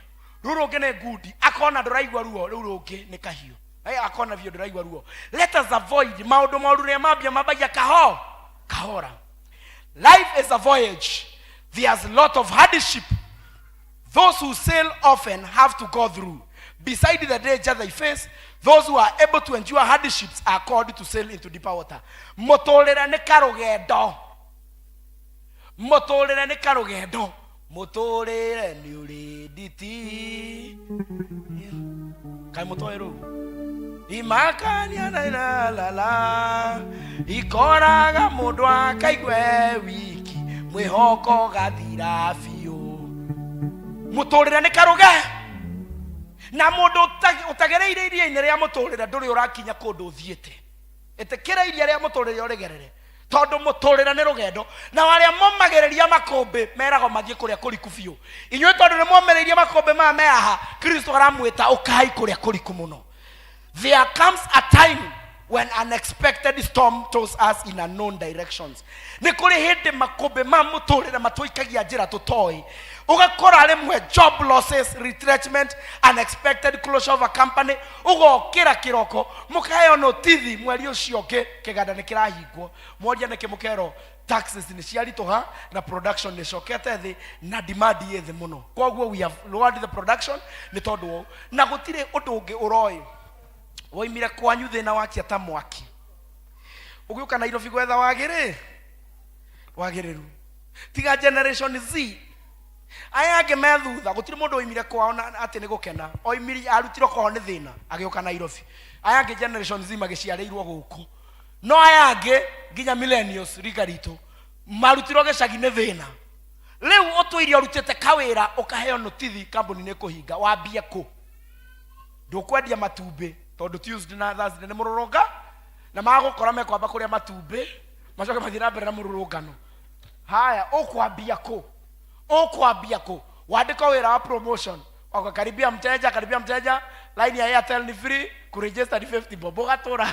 O: rũu rũngĩ nĩ ngundi, akona ndũraigua ruo, rũu rũngĩ nĩ kahiũ. Ai, akona biũ ndũraigua ruo. Let us avoid maũndũ moru rĩrĩa mambia, mambagia kaho kahora. Life is a voyage. There's a lot of hardship those who sail often have to go through. Beside the danger they face, those who are able to endure hardships are called to sail into deeper water. Mũtũrĩre nĩ karũgendo. Mũtũrĩre nĩ karũgendo. Mũtũrĩre nĩ ũrĩ nditi. Kaĩ mũtoĩ rũu? Imakania na la la la ikoraga mũndũ akaigue wiki, mwĩhoko gathira biũ. Mũtũrĩre nĩ karũge, na mũndũ ũtagereire iria-inĩ rĩa mũtũrĩre ndũrĩ ũrakinya kũndũ ũthiĩte. Ĩtĩkĩra iria rĩa mũtũrĩre ũrĩgerere, tondũ mũtũrĩre nĩ rũgendo, na arĩa momagĩrĩria makũmbĩ meragwo mathiĩ kũrĩa kũriku biũ. Inyuĩ tondũ nĩ momĩrĩirie makũmbĩ maya me haha, Kristo aramwĩta ũkai kũrĩa kũriku mũno. There comes a time when unexpected storm throws us in unknown directions. Nĩ kũrĩ hĩndĩ makũmbĩ ma mũtũrĩre matũikagia njĩra tũtoĩ. Ũgakora rĩmwe job losses, retrenchment, unexpected closure of a company, ũgokĩra kĩroko mũkaheo notithi mweri ũcio ũngĩ kĩganda nĩ kĩrahingwo. Mworia nĩkĩ, mũkerwo taxes nĩ ciaritũha na production nĩ ĩcokete thĩ na demand ĩ thĩ mũno, koguo we have lowered the production nĩ tondũ wa ũũ. Na gũtirĩ ũndũ ũngĩ ũroĩ. Woimire kwanyu thĩna wakia ta mwaki, ũgĩũka Nairobi gwetha wagĩrĩ wagĩrĩru. Tiga generation Z, aya angĩ me thutha, gũtirĩ mũndũ oimire kwao na atĩ nĩ gũkena. Oimire, arutirwo kwao nĩ thĩna, agĩũka Nairobi. Aya angĩ generation Z magĩciarĩirwo gũkũ, no aya angĩ nginya millennials, rika ritũ, marutirwo gĩcagi nĩ thĩna. Rĩu ũtũire ũrutĩte kawĩra, ũkaheo notithi kambuni nĩ kũhinga, wambie kũ? Ndũkwendia matumbĩ tondũ Tuesday na Thursday nĩ mũrũrũnga, na magũkora mekwamba kũrĩa matumbĩ, macoke mathiĩ na mbere na mũrũrũngano. Haya, ũkwambia kũ? Ũkwambia kũ? Wandĩkwo wĩra wa promotion, wakakaribia mteja, karibia mteja, line ya Airtel ni free, kuregister ni 50 bob, ũgatũra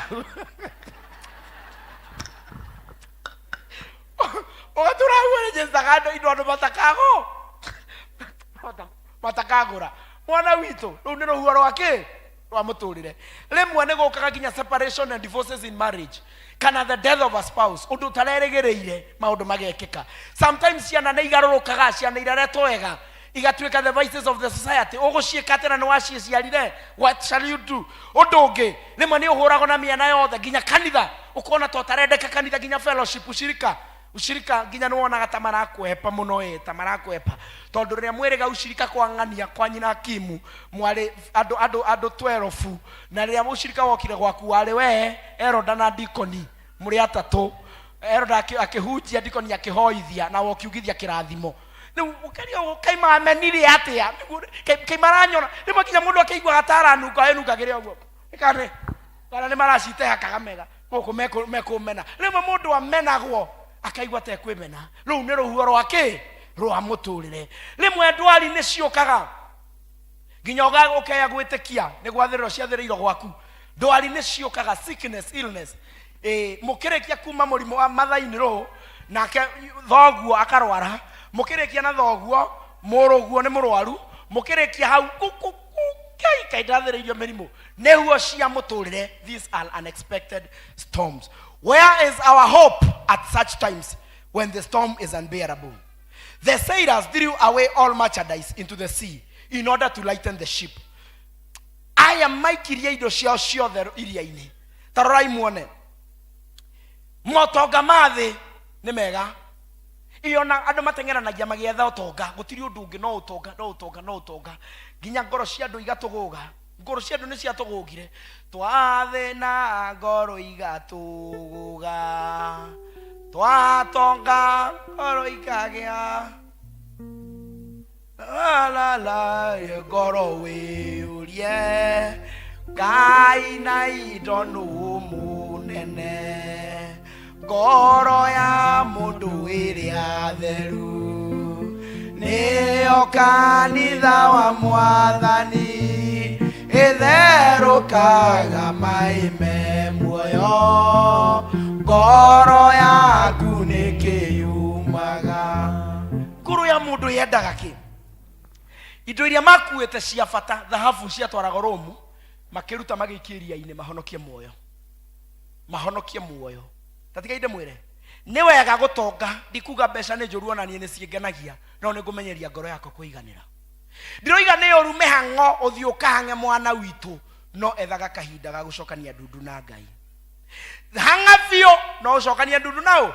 O: ũgatũra register andũ indo andũ matakago matakagũra. Mwana witũ, rũu nĩ rũhuho rwa kĩ rwa mũtũrĩre. Rĩmwe nĩ gũkaga nginya separation and divorces in marriage, kana the death of a spouse, ũndũ ũtarerĩgĩrĩire, maũndũ magekĩka. Sometimes ciana nĩ igarũrũkaga, ciana ireretwo wega igatuĩka the vices of the society. Ũgũciĩka atĩa na nĩ waciĩciarire? What shall you do? Ũndũ ũngĩ, rĩmwe nĩ ũhũragwo na mĩena yothe, nginya kanitha ũkona ta ũtarendeka kanitha, nginya fellowship, ushirika, nginya nĩ wonaga ta marakwepa mũno, ĩ ta marakwepa, tondũ rĩrĩa mwĩrĩga ushirika kwa ng'ania kwa nyina Kimu mwarĩ andũ 12, na rĩrĩa ushirika wokire gwaku warĩ we, eroda na dikoni, mũrĩ atatũ. Eroda akĩhunjia, dikoni akĩhoithia, na ũkiugithia kĩrathimo. Rĩu ũkaria ũguo, kaima amenire atĩa? Kaĩ maranyona? Rĩmwe nginya mũndũ akĩiguaga ta aranunga, ĩnungagĩre ũguo, kana kana nĩ maracitehakaga mega gũkũ mekũmena. Rĩmwe mũndũ amenagwo akaigua ta ekwĩmena. Rũu nĩ rũhuho rwa kĩ rwa mũtũrĩre. Rĩmwe ndwari nĩ ciũkaga nginya ũkeya gwĩtĩkia nĩ gwathĩrĩrwo ciathĩrĩirwo gwaku. Ndwari nĩ ciũkaga, sickness, illness. Ĩ mũkĩrĩkia kuma mũrimũ wa mathainĩ rũ, nake thoguo akarwara, mũkĩrĩkia na thoguo, mũrũguo nĩ mũrwaru, mũkĩrĩkia hau Ngai kaĩ ndathĩrĩirio mĩrimũ. Nĩ huo cia mũtũrĩre. These are unexpected storms. Where is our hope at such times when the storm is unbearable? The sailors threw away all merchandise into the sea in order to lighten the ship. Aya maikirie indo ciao ciothe iria-inĩ. Ta rorai muone. Motonga ma thĩ nĩ mega. Iona andũ mateng'eranagia magĩetha ũtonga, gũtirĩ ũndũ ũngĩ no ũtonga, no ũtonga, no ũtonga. Nginya ngoro cia andũ igatũgũga. Ngoro cia andũ nĩ ciatũgũgire. Twathĩna ngoro igatũgũga. Twatonga ngoro ikagĩa. La la la ngoro wĩyũrie Ngai na indo nũ mũnene ngoro ya mũndũ ĩrĩa theru nĩyo kanitha wa mwathani ĩtherũkaga maĩ me muoyo ngoro yaku nĩkĩyumaga ngoro ya mũndũ yendaga kĩ indo iria makuĩte cia bata thahabu ciatwaragwo Romu makĩruta magĩikia iria-inĩ mahonokie muoyo mahonokie muoyo ta tigai ndĩmwĩre nĩ wega gũtonga ndikuga mbeca nĩ njũru ona niĩ nĩ ciĩngenagia no nĩ ngũmenyeria ngoro yakwa kũiganĩra ndiroiga nĩ ũru mĩhang'o ũthiĩ ũkahang'e mwana witũ no ethaga kahinda ga gũcokania ndundu na ngai hang'a biũ no ũcokanie ndundu na ũ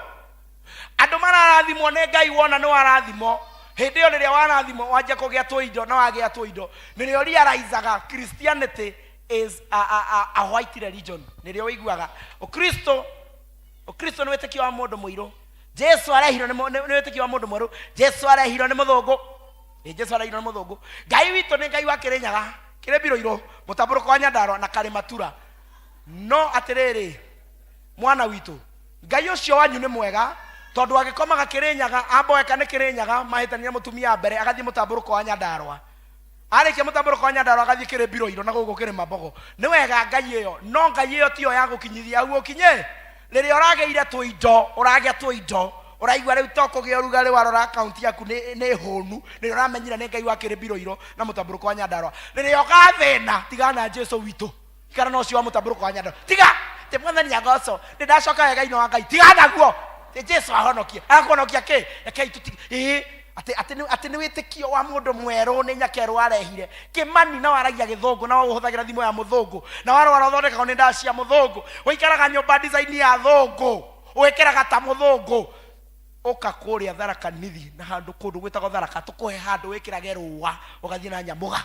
O: andũ mararathimwo nĩ ngai wona nĩ warathimwo hĩndĩ ĩyo rĩrĩa warathimwo wanjia kũgĩa tũindo na wagĩa tũindo nĩrĩo realizaga christianity is a white religion nĩrĩo ũiguaga ũkristo ũkristo nĩ wĩtĩkio wa mũndũ mũirũ jesu arehirwo nĩ mũ- nĩ nĩ wĩtĩkio wa mũndũ mwerũ jesu arehirwo nĩ mũthũngũ Ĩ, jesu arehirwo nĩ mũthũngũ ngai witũ nĩ ngai wa kĩrĩnyaga kĩrĩ mbirũirũ mũtambũrũko wa nyandarũa na karĩmatura no atĩrĩrĩ mwana witũ ngai ũcio wanyu nĩ mwega tondũ agĩkomaga kĩrĩnyaga amboeka nĩ kĩrĩnyaga mahĩtania mũtumia mbere agathiĩ mũtambũrũko wa nyandarũa arĩkia mũtambũrũko wa nyandarũa agathiĩ kĩrĩ mbirũirũ na gũkũ kĩrĩ mambogo nĩ wega ngai ĩyo no ngai ĩyo tiyo ya gũkinyithia hau ũkinye rĩrĩa ũragĩire tũindo ũragĩa tũindo ũraigua rĩu to kũgĩa ũrugarĩ warora akaunti yaku nĩ nĩ hũnu rĩrĩa ũramenyire nĩ ngai wa kĩrĩ mbirũirũ na mũtambũrũko wa nyandarũa rĩrĩa ũgathĩna tigana na jesu witũ ikara na ũcio wa mũtambũrũko wa nyandarũa tiga ti mwathani agoco nĩ ndacoka wega-inĩ wa ngai tiga naguo ti jesu ahonokie arakuhonokia kĩ rekei tũti ĩĩ atĩ atĩ nĩ atĩ nĩ wĩtĩkio wa mũndũ mwerũ nĩ nyakerũ arehire kĩmani na waragia gĩthũngũ na ũhũthagĩra thimũ ya mũthũngũ na warwara ũthondekagwo nĩ ndawa cia mũthũngũ ũikaraga nyũmba design ya thũngũ wĩkĩraga ta mũthũngũ ũka kũrĩa tharaka nithi na handũ kũndũ gwĩtagwo tharaka tũkũhe handũ wĩkĩrage rũa ũgathiĩ na nyamũga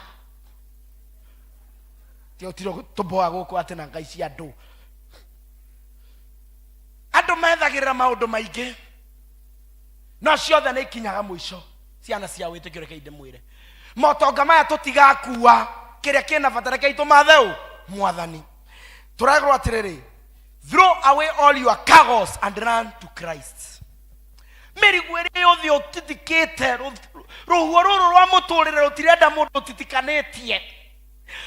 O: tiro tũmboa gũkũ atĩ na ngai cia andũ andũ methagĩrĩra maũndũ maingĩ no ciothe nĩ ikinyaga mũico ciana cia wĩtĩkio rekei ndĩmwĩre motonga maya tũtigakua kĩrĩa kĩna bata rekei tũmathe ũ mwathani tũragĩrwo atĩrĩrĩ throw away all your cargos and run to Christ mĩrigo ĩrĩa yothe ũtitikĩte rũhuho rũrũ rwa mũtũrĩre rũtirenda mũndũ ũtitikanĩtie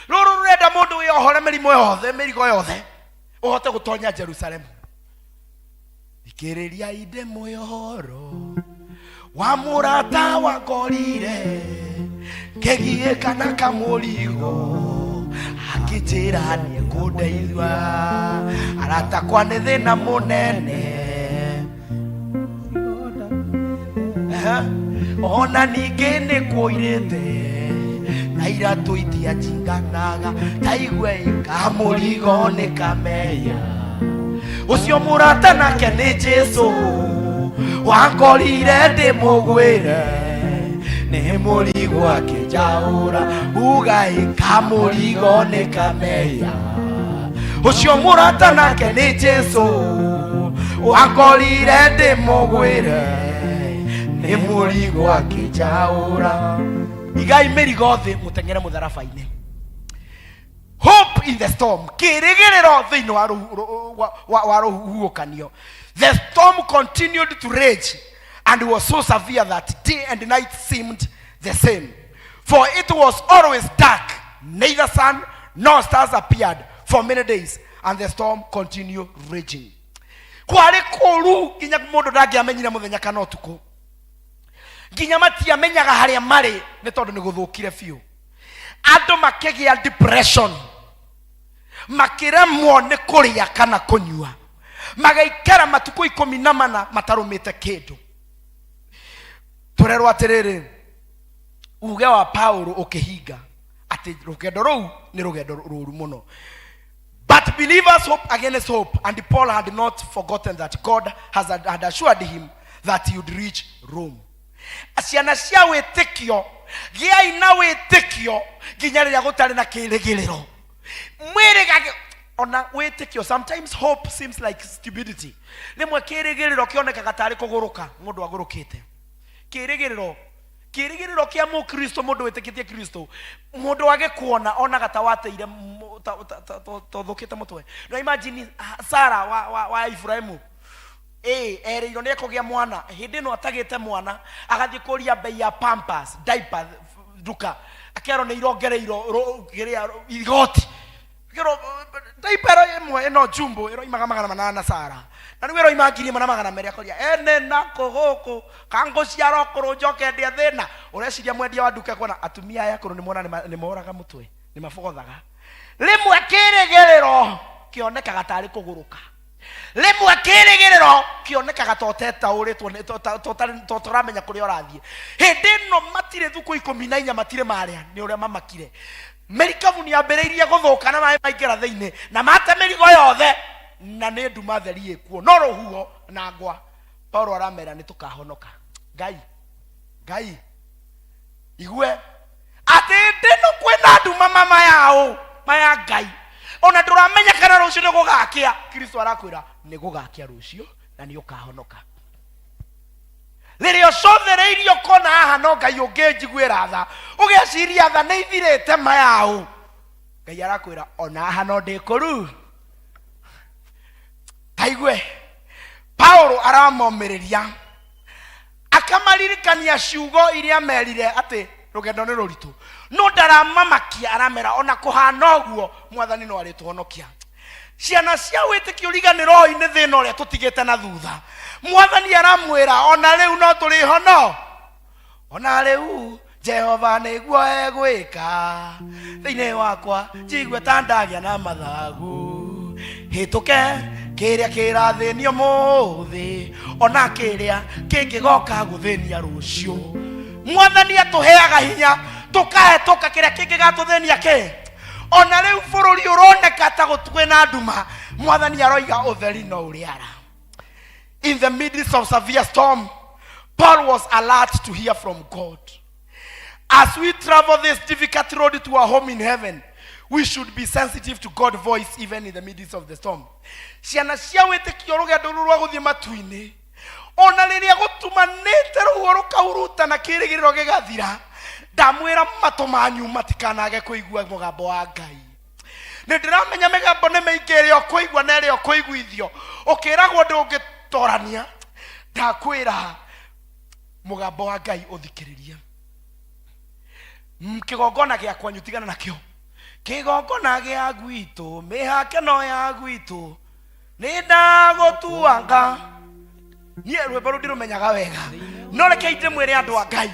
O: rũrũ rũrenda mũndũ wĩyohore mĩrimũ yothe mĩrigo yothe ũhote gũtonya Jerusalemu thikĩrĩria inde mũyoro wa mũrata wakorire kĩgiĩ kana kamũrigo akĩnjĩra nĩekũndeithua arata kwa nĩ thĩna mũnene Aha. ona ningĩ nĩ kũirĩte na iratũ itianjinganaga taigue kamũrigo nĩ kameya ũcio mũrata nake nĩ jesu wankorire ndĩmũgwĩre nĩ mũrigo akĩnjaũra ugai kamũrigo nĩ kameya ũcio mũrata nake nĩ jesu wakorire ndĩmũgwĩre nĩ mũrigo akĩnjaũra igai mĩrigo thĩ mũteng'ere mũtharaba-inĩ hope in the storm kĩrĩgĩrĩro thĩinĩ wa rũhu- rũ- wa- wa- wa rũhuhũkanio the storm continued to rage and was so severe that day and night seemed the same for it was always dark neither sun nor stars appeared for many days and the storm continued raging kwarĩ kũru nginya mũndũ ndangĩamenyire mũthenya kana ũtukũ nginya matiamenyaga harĩa marĩ nĩ tondũ nĩ gũthũkire biũ Andũ makĩgĩa depression, makĩremwo nĩ kũrĩa kana kũnyua, magaikara matukũ 14 matarũmĩte kĩndũ. Tũrerwo atĩrĩrĩ, uge wa Paulo ũkĩhinga atĩ rũgendo rũu nĩ rũgendo rũru mũno. But believers hope against hope, and Paul had not forgotten that God had assured him that he would reach Rome. Ciana cia wĩtĩkio, gĩai na wĩtĩkio nginya rĩrĩa gũtarĩ na kĩrĩgĩrĩro. Mwĩrĩgage ona wĩtĩkio. Sometimes hope seems like stupidity. Rĩmwe kĩrĩgĩrĩro kĩonekaga tarĩ kũgũrũka mũndũ agũrũkĩte. Kĩrĩgĩrĩro, kĩrĩgĩrĩro kĩa mũkristo, mũndũ wĩtĩkĩtie Kristo, mũndũ agĩkuona onaga ta wateire ta ũthũkĩte mũtwe. No imagine, ah, Sara wa Ibrahimu ĩ erĩirwo nĩ ekũgĩa mwana, hĩndĩ ĩno atagĩte mwana, agathiĩ kũria mbei ya pampers, diaper, nduka, akerwo nĩ irongereirwo kĩrĩa igoti. Akerwo diaper ĩro ĩmwe ĩno jumbo ĩroimaga 800, Sara, na rĩu ĩroima 1200. Akoria ene nako gũkũ kangũciara ũkũrũ njoke ndĩa thĩna. Ũreciria mwendia wa nduka ekuona atumia aya akũrũ nĩmona nĩmoraga mũtwe, nĩmabogothaga. Rĩmwe kĩrĩgĩrĩro kĩonekaga tarĩ kũgũrũka, rĩmwe kĩrĩgĩrĩro kĩonekaga ta ũtetaũrĩtwo ta ũtaramenya kũrĩa ũrathiĩ. Hĩndĩ ĩno matirĩ thukũ 14 matirĩ marĩa, nĩ ũrĩa mamakire. Merikabu nĩ yambĩrĩirie gũthũka na maĩ maingĩra thĩinĩ na mate mĩrigo yothe, na nĩ nduma theri ĩkuo, no rũhuho na ngwa. Paulo aramera nĩ tũkahonoka. Ngai, Ngai igue atĩ hĩndĩ ĩno kwĩna nduma mama yao maya Ngai, ona ndũramenya kana rũciũ nĩ gũgakĩa. Kristo arakwĩra nĩ gũgakĩa rũciũ na nĩ ũkahonoka. Rĩrĩa ũcũthĩrĩirie ũkona haha no Ngai ũngĩnjiguĩra tha, ũgeciria tha nĩ ithirĩte mayaũ, Ngai arakwĩra ona haha no ndĩkũru. Taigue Paulo aramomĩrĩria, akamaririkania ciugo iria merire atĩ rũgendo nĩ rũritũ, no ndaramamakia, aramera ona kũhana ũguo Mwathani no arĩtũhonokia. Ciana cia wĩtĩkio, riganĩroi nĩ thĩna ũrĩa tũtigĩte na thutha. Mwathani aramwĩra ona rĩu no tũrĩhono, ona rĩu Jehova nĩguo egwĩka thĩinĩ wakwa, njigue ta ndagĩa na mathagu, hĩtũke kĩrĩa kĩrathĩnio mũthĩ, ona kĩrĩa kĩngĩgoka gũthĩnia rũciũ. Mwathani atũheaga hinya tũkahetũka kĩrĩa kĩngĩgatũthĩnia kĩ. Ona rĩu bũrũri ũroneka ta gũtuĩ na nduma, Mwathani aroiga ũtheri no ũrĩara. In the midst of severe storm, Paul was alert to hear from God. As we travel this difficult road to our home in heaven, we should be sensitive to God's voice even in the midst of the storm. Ciana cia wĩtĩkio, rũgendo rũrũ rwa gũthiĩ matu-inĩ, ona rĩrĩa gũtumanĩte, rũhuho rũkahurutana, kĩrĩgĩrĩro gĩgathira, ndamwĩra matũ manyu matikanage kũigua mũgambo wa Ngai. Nĩ ndĩramenya mĩgambo nĩ mĩingĩ ĩrĩa ũkũigua na ĩrĩa ũkũiguithio ũkĩragwo ndũngĩtorania. Ndakwĩra mũgambo wa Ngai ũthikĩrĩrie. Kĩgongona gĩa kwanyu tigana nakĩo, kĩgongona gĩa gwitũ, mĩhakeno ya gwitũ nĩ ndagũtuanga. Niĩ rwĩmbo rũu ndirũmenyaga wega, no rekei ndĩmwĩre andũ a Ngai,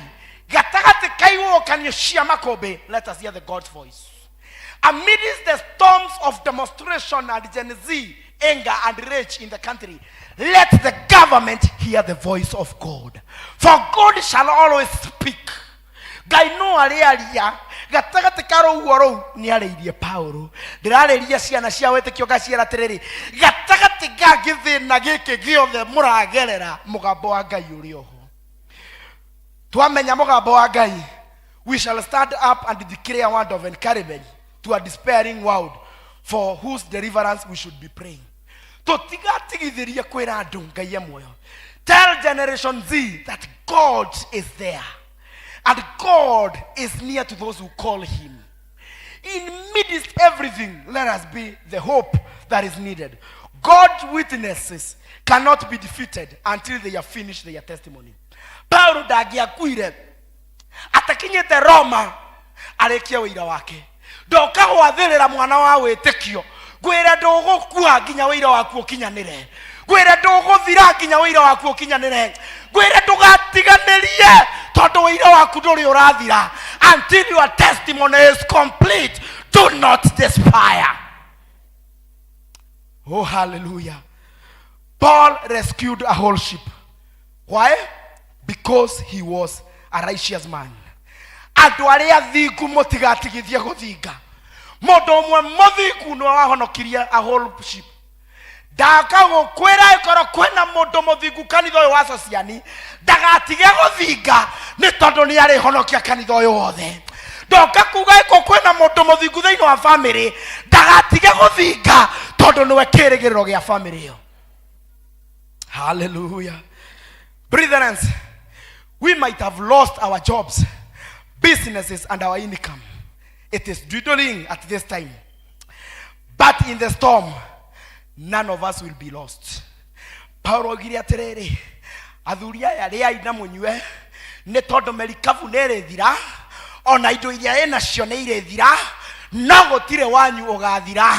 O: gatagatĩ ka ihuhũkanio cia makũmbĩ, let us hear the God's voice. Amidst the storms of demonstration and Gen Z anger and rage in the country, let the government hear the voice of God, for God shall always speak. Ngai no arĩaria gatagatĩ ka rũhuho rũu. Nĩ arĩirie Paulo. Ndĩrarĩria ciana cia wĩtĩkio, ngaciĩra atĩrĩrĩ, gatagatĩ ga gĩthĩna gĩkĩ gĩothe mũragerera, mũgambo wa Ngai ũrĩ oho. Twamenya mũgambo wa Ngai, we shall stand up and declare a word of encouragement to a despairing world for whose deliverance we should be praying. Tũtigatigithĩrie kwĩra andũ Ngai e muoyo. Tell Generation Z that God is there and God is near to those who call him. In midst everything, let us be the hope that is needed. God witnesses cannot be defeated until they have finished their testimony. Paulo ndangĩakuire atakinyĩte Roma arĩkie wĩira wake. Ndoka gwathĩrĩra mwana wa wĩtĩkio, ngwĩre ndũgũkua nginya wĩira waku ũkinyanĩre, ngwĩre ndũgũthira nginya wĩira waku ũkinyanĩre, ngwĩre ndũgatiganĩrie tondũ wĩira waku ndũrĩ ũrathira. Until your testimony is complete, do not despair. Oh, hallelujah. Paul rescued a whole ship. Why? Because he was a righteous man. Andũ arĩa athingu mũtigatigithie gũthinga. Mũndũ ũmwe mũthingu nĩwe wahonokirie a whole ship. Ndaka gũkwĩra ĩkorwo kwĩna mũndũ mũthingu kanitha ũyũ wa Sociani, ndagatige gũthinga nĩ tondũ nĩ arĩhonokia kanitha ũyũ wothe. Ndoka kuga ĩko kwĩna mũndũ mũthingu thĩinĩ wa famĩlĩ, ndagatige gũthinga tondũ nĩwe kĩrĩgĩrĩro gĩa famĩlĩ ĩyo. Hallelujah. Brethren, we might have lost our jobs, businesses, and our income. It is dwindling at this time. But in the storm, none of us will be lost. Paulo oigire atĩrĩrĩ, athuri aya rĩai na mũnyue, nĩ tondũ merikabu nĩ ĩrĩthira, ona indo iria ĩnacio nĩ irĩthira, no gũtirĩ wanyu ũgathira.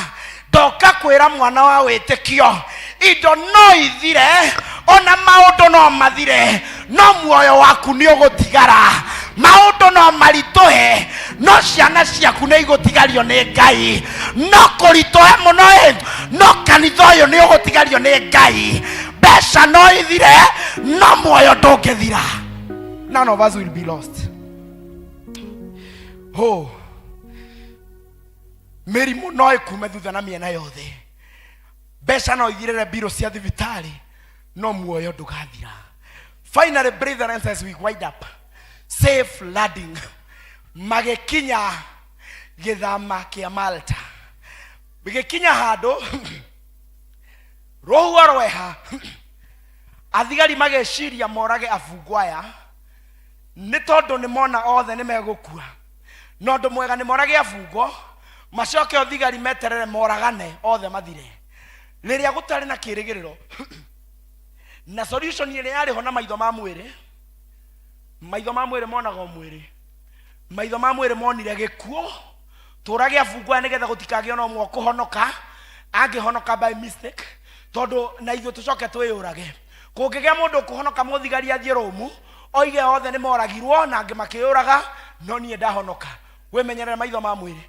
O: Ndoka kwĩra mwana wa wĩtĩkio, indo no ithire, ona maũndũ no mathire, no muoyo waku nĩ ũgũtigara. Maũndũ no maritũhe, no ciana ciaku nĩ igũtigario nĩ Ngai. No kũritũhe mũno ĩ, no kanitha ũyũ nĩ ũgũtigario nĩ Ngai. Mbeca no ithire, no muoyo ndũngĩthira. None of us will be lost. Oh, mĩrimũ no ĩkume thutha na mĩena yothe, mbeca no ithirĩre mbirũ cia thibitarĩ, no muoyo ndũgathira. Finally, brethren, as we wind up, safe landing, magĩkinya gĩthama kĩa Malta. Gĩkinya handũ rũhuho rweha, athigari magĩciria morage abungwa aya nĩ tondũ nĩ mona othe nĩ megũkua. Na ũndũ mwega nĩ morage abungwo, macoke o thigari meterere moragane othe mathire. Rĩrĩa gũtarĩ na kĩrĩgĩrĩro na solution ĩrĩa yarĩ ho na maitho ma mwĩrĩ, maitho ma mwĩrĩ monaga o mwĩrĩ, maitho ma mwĩrĩ monire gĩkuũ, tũrage abungwo aya nĩgetha gũtikagĩe ona ũmwe ũkũhonoka, angĩhonoka by mistake, tondũ na ithuĩ tũcoke twĩyũrage. Kũngĩgĩa mũndũ ũkũhonoka mũthigari athiĩ Rũmu oige othe nĩ moragirwo na angĩ makĩyũraga, no niĩ ndahonoka. Wĩmenyerere maitho ma mwĩrĩ,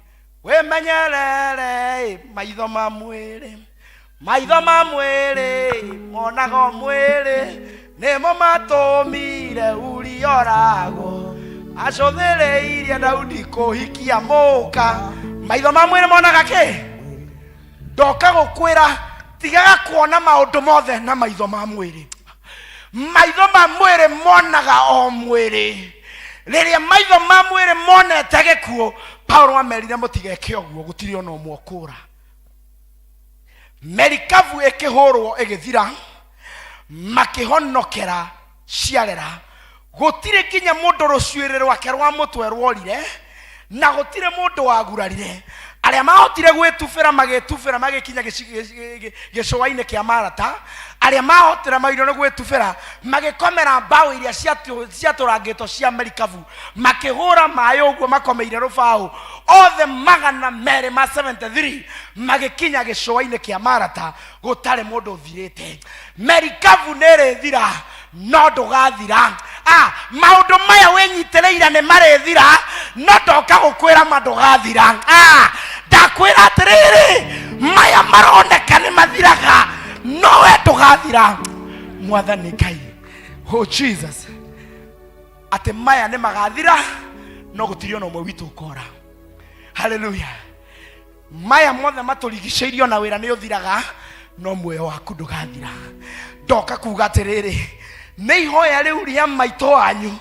O: wĩmenyerere maitho ma mwĩrĩ, maitho ma mwĩrĩ monaga o mwĩrĩ, nĩmo matũmire Uria oragwo, acũthĩrĩirie Daudi kũhikia mũka. Maitho ma mwĩrĩ monaga kĩ? Ndoka gũkwĩra tigaga kuona maũndũ mothe na maitho ma mwĩrĩ. Maitho ma mwĩrĩ monaga o mwĩrĩ. Rĩrĩa maitho ma mwĩrĩ monete gĩkuũ, Paulo amerire mũtigeke ũguo, gũtirĩ ona ũmwe ũkũũra. Merikabu ĩkĩhũrwo ĩgĩthira, makĩhonokera ciarera. Gũtirĩ nginya mũndũ rũcuĩrĩ rwake rwa mũtwe rworire, na gũtirĩ mũndũ wagurarire. Arĩa mahotire gwĩtubĩra magĩtubĩra magĩkinya gĩcũa-inĩ kĩa Marata. Arĩa mahotire mairwo nĩ gwĩtubĩra magĩkomera mbaũ iria ciatũrangĩtwo cia merikabu, makĩhũra maĩ ũguo makomeire rũbaũ. Othe magana merĩ ma 73 magĩkinya gĩcũa-inĩ kĩa Marata, gũtarĩ mũndũ ũthirĩte. Merikabu nĩ ĩrĩthira, no ndũgathira. Maũndũ maya wĩnyitĩrĩire nĩ marĩthira, no ndoka gũkwĩra ma ndũgathira. Ndakwĩra atĩrĩrĩ, maya maroneka nĩ mathiraga, no we ndũgathira. Mwathani Ngai, oh Jesus, atĩ maya nĩ magathira, no gũtirĩ ona ũmwe witũ ũkora. Haleluya. Maya mothe matũrigicĩirio na wĩra nĩ ũthiraga, no muoyo waku ndũgathira. Ndoka kuga atĩrĩrĩ, nĩ ihoya rĩu rĩa maitũ wanyu,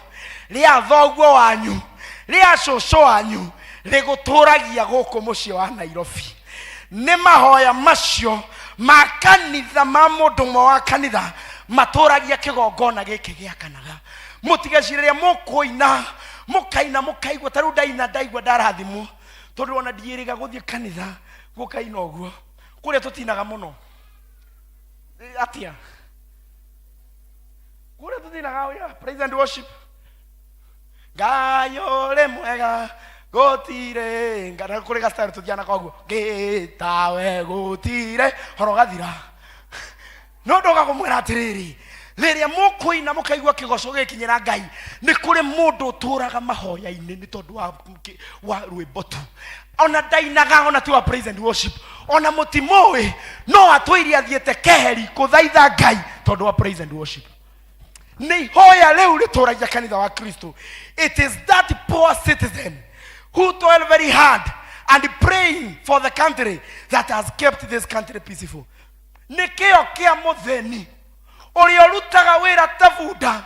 O: rĩa thoguo wanyu, rĩa cũcũ wanyu rĩgũtũragia gũkũ mũciĩ wa Nairobi. Nĩ mahoya macio ma kanitha, ma mũndũ ũmwe wa kanitha, matũragia kĩgongona gĩkĩ gĩakanaga. Mũtigecirĩria mũkũina, mũkaina mũkaigua ta rĩu ndaina ndaigua ndarathimwo, tondũ ona ndiĩrĩga gũthiĩ kanitha gũkaina ũguo. Kũrĩa tũtinaga mũno atia, kũrĩa tũtinaga wĩra praise and worship. Ngai ũrĩ mwega gũtirĩ ngana, kũrĩ gastari tũthiana koguo ngĩtawe gũtirĩ horo gathira. No ndoka kũmwĩra atĩrĩrĩ, Rĩrĩa mũkũina mũkaigua kĩgoco gĩkinyĩra Ngai, nĩ kũrĩ mũndũ ũtũraga mahoya-inĩ nĩ tondũ wa, wa rwĩmbo tu. Ona ndainaga, ona ti wa praise and worship, ona mũtimũĩ, no atũire athiĩte keheri kũthaitha Ngai tondũ wa praise and worship. Nĩ ihoya rĩu rĩtũragia kanitha wa Kristo. It is that poor citizen who toil very hard and praying for the country that has kept this country peaceful. Nĩ kĩo kĩa mũthĩni ũrĩa ũrutaga wĩra ta bunda,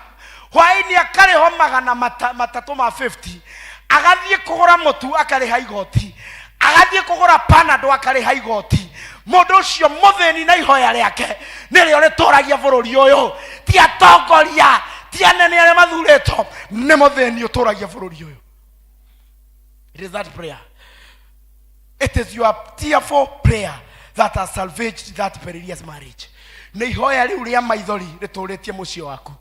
O: hwaĩ-inĩ akarĩhwo magana matatũ ma 50, agathiĩ kũgũra mũtu akarĩha igoti, agathiĩ kũgũra panado akarĩha igoti. Mũndũ ũcio mũthĩni na ihoya rĩake nĩrĩo rĩtũragia bũrũri ũyũ. Ti atongoria, ti anene arĩa mathurĩtwo, nĩ mũthĩni ũtũragia bũrũri ũyũ. It is that prayer. It is your tearful prayer that has salvaged that perilous marriage. Nĩ ihoya rĩu rĩa maithori rĩtũrĩtie mũciĩ waku.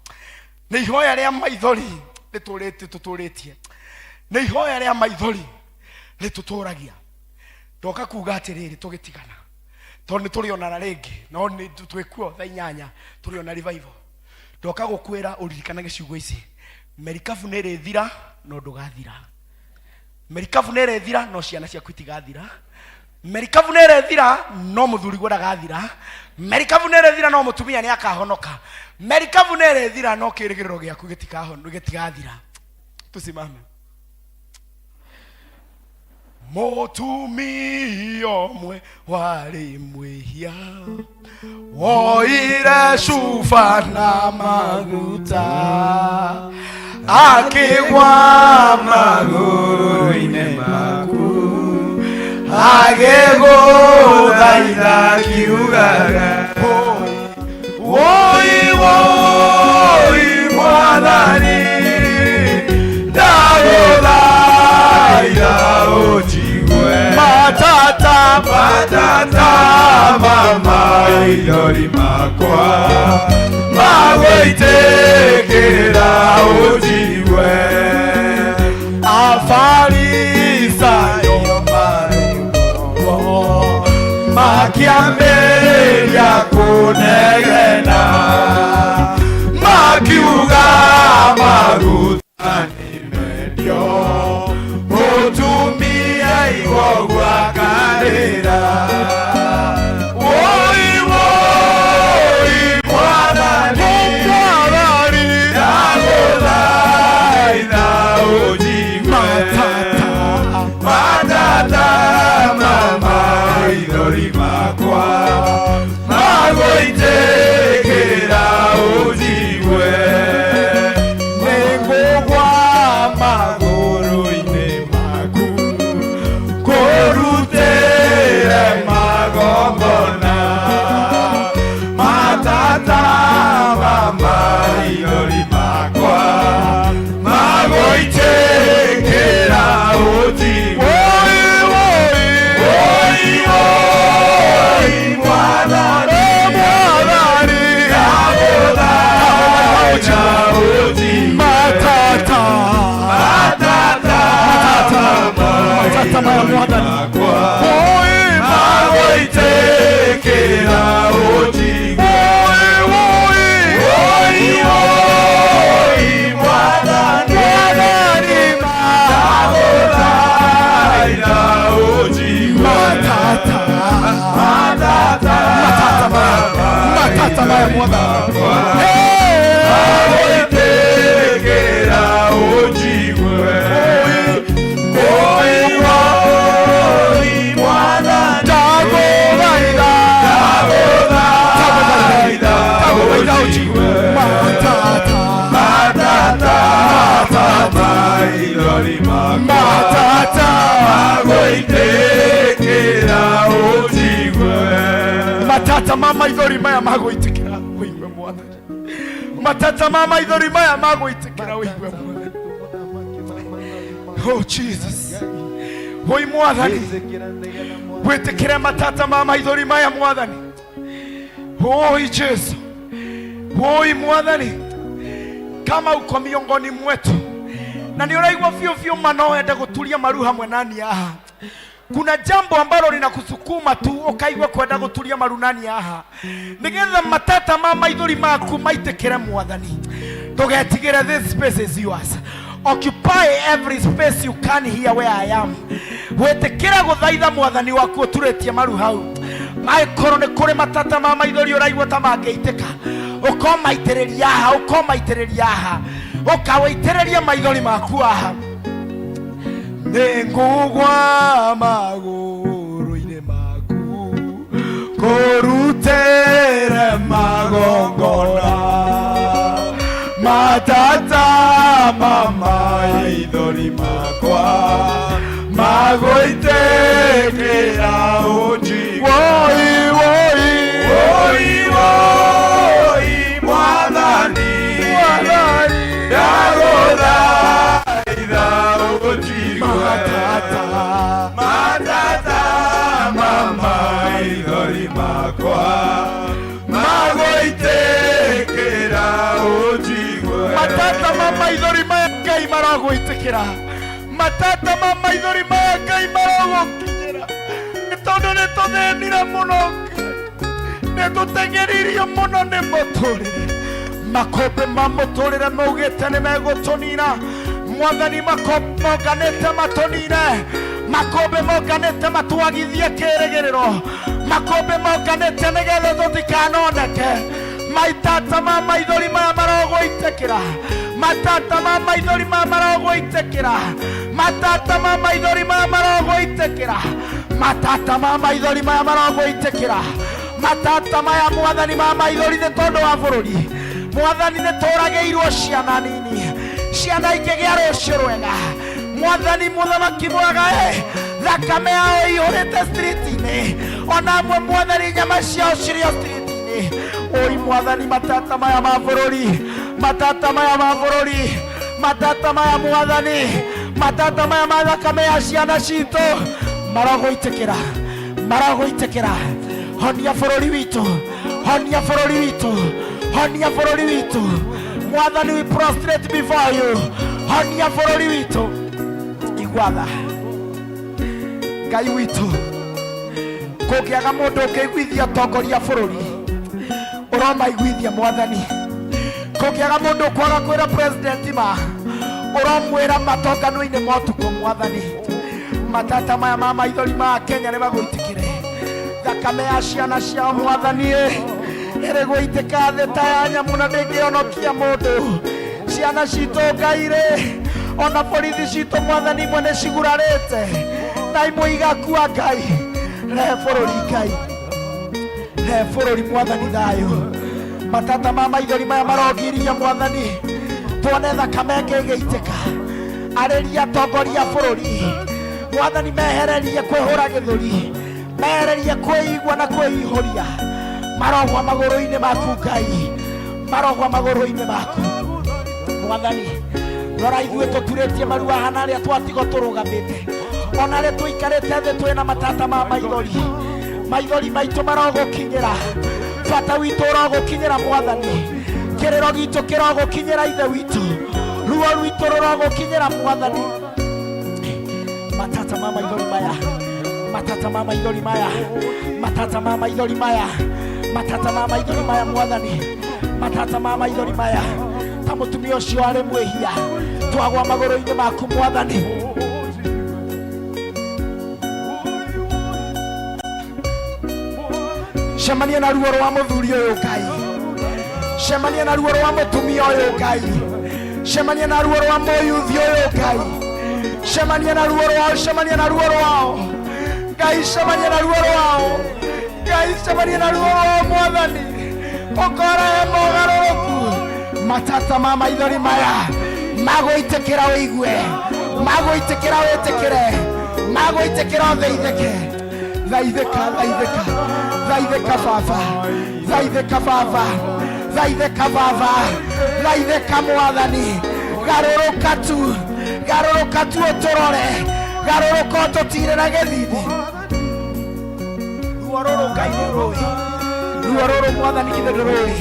O: Nĩ ihoya rĩa maithori rĩtũrĩtie tũtũrĩtie. Nĩ ihoya rĩa maithori rĩtũtũragia. Ndoka kuga atĩrĩrĩ, tũgĩtigana, tondũ nĩ tũrĩonana rĩngĩ, no nĩ twĩkuo thaa 8 tũrĩona revival. Ndoka gũkwĩra ũririkanage ciugo ici: merikabu nĩ ĩrĩthira no ndũgathira. Merikabu nĩ ĩrĩthira no ciana ciaku itigathira. Merikabu nĩ ĩrĩthira no mũthuriguo ndagathira. Merikabu nĩ ĩrĩthira no mũtumia nĩ akahonoka. Merikabu nĩ ĩrĩthira no kĩrĩgĩrĩro gĩaku gĩtigathira. Tusimame. Mũtumia ũmwe warĩ mwĩhia woire cuba na maguta akĩgwa
P: magũrũ-inĩ maku, agĩgũthaitha akiugaga, woi woi Mwathani, ndagũthaitha ũnjigue.
O: Matata
P: matata ma maithori makwa magũitĩkĩra ũnjigue.
O: Afarisayo marĩ
P: makĩambĩrĩria kũnegena, makiuga maguta nĩ mendio, mũtumia igũgua akarĩra. Woi woi Mwathani, ndagũthaitha ũnjigue. Matata ma maithori makwa magũitĩkĩra ũnjigue.
O: Nĩngũgwa
P: magũrũ-inĩ maku kũrutĩre magongona. Matata ma maithori makwa magũitĩkĩra ũnjigue. Woi woi Mwathani, ndagũthaitha ũnjigue.
O: Matata
P: matata
O: matata maya Mwathani
P: magũitĩkĩra ũnjigue. Woi woi Mwathani, ndagũthaitha ũnjigue.
O: Matata
P: matata
O: matata maya Mwathani
P: magũitĩkĩra ũnjigue. Woi woi Mwathani,
O: ndagũthaitha
P: ndagũthaitha ũnjigue.
O: Matata
P: matata maithori makwa
O: matata
P: magũitĩkĩra ũnjigue.
O: Matata ma maithori maya magũitĩkĩra ũigue Mwathani. Matata ma maithori maya magũitĩkĩra ũigue Mwathani. Oh Jesus, woi Mwathani, wĩtĩkĩre matata ma maithori maya Mwathani. Oi Jesu, woi Mwathani, kama uko miongoni mwetu na nĩ ũraigua biũ biũ ma no wende gũturia maru hamwe nani haha. Kuna jambo ambalo linakusukuma tu ukaigua kwenda guturia marunani haha nigetha matata ma maithori maku maitikire mwathani. Ndugetigire, this space is yours. Occupy every space you can here where I am. Witikira guthaitha mwathani waku uturetie maru hau. Maikorwo nĩ kũrĩ matata ma maithori ũraigua ta mangĩitĩka, ũkomaitĩrĩria haha, ũkomaitĩrĩria haha, ũkawaitĩrĩria maithori maku haha. Nĩngũgwa magũrũ-inĩ maku
P: kũrutĩre magongona matata ma maithori makwa magũitĩkĩra ũnjigue.
O: Woi, woi.
P: Woi, woi, mwathani, ndagũthaitha ũnjigue. Matata ma maithori makwa magũitĩkĩra ũnjigue.
O: Matata ma maithori ma Ngai marogwĩtĩkĩra, matata ma maithori ma Ngai marogũkinyĩra, nĩ tondũ nĩ tũthĩnire mũno Ngai, nĩ tũteng'eririo mũno nĩ mũtũrĩre. Makũmbĩ ma mũtũrĩre maugĩte nĩ megũtũnina mwathani, makũmbĩ monganĩte matũnine, makũmbĩ monganĩte matwagithie kĩrĩgĩrĩro, makũmbĩ monganĩte nĩgetha tũtikanoneke. Maitata ma maithori maya marogũitĩkĩra, matata ma maithori maya marogũitĩkĩra, matata ma maithori maya marogũitĩkĩra, matata ma maithori maya marogũitĩkĩra, matata maya mwathani ma maithori nĩ tondũ wa bũrũri mwathani. Nĩ tũragĩirwo ciana nini, ciana ikĩgĩa rũciũ rwega mwathani. Mũthamaki mwega ĩ, thakame yao ĩihũrĩte street-inĩ, ona amwe mwathani nyama ciao cirĩ o street-inĩ. Oi mwathani, matata maya ma bũrũri, matata maya ma bũrũri, matata maya mwathani, matata maya ma thakame ya ciana citũ marogũitĩkĩra, marogũitĩkĩra. Honia bũrũri witũ, honia bũrũri witũ, honia bũrũri witũ mwathani. We prostrate before you. Honia bũrũri witũ. Igua tha Ngai witũ. Kũngĩaga mũndũ ũngĩiguithia atongoria bũrũri, ũromaiguithia mwathani. Kũngĩaga mũndũ ũkwaga kwĩra president ma, ũromwĩra matongano-inĩ ma ũtukũ mwathani. Matata maya ma maithori ma Kenya nĩ magũitĩkĩre. Thakame ya ciana ciao mwathani ĩ, ĩrĩ gũitĩka thĩ ta ya nyamũ na ndĩngĩhonokia mũndũ. Ciana citũ Ngai rĩ, ona borithi citũ mwathani imwe nĩ cigurarĩte na imwe igakua. Ngai, rehe bũrũri, Ngai rehe bũrũri mwathani thayũ. Matata ma maithori maya marogiria mwathani tuone thakame ĩngĩ ĩgĩitĩka. Arĩria atongoria a bũrũri mwathani, mehererie kwĩhũra gĩthũri, mehererie kwĩigua na kwĩihũria. Marogwa magũrũ-inĩ maku Ngai, marogwa magũrũ-inĩ maku mwathani. Rora ithuĩ tũturĩtie maru haha na arĩa twatigwo tũrũgamĩte, ona arĩa tũikarĩte thĩ twĩna matata ma maithori. Maithori maitũ marogũkinyĩra, bata witũ ũrogũkinyĩra mwathani, kĩrĩro gitũ kĩrogũkinyĩra ithe witũ, ruo rwitũ rũrogũkinyĩra mwathani. Matata ma maithori maya, matata ma maithori maya, matata ma maithori maya, matata ma maithori maya mwathani, matata ma maithori maya, ta mũtumia ũcio arĩ mwĩhia, twagwa magũrũ-inĩ maku mwathani. Cemania na ruo rwa mũthuri ũyũ Ngai, cemania na ruo rwa mũtumia ũyũ Ngai, cemania na ruo rwa mũyuthi ũyũ Ngai, cemania na ruo rwao, cemania na ruo rwao Ngai, cemania na ruo rwao Ngai, cemania na ruo rwao mwathani, ũkorehe mogarũrũku. Matata ma maithori maya magũitĩkĩra ũigue, magũitĩkĩra wĩtĩkĩre, magũitĩkĩra ũthaithĩke. Thaithĩka, thaithĩka, thaithĩka baba, thaithĩka baba, thaithĩka baba, thaithĩka mwathani. Garũrũka tu, garũrũka tu ũtũrore, garũrũka ũtũtire na gĩthithi. Ruo rũrũ Ngai nĩ rũĩ, ruo rũrũ mwathani githĩ ndũrũĩ,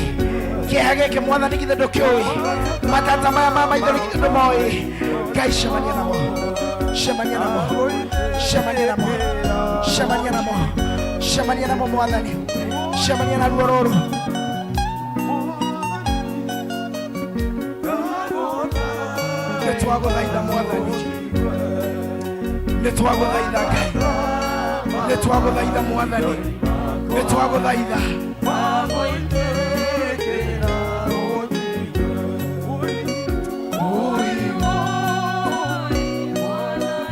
O: kĩeha gĩkĩ mwathani githĩ ndũkĩũĩ, matata maya ma maithori githĩ ndũmoĩ. Ngai, cemania namo, cemania namo, cemania namo. Cemania namo, cemania namo mwathani, cemania na ruo rũrũ. Nĩ twagũthaitha mwathani, nĩ twagũthaitha Ngai, nĩ twagũthaitha mwathani, nĩ twagũthaitha.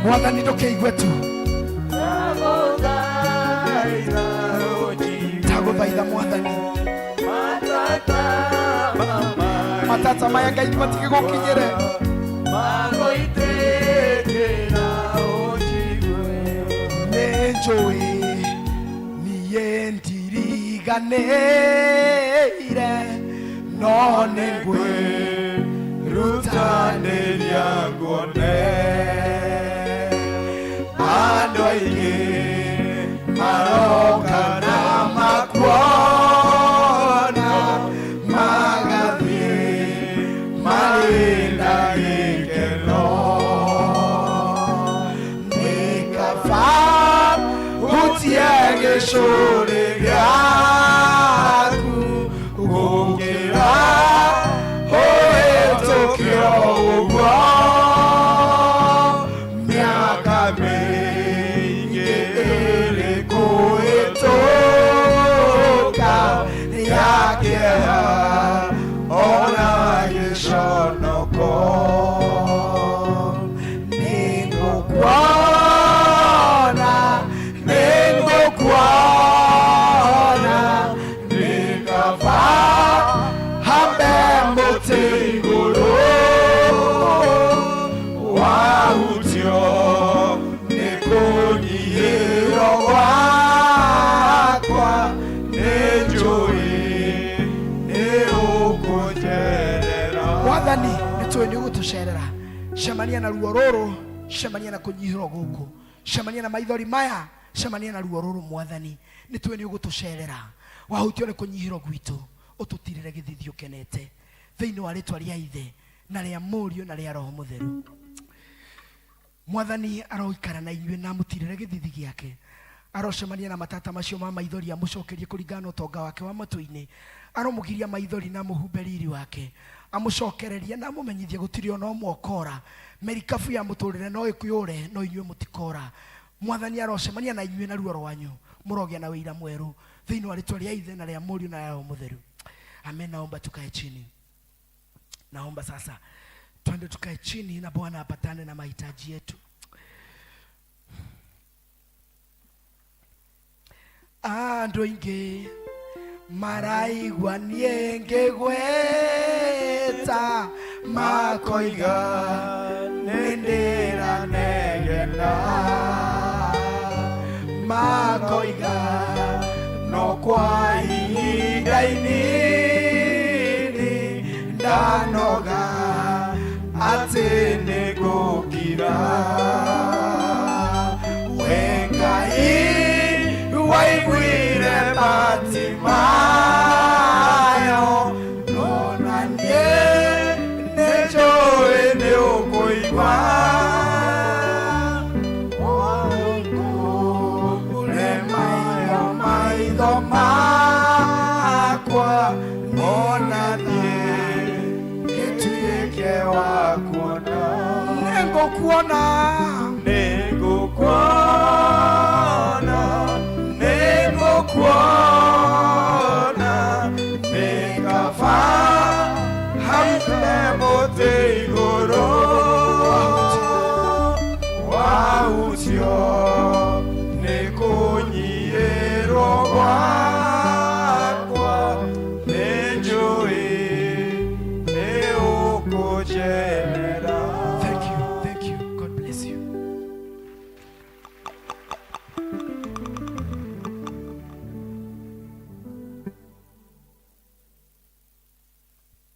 O: Mwathani ndũkĩigue tu, tagũthaitha mwathani, matata maya Ngai matigĩgũkinyĩre. Nĩ njũĩ niĩ ndiriganĩire, no nĩ ngwĩrutanĩria
P: nguone. Andũ aingĩ maroka na makuona, magathiĩ marĩ na gĩkeno.
O: Nĩ kaba hutie gĩcũrĩ gĩaku gũkĩra ũhĩtũke ũguo mĩaka mĩingĩ ĩrĩ kũhĩtũka ya kĩeha ona gĩconoko. Nĩngũkuona, nĩngũkuona, nĩ kaba hambe mũtĩ igũrũ
P: wahutio nĩ kũnyihĩrwo gwakwa, nĩ njũĩ nĩ ũkũnjerera.
O: Mwathani nĩ tũĩ nĩ ũgũtũcerera. Cemania na ruo rũrũ, cemania na kũnyihĩrwo gũkũ, cemania na maithori maya, cemania na ruo rũrũ mwathani, nĩ tũĩ nĩ ũgũtũcerera. Wahutio nĩ kũnyihĩrwo gwitũ, ũtũtirĩre gĩthithi ũkenete, thĩinĩ wa rĩtwa rĩa Ithe na rĩa Mũriũ na rĩa Roho Mũtheru. Mwathani aroikara na inyuĩ na amũtirĩre gĩthithi gĩake, arocemania na matata macio ma maithori, amũcokerie kũringana na ũtonga wake wa matu-inĩ, aromũgiria maithori na amũhumbe riri wake, amũcokererie na amũmenyithie gũtirĩ ona ũmwe ũkora. Merikabu ya mũtũrĩre no ĩkũyũre, no inyuĩ mũtikora. Mwathani arocemania na inyuĩ na ruo rwanyu, mũrogĩa na wĩira mwerũ, thĩinĩ wa rĩtwa rĩa Ithe na rĩa Mũriũ na rĩa Roho Mũtheru. Amen. Naomba tukae chini. Naomba sasa twende tukae chini na Bwana apatane na mahitaji yetu. Andũ aingĩ maraigua niĩ ngĩgweta, makoiga nĩ ndĩranegena, makoiga no kwa ihinda inini ndanoga atĩ nĩ ngũkira. We Ngai waiguire Batimayo, nona niĩ nĩ njũĩ nĩ ũkũigua. Ũremayo maitho makwa, ona niĩ ngĩtuĩke wa kuona. Nĩngũkuona,
P: nĩngũkuona, nĩngũkuona, nĩ kaba hambe mũtĩ igũrũ wahutio nĩ kũnyihĩrwo gwakwa, nĩ njũĩ nĩ ũkũnjerera.
O: Thank you, thank you. God bless you.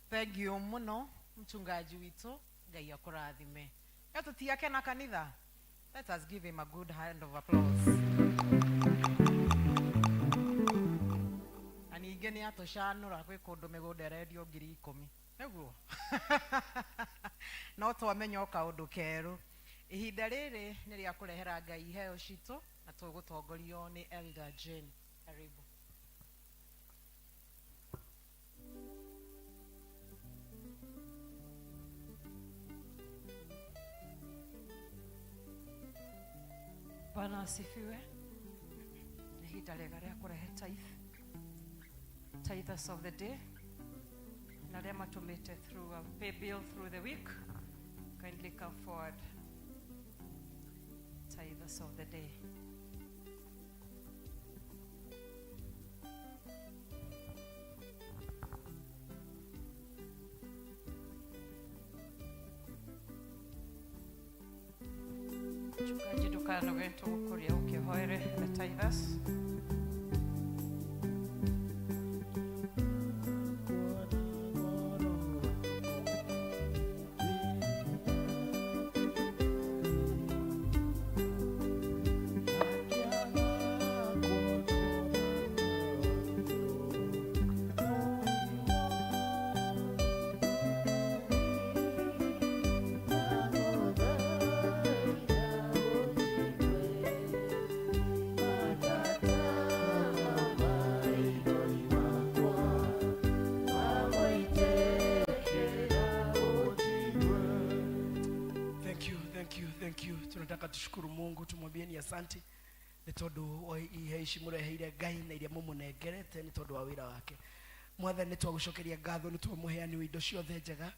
C: Thank you muno mchungaji witũ, Ngai akũrathime. Yo tũtiake na kanitha. Let us give him a good hand of applause. Na ningĩ nĩ atũcanũra gwĩ kũndũ mĩgũnda ĩrendio 10,000. Nĩguo? No twamenya o kaũndũ kerũ. Ihinda rĩrĩ nĩ rĩa kũrehera Ngai iheo citũ na Tũgũtongorio nĩ Elder Jane. Karibu.
F: Bwana asifiwe. Nĩ ihinda rĩega rĩa kũrehe tithe, tithers of the day, na arĩa matũmĩte through a pay bill through the week, kindly come forward. Tithers of the day. Mchungaji, ndũkanoge, tũgũkũria ũkĩhoere the tithers.
O: Thank you, thank you, thank you. Tunataka tushukuru Mungu, tumwambie ni asante nĩ tondũ wa ihe ici mũreheire Ngai na iria mũmũnengerete nĩ tondũ wa wĩra wake. Mwathani, nĩ twagũcokeria ngatho nĩ twamũheani wa indo ciothe njega.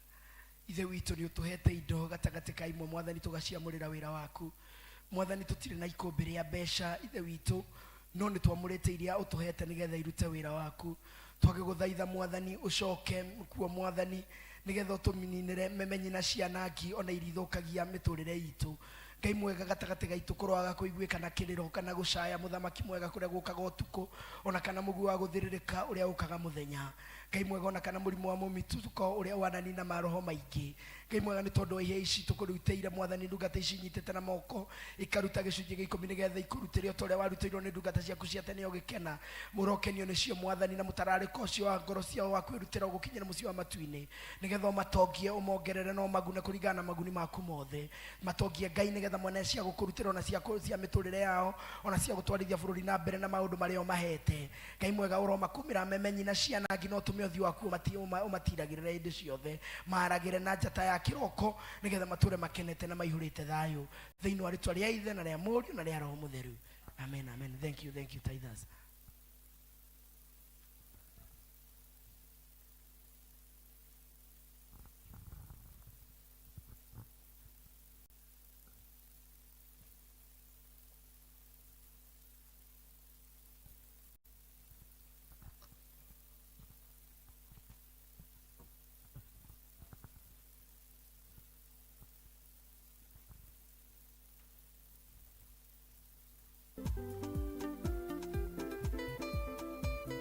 O: Ithe witũ, nĩ ũtũhete indo gatagatĩ ka imwe, Mwathani, tũgaciamũrĩra wĩra waku. Mwathani, tũtirĩ na ikũmbĩ rĩa mbeca, Ithe witũ, no nĩ twamũrĩte iria ũtũhete nĩgetha irute wĩra waku. Twagĩgũthaitha, Mwathani, ũcoke kuo, Mwathani, nĩgetha ũtũmininĩre memenyi na cianangi ona iria ithũkagia mĩtũrĩre itũ. Ngai mwega, gatagatĩ gaitũ kũroaga kũiguĩka na kĩrĩro kana gũcaya, mũthamaki mwega, kũrĩa gũkaga ũtukũ, ona kana mũguĩ wa gũthĩrĩrĩka ũrĩa ũkaga mũthenya. Ngai mwega, ona kana mũrimũ wa mũmituko ũrĩa wananina maroho maingĩ. Ngai mwega, nĩ tondũ wa ihe ici tũkũrutĩire, Mwathani, ndungata ici nyitĩte na moko ikaruta gĩcunjĩ gĩa 10 nĩgetha ikũrutĩre o ta ũrĩa warutĩirwo nĩ ndungata ciaku cia tene ũgĩkena. Mũrokenio nĩcio, Mwathani, na mũtararĩko ũcio wa ngoro ciao wa kwĩrutĩra ũgũkinyĩra mũciĩ wa matu-inĩ, nĩgetha ũmatongie, ũmongerere na ũmagune kũringana na maguni maku mothe. Matongie, Ngai, nĩgetha mone cia gũkũrutĩra ona cia mĩtũrĩre yao, ona cia gũtwarithia bũrũri na mbere na maũndũ marĩa ũmahete. Ngai mwega, ũromakumĩra memenyi na cianangi, no ũtũme ũthiũ waku ũmatiragĩrĩre hĩndĩ ciothe, maragĩre na njata ya kĩroko, nĩgetha matũre makenete na maihũrĩte thayũ, thĩinĩ wa rĩtwa rĩa Ithe na rĩa Mũriũ na rĩa Roho Mũtheru. Amen, amen. Thank you, thank you, tithers.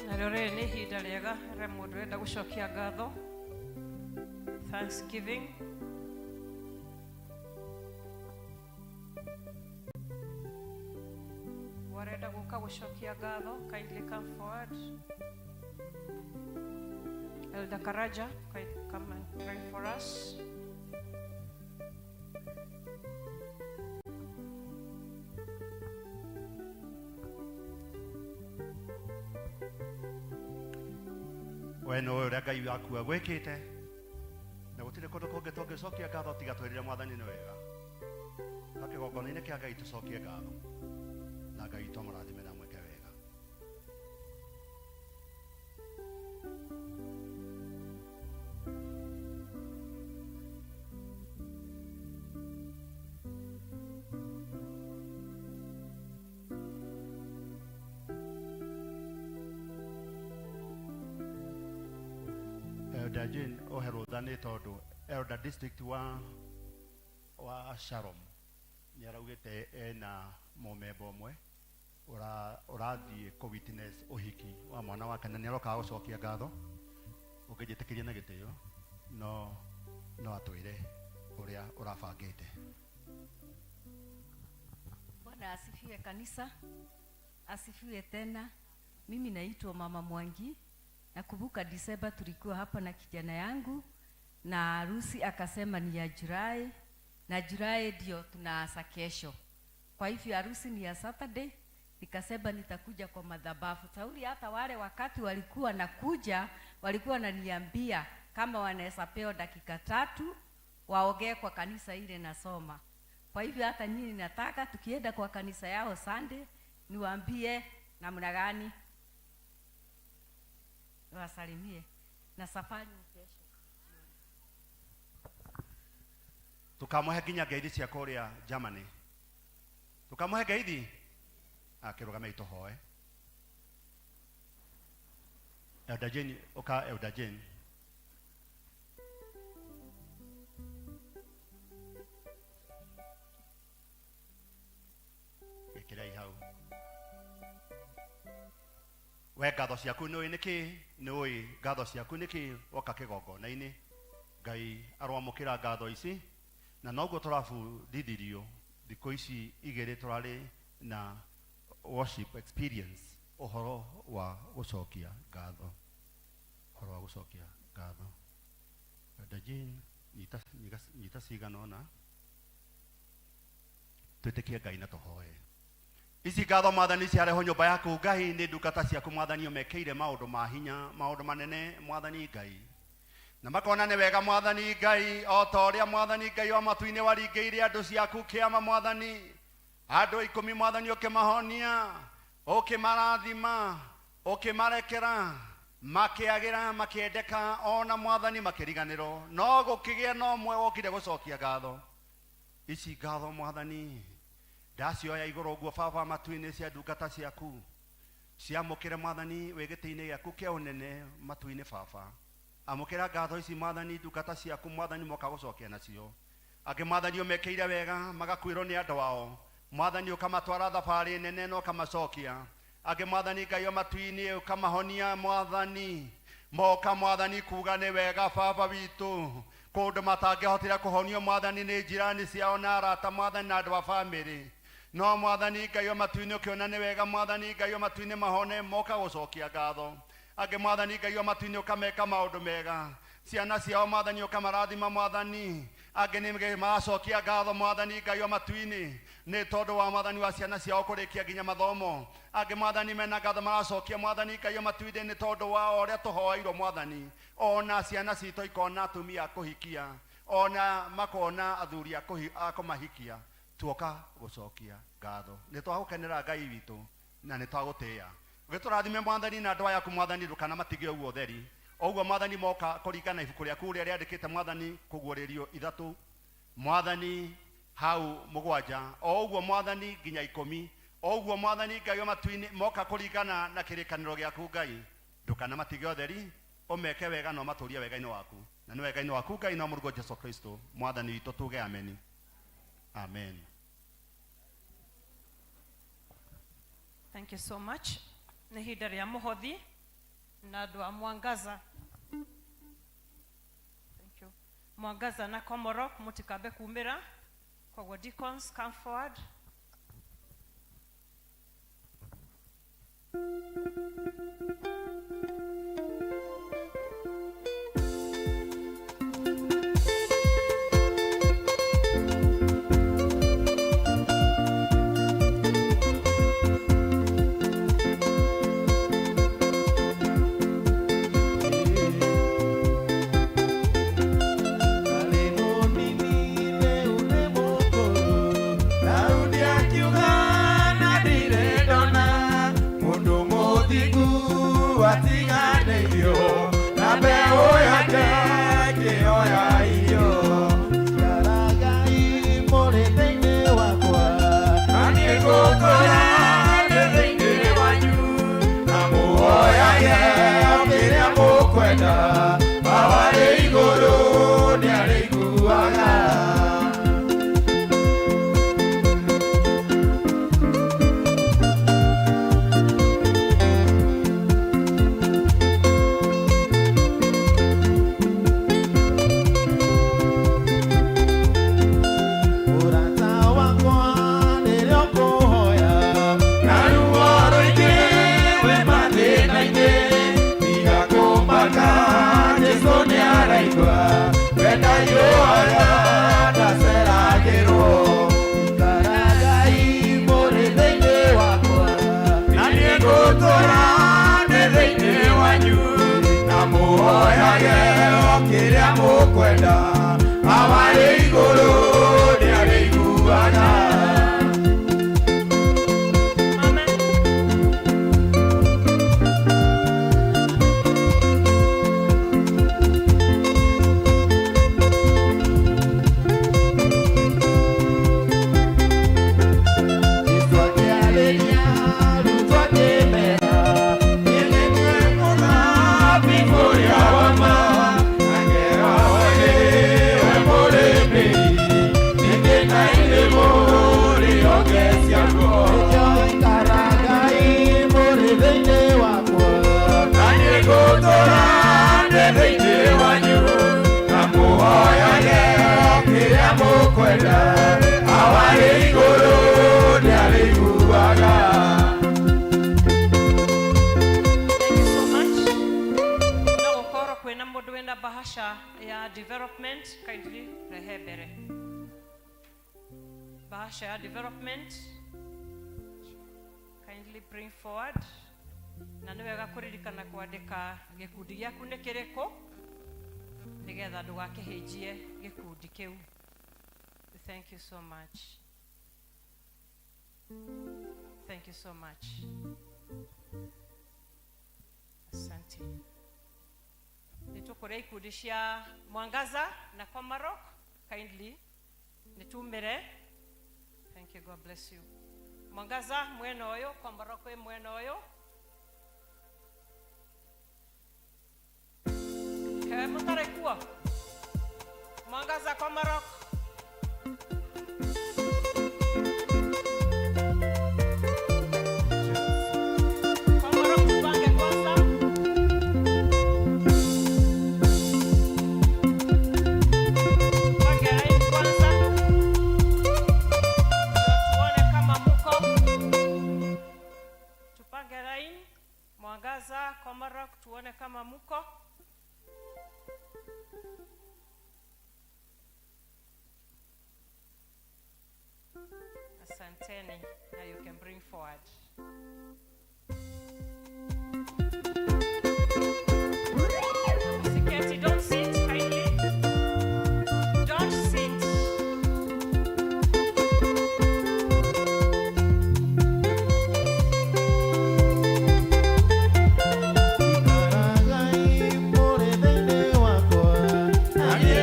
F: Narĩo rĩrĩ nĩ ihinda rĩega rĩa mũndũ ũrenda gũcokia ngatho, thanksgiving. Warenda gũka gũcokia ngatho, kindly come forward. Elder Karaja, kindly come and pray for us.
Q: We nĩ ũĩ ũrĩa Ngai waku agwĩkĩte, na gũtirĩ kũndũ kũngĩ tũngĩcokia ngatho tiga twĩrire Mwathani nĩ wega. Na kĩgongona-inĩ kĩa Ngai tũcokie ngatho, na Ngai witũ amũrathime na amwĩke wega. Elder Jane ohe rũtha nĩ tondũ Elder District wa Sharon nĩ araugĩte ena mũmemba ũmwe ũrathiĩ kũ witness ũhiki wa mwana wake, na nĩ arokaga gũcokia ngatho. Ũngĩnjĩtĩkĩria na gĩtĩo, no atwĩre ũrĩa ũrabangĩte.
R: Bwana asifiwe kanisa, asifiwe tena. Mimi naitwa Mama Mwangi. Nakumbuka Disemba tulikuwa hapa na kijana yangu na harusi akasema ni ya Julai, na Julai ndio tunaanza kesho. Kwa hivyo harusi ni ya Saturday. Nikasema nitakuja kwa madhabahu. Sauli hata wale wakati walikuwa nakuja, walikuwa wananiambia kama wanaweza pewa dakika 3 waongee kwa kanisa ile nasoma. Kwa hivyo hata nyinyi nataka tukienda kwa kanisa yao Sunday niwaambie namna gani niwasalimie, na safari ni kesho.
Q: Tukamũhe nginya ngeithi cia kũrĩa Germany. Tukamũhe ngeithi akĩrũgame tũhoe. Elder Jane, ũka Elder Jane. Ĩkĩrai hau. We ngatho ciaku nĩũĩ nĩkĩ? Nĩũĩ ngatho ciaku nĩkĩ woka kĩgongona-inĩ? Ngai aroamũkĩra ngatho ici, na noguo tũrabundithirio thikũ ici igĩrĩ tũrarĩ na worship experience, ũhoro wa gũcokia ngatho. Ũhoro wa gũcokia ngatho. Elder Jane, nyita cigana ũna. Twĩtĩkie Ngai na tũhoe. Ici ngatho mwathani ciarehwo nyũmba yaku Ngai, nĩ ndungata ciaku mwathani ũmekĩire maũndũ ma hinya, maũndũ manene mwathani Ngai. Na makona nĩ wega mwathani Ngai, o ta ũrĩa mwathani Ngai wa matu-inĩ waringĩire andũ ciaku kĩama mwathani. Andũ 10 mwathani ũkĩmahonia, ũkĩmarathima, ũkĩmarekera, makĩagĩra, makĩendeka, ona mwathani makĩriganĩrwo. No gũkĩgĩa na ũmwe wokire gũcokia ngatho. Ici ngatho mwathani ndacioya igũrũ ũguo baba matu-inĩ cia ndungata ciaku. Ciamũkĩre mwathani wĩ gĩtĩ-inĩ gĩaku kĩa ũnene matu-inĩ baba. Amũkĩra ngatho ici mwathani ndungata ciaku mwathani moka gũcokia nacio. Angĩ mwathani ũmekĩire wega magakuĩrwo nĩ andũ ao. Mwathani ũkamatwara thabarĩ nene na ũkamacokia. Angĩ mwathani Ngai wa matu-inĩ ũkamahonia mwathani. Moka mwathani kuga nĩ wega baba witũ. Kũndũ matangĩhotire kũhonio mwathani nĩ jirani ciao na arata mwathani na andũ a bamĩrĩ. No mwathani Ngai wa matu-inĩ ũkĩona nĩ wega mwathani Ngai wa matu-inĩ mahone moka gũcokia ngatho. Angĩ mwathani Ngai wa matu-inĩ ũkameka maũndũ mega. Ciana ciao mwathani ũkamarathima mwathani. Angĩ nĩ maracokia ngatho mwathani Ngai wa matu-inĩ nĩ tondũ wa mwathani wa ciana ciao kũrĩkia nginya mathomo. Angĩ mwathani mena ngatho maracokia mwathani Ngai wa matu-inĩ nĩ tondũ wa ũrĩa tũhoeirwo mwathani. Ona ciana citũ ikona atumia a kũhikia, ona makona athuri a kũmahikia. Tuoka gũcokia ngatho. Nĩ twagũkenera Ngai witũ na nĩ twagũtĩĩa. Ũgĩtũrathime mwathani na andũ aya aku mwathani ndũkanamatige ũguo ũtheri. Ũguo mwathani moka kũringana na ibuku rĩaku rĩrĩa rĩandĩkĩte mwathani kũguũrĩrio 3 mwathani hau 7 o ũguo mwathani nginya 10 o ũguo mwathani Ngai wa matu-inĩ moka kũringana na kĩrĩkanĩro gĩaku Ngai ndũkanamatige ũtheri, ũmeke wega na ũmatũrie wega-inĩ waku. Na nĩ wega-inĩ waku Ngai na Mũrũguo Jesũ Kristo mwathani witũ tuge ameni. Amen.
S: Thank you so much. Nĩ ihinda rĩa mũhothi na andũ a Mwangaza. Thank you. Mwangaza na Komorok mũtikambe kumĩra. Koguo deacons come forward.
P: kĩrĩa mũkwenda awarĩ igũrũ nĩarĩiguaga. Kwenda awarĩ igũrũ nĩarĩiguaga.
S: Thank you so much. No gũkorwo kwĩna mũndũ wĩna bahasha ya development, kindly rehe mbere. Bahasha ya development, kindly bring forward. Na nĩ wega kũririkana kwandĩka gĩkundi gĩaku nĩ kĩrĩkũ nĩgetha ndũgakĩhĩnjie gĩkundi kĩu. Thank you so much. Thank you so much. Asante. Nĩtũkũrĩa ikundi cia Mwangaza na Komarok, kindly nĩtumĩre. Thank you, God bless you. Mwangaza mwena ũyũ, Komarok wĩ mwena ũyũ. Kaĩ mũtarĩ kuo? Mwangaza, Komarok. Komarok tupange kwanza. Tupange line kwanza. Ndio tuone kama muko. Tupange line. Mwangaza, Komarok, tuone kama muko. Asanteni. Now you can bring forward. Security, don't sit, kindly. Don't sit.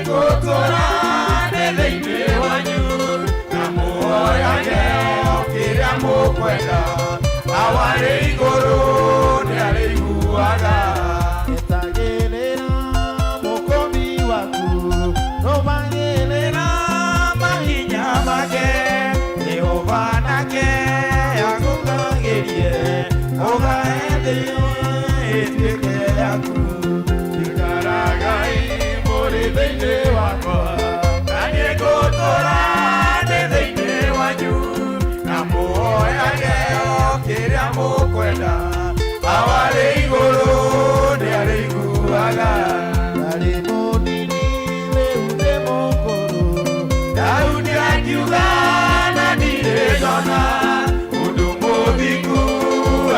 P: Ngũtũra ndĩ thĩinĩ wanyu na mũhoyage kĩrĩa mũkwenda awarĩ igũrũ nĩarĩiguaga.
E: Etagĩrĩra mũkũmi waku, rũmagĩrĩra mahinya make, Jehova nake agũkagĩrie, ũgae thĩ ĩtuĩke yaku.
P: Ikaragai mũrĩ thĩinĩ wakwa na niĩ ngũtũũra ndĩ thĩinĩ wanyu na mũhoyage kĩrĩa mũkwenda awarĩ igũrũ nĩarĩiguaga.
E: Ndarĩ mũnini rĩu ndĩ mũkũrũ,
P: Daudi akiuga na ndirĩ ndona ũndũ mũthingu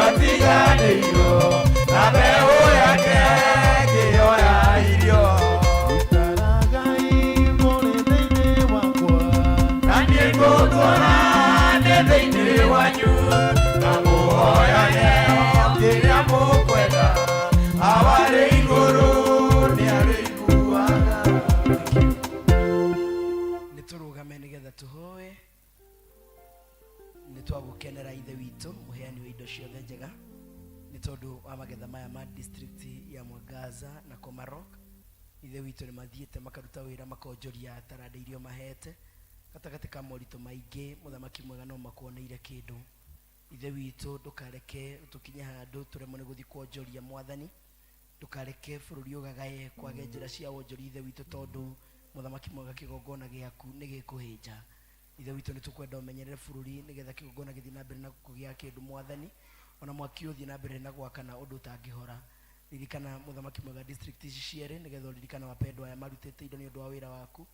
P: atiganĩirio na mbeũ yake ĩkĩoya irio.
E: Ikaragai mũrĩ thĩinĩ wakwa,
P: Na niĩ ngũtũũra ndĩ thĩinĩ wanyu na mũhoyage kĩrĩa mũkwenda awarĩ igũrũ nĩarĩiguaga.
K: Nĩ tũrũgame nĩgetha tũhoe. Nĩ twagũkenera Ithe witũ mũheani wa indo ciothe njega nĩ tondũ wa magetha maya ma district ya Mwangaza na Komarok. Ithe witũ nĩ mathiĩte makaruta wĩra makonjoria taranda iria mahete gatagatĩ ka moritũ maingĩ. Mũthamaki mwega no makuoneire kĩndũ. Ithe witũ ndũkareke tũkinye handũ tũremwo nĩ gũthiĩ kuonjoria. Mwathani, ndũkareke bũrũri ũgagaye kwage njĩra cia wonjoria, Ithe witũ, tondũ mũthamaki mwega kĩgongona gĩaku nĩ gĩkũhĩnja. Ithe witũ, nĩ tũkwenda ũmenyerere bũrũri nĩgetha kĩgongona gĩthiĩ na mbere na kũgĩa kĩndũ. Mwathani, ona mwaki ũthiĩ na mbere na gwakana ũndũ ũtangĩhora. Ririkana, mũthamaki mwega, district ici cierĩ nĩgetha ũririkana wapendwa aya marutĩte indo nĩ ũndũ wa wĩra waku.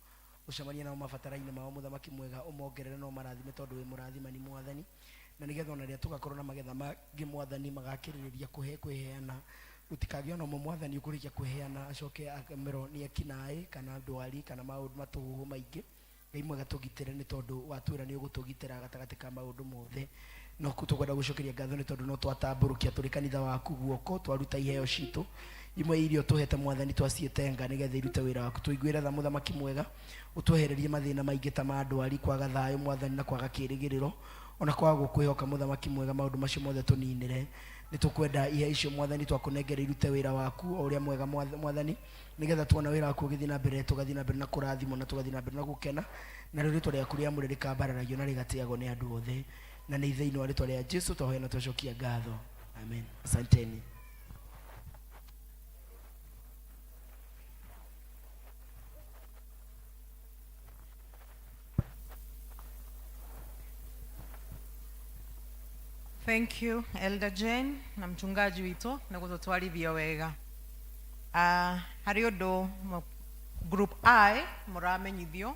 K: Ũcemanie nao mabatara-inĩ mao, mũthamaki mwega, ũmongerere no marathime tondũ wĩ mũrathimani, Mwathani, na nĩgetha ona rĩrĩa tũgakorwo na magetha mangĩ, Mwathani, magakĩrĩrĩria kũhe kwĩheana. Gũtikagĩe ona ũmwe mwathani ũkũrĩkia kũheana acoke amerwo nĩ ekinaĩ kana ndwari kana maũndũ matũhũhũ maingĩ. Ngai mwega tũgitĩre nĩ tondũ watwĩra nĩ ũgũtũgitĩra gatagatĩ ka maũndũ mothe. No tũkwenda gũcokeria ngatho nĩ tondũ no twatambũrũkia tũrĩ kanitha waku guoko twaruta iheo citũ imwe iria ũtũhete mwathani twaciĩtenga nĩgetha irute wĩra waku. Tũiguĩre tha mũthamaki mwega, ũtwehererie mathĩna maingĩ ta ma ndwari, kwaga thayũ mwathani na kwaga kĩrĩgĩrĩro ona kwaga gũkwĩhoka mũthamaki mwega, maũndũ macio mothe tũninĩre. Nĩ tũkwenda iheo icio mwathani twakũnengera irute wĩra waku o ũrĩa mwega mwathani, nĩgetha tuona wĩra waku ũgĩthiĩ na mbere tũgathiĩ na mbere na kũrathimwo na tũgathiĩ na mbere na gũkena, narĩo rĩtwa rĩaku rĩamũre rĩkambararagio na rĩgatĩagwo nĩ andũ othe, na nĩ thĩinĩ wa rĩtwa rĩa Jesu twahoya na twacokia ngatho, amen. Asanteni.
C: Thank you Elder Jane na mchungaji witũ nĩ gũtũtwarithia wega. Harĩ ũndũ group I mũramenyithio.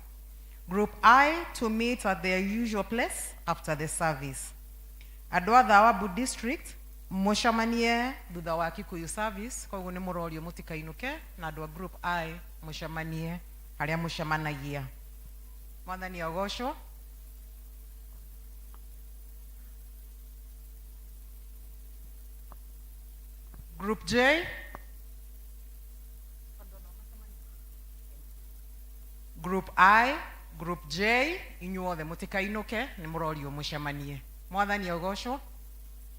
C: Group I to meet at their usual place after the service. Andũ a Thawabu district mũcemanie thutha wa Kikuyu service, koguo nĩ mũrorio mũtikainũke, na andũ a group I mũcemanie harĩa mũcemanagia. Mwathani agocwo. Group J. Group I, Group J, inyuothe mũtikainũke, nĩ mũrorio mũcemanie. Mwathani agocwo.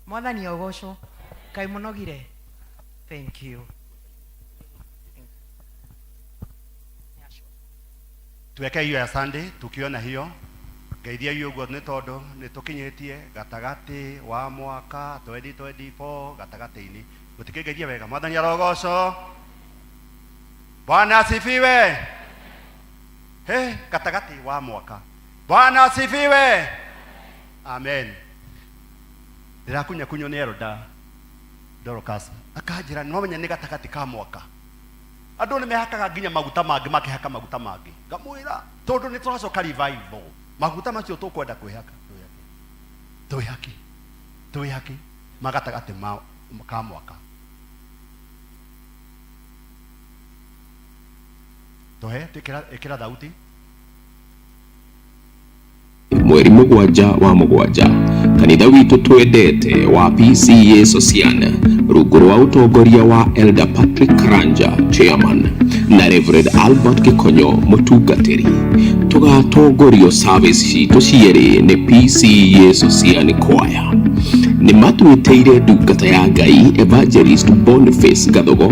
C: Mwathani agocwo. Kaĩ mũnogire? Thank you.
Q: Tuweke hiyo ya Sunday tukiona hiyo ngeithia hiyo ũguo nĩ tondũ nĩ tũkinyĩtie gatagatĩ wa mwaka 2024 gatagatĩ-inĩ mũtikĩngeithia wega mwathani arogocwo Bwana asifiwe he gatagatĩ wa mwaka Bwana asifiwe amen ndĩrakunya kunywo nĩ Elda Dorcas akanjĩra nĩwamenya nĩ gatagatĩ ka mwaka andũ nĩ mehakaga nginya maguta mangĩ makĩhaka maguta mangĩ ngamwĩra tondũ nĩ tũracoka revival maguta macio tũkwenda kwĩhaka twĩhake twĩhake ma gatagatĩ ka mwaka tũhe ĩkĩra thauti
G: Mweri mũgwanja wa mũgwanja kanitha witũ twendete wa PCEA Sosian rungu rwa ũtongoria wa Elder Patrick Karanja chairman na Reverend Albert Gikonyo mũtungatĩri tũgatongorio service citũ cierĩ nĩ PCEA Sosian Choir. Nĩ matwĩtĩire ndungata ya Ngai Evangelist Boniface Gathogo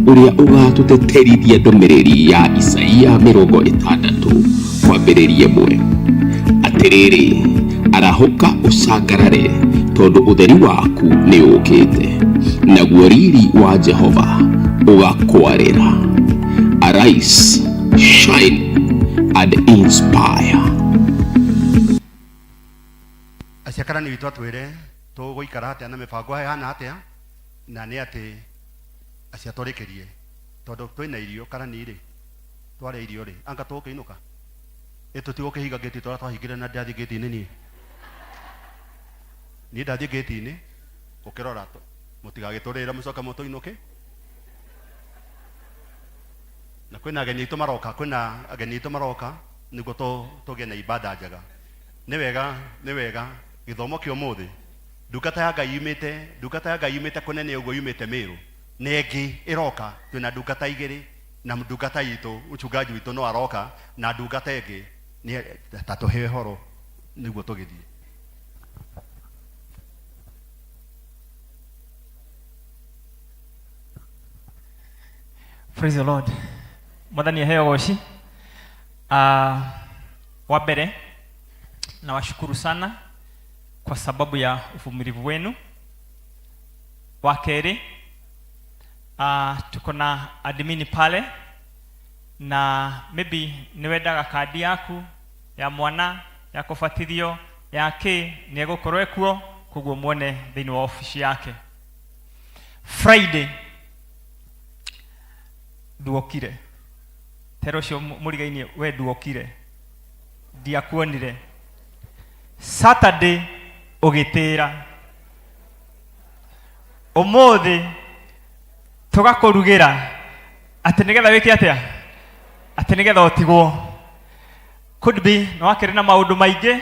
G: ũrĩa ũgatũteterithia ndũmĩrĩri ya Isaia 60 kwambĩrĩria ĩmwe. Atĩrĩrĩ, arahũka ũcangarare, tondũ ũtheri waku nĩ ũkĩte, naguo riri wa Jehova ũgakwarĩra. Arise, shine and inspire.
Q: Aciakarani witũ atwĩre tũgũikara atĩa na mĩbango ĩhana atĩa, na nĩ atĩ aciatũrĩkĩrie tondũ twĩna irio karani rĩ twarĩa irio rĩ anga tũgũkĩinũka ĩ tũtigũkĩhinga ngĩti tũrĩa twahingire na ndathiĩ ngĩti-inĩ niĩ niĩ ndathiĩ ngĩti-inĩ ũkĩrora mũtigagĩtũrĩre mũcoke mũtũinũke na kwĩna ageni aitũ maroka kwĩna ageni aitũ maroka nĩguo tũgĩe na ibada njega nĩ wega nĩ wega gĩthomo kĩa ũmũthĩ ndungata ya Ngai yumĩte ndungata ya Ngai yumĩte kũnene ũguo yumĩte Mĩrũ na ĩngĩ ĩroka twĩna ndungata igĩrĩ na ndungata itũ mchungaji witũ no aroka na ndungata ĩngĩ nĩ ta tũhe ũhoro nĩguo tũgĩthiĩ.
T: Praise the Lord. Mwathani aheo goci. Wa mbere nawashukuru sana kwa sababu ya uvumilivu wenu. Wa kerĩ, tuko na admin pale na maybe nĩ wendaga kandi yaku ya mwana ya kũbatithio ya kĩ nĩ egũkorwo ekuo, koguo muone thĩinĩ wa ofici yake. Friday nduokire, tera ũcio mũrigainie we nduokire, ndiakuonire. Saturday ũgĩtĩra, ũmũthĩ Tũgakũrugĩra atĩ nĩgetha wĩke atĩa? Atĩ nĩgetha ũtigwo. Could be nĩ wakĩrĩ na maũndũ maingĩ,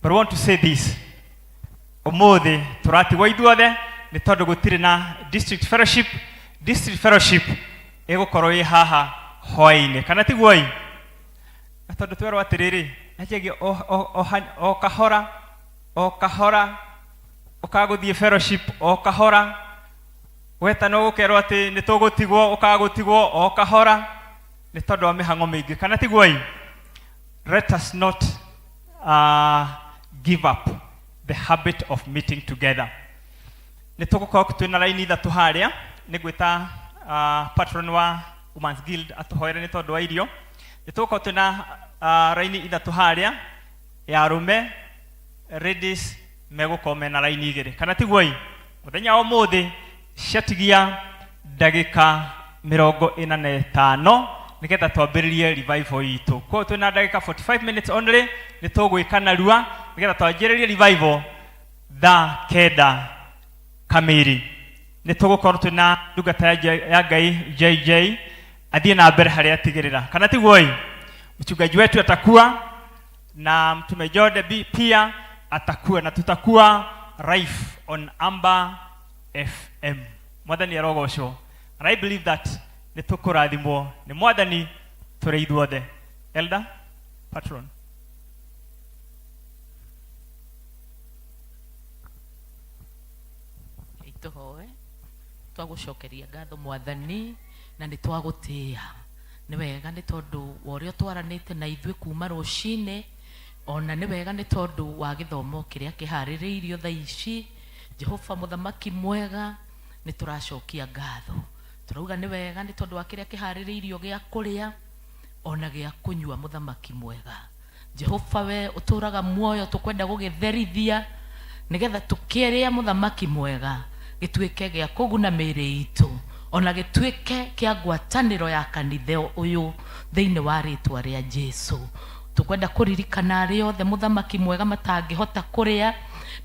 T: but I want to say this. Ũmũthĩ tũratigwo ithuothe nĩ tondũ gũtirĩ na district fellowship. District fellowship ĩgũkorwo ĩ haha hwaĩ-inĩ, kana tiguo ĩ? Na tondũ twerwo atĩrĩrĩ, anjagia o kahora o kahora, ũkagũthiĩ fellowship o kahora, wetana ũgũkerwo atĩ nĩ tũgũtigwo, ũkagũtigwo o kahora nĩ tondũ wa mĩhang'o mĩingĩ, kana tiguo ĩ? Let us not give up the habit of meeting together. Nĩ tũgũkorwo twĩna raini ithatũ harĩa, nĩ ngwĩta patron wa Women's Guild atũhoere nĩ tondũ wa irio. Nĩ tũgũkorwo twĩna raini ithatũ harĩa ya arũme, ladies megũkorwo mena raini igĩrĩ, kana tiguo ĩ? Mũthenya wa ũmũthĩ ciatigia ndagĩka 45 nĩgetha twambĩrĩrie revival itũ. Koguo twĩna ndagĩka 45 minutes only, nĩ tũgwĩka narua nĩgetha twanjĩrĩrie revival thaa 9 kamiri. Nĩ tũgũkorwo twĩna ndungata ya Ngai JJ athiĩ na mbere harĩa atigĩrĩra, kana tiguo ĩ? Mchungaji wetu atakuwa na mtume Jode pia atakuwa, na tutakuwa live on Amber FM. Mwathani arogocwo. And I believe that nĩ tũkũrathimwo nĩ Mwathani tũrĩ ithuothe. Elder patron.
U: Tũhoe. Twagũcokeria ngatho Mwathani, na nĩ twagũtĩĩa. Nĩ wega nĩ tondũ wa ũrĩa ũtwaranĩte na ithuĩ kuma rũcinĩ, ona nĩ wega nĩ tondũ wa gĩthomo kĩrĩa kĩharĩrĩirio thaa ici. Jehova mũthamaki mwega, nĩ tũracokia ngatho. Tũrauga nĩ wega nĩ tondũ wa kĩrĩa kĩharĩrĩirio gĩa kũrĩa ona gĩa kũnyua, mũthamaki mwega. Jehova we ũtũraga muoyo, tũkwenda gũgĩtherithia nĩgetha tũkĩrĩa mũthamaki mwega gĩtuĩke gĩa kũguna mĩĩrĩ itũ, ona gĩtuĩke kĩa ngwatanĩro ya kanitha ũyũ thĩinĩ wa rĩtwa rĩa Jesu. Tũkwenda kũririkana arĩa othe mũthamaki mwega matangĩhota kũrĩa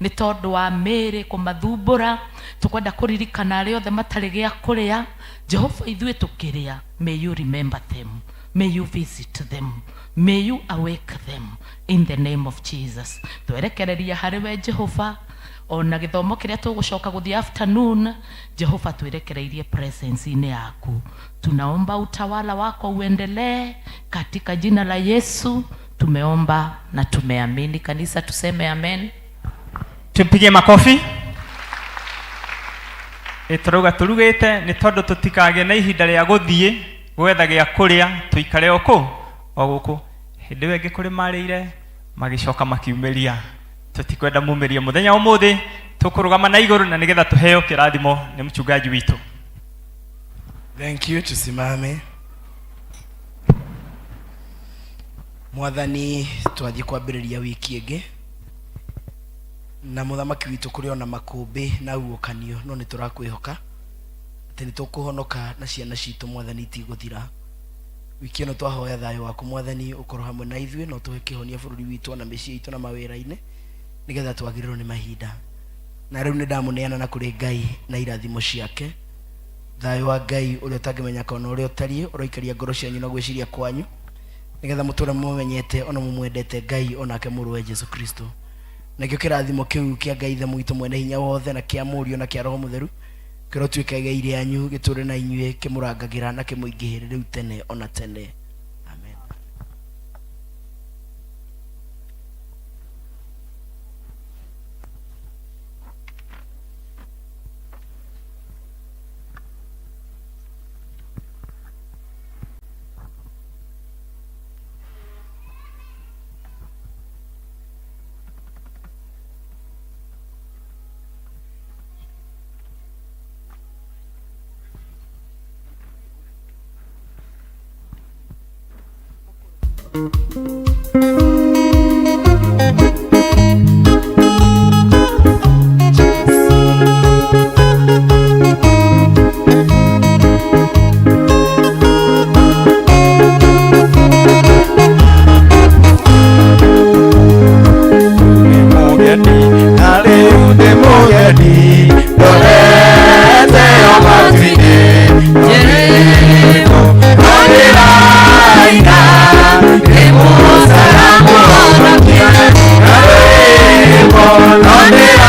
U: nĩ tondũ wa mĩĩrĩ kũmathumbũra. Tũkwenda kũririkana arĩa othe matarĩ gĩa kũrĩa. Jehova ithuĩ tũkĩrĩa, may you remember them, may you visit them, may you awake them in the name of Jesus. Twerekereria harĩ we Jehova, ona gĩthomo kĩrĩa tũgũcoka gũthiĩ afternoon, Jehova twĩrekereirie presence-inĩ yaku. Tunaomba utawala wako uendelee katika jina la Yesu. Tumeomba na tumeamini. Kanisa tuseme amen.
T: Tumpigie makofi. Tũrauga tũrugĩte nĩ tondũ tũtikagĩe na ihinda rĩa gũthiĩ gwetha gĩa kũrĩa, tũikare o kũ o gũkũ. Hĩndĩ ĩyo ĩngĩ kũrĩ marĩire magĩcoka makiumĩria. Tũtikwenda mumĩrie mũthenya wa ũmũthĩ, tũkũrũgama na igũrũ na nĩgetha tũheo kĩrathimo nĩ mchungaji witũ.
K: Thank you. Tusimame. Mwathani, twathiĩ kwambĩrĩria wiki ĩngĩ na mũthamaki witũ kũrĩ ona makũmbĩ na uũkanio, no nĩ tũrakwĩhoka atĩ nĩ tũkũhonoka na ciana citũ Mwathani itigũthira. Wiki ĩno twahoya thayũ waku Mwathani ũkorwo hamwe na ithuĩ, na ũtũhe kĩhonia bũrũri witũ ona mĩciĩ itũ na mawĩra-inĩ, nĩgetha twagĩrĩrwo nĩ mahinda. Na rĩu nĩ ndamũneana na kũrĩ Ngai na irathimo ciake. Thayũ wa Ngai ũrĩa ũtangĩmenyeka ona ũrĩa ũtariĩ ũroikaria ngoro cianyu na gwĩciria kwanyu, nĩgetha mũtũre mũmenyete ona mũmwendete Ngai onake mũrũwe Jesu Kristo. Nakĩo kĩrathimo kĩu kĩa Ngai Ithe mwitũ mwene hinya wothe, na kĩa Mũriũ, na kĩa Roho Mũtheru kĩrotuĩka igai rĩanyu, gĩtũre na inyuĩ, kĩmũrangagĩra na kĩmũingĩhĩre rĩu tene ona tene. Amen.
P: Mũgeni na rĩu ndĩ mũgeni, ndorete o matu-inĩ. Nĩra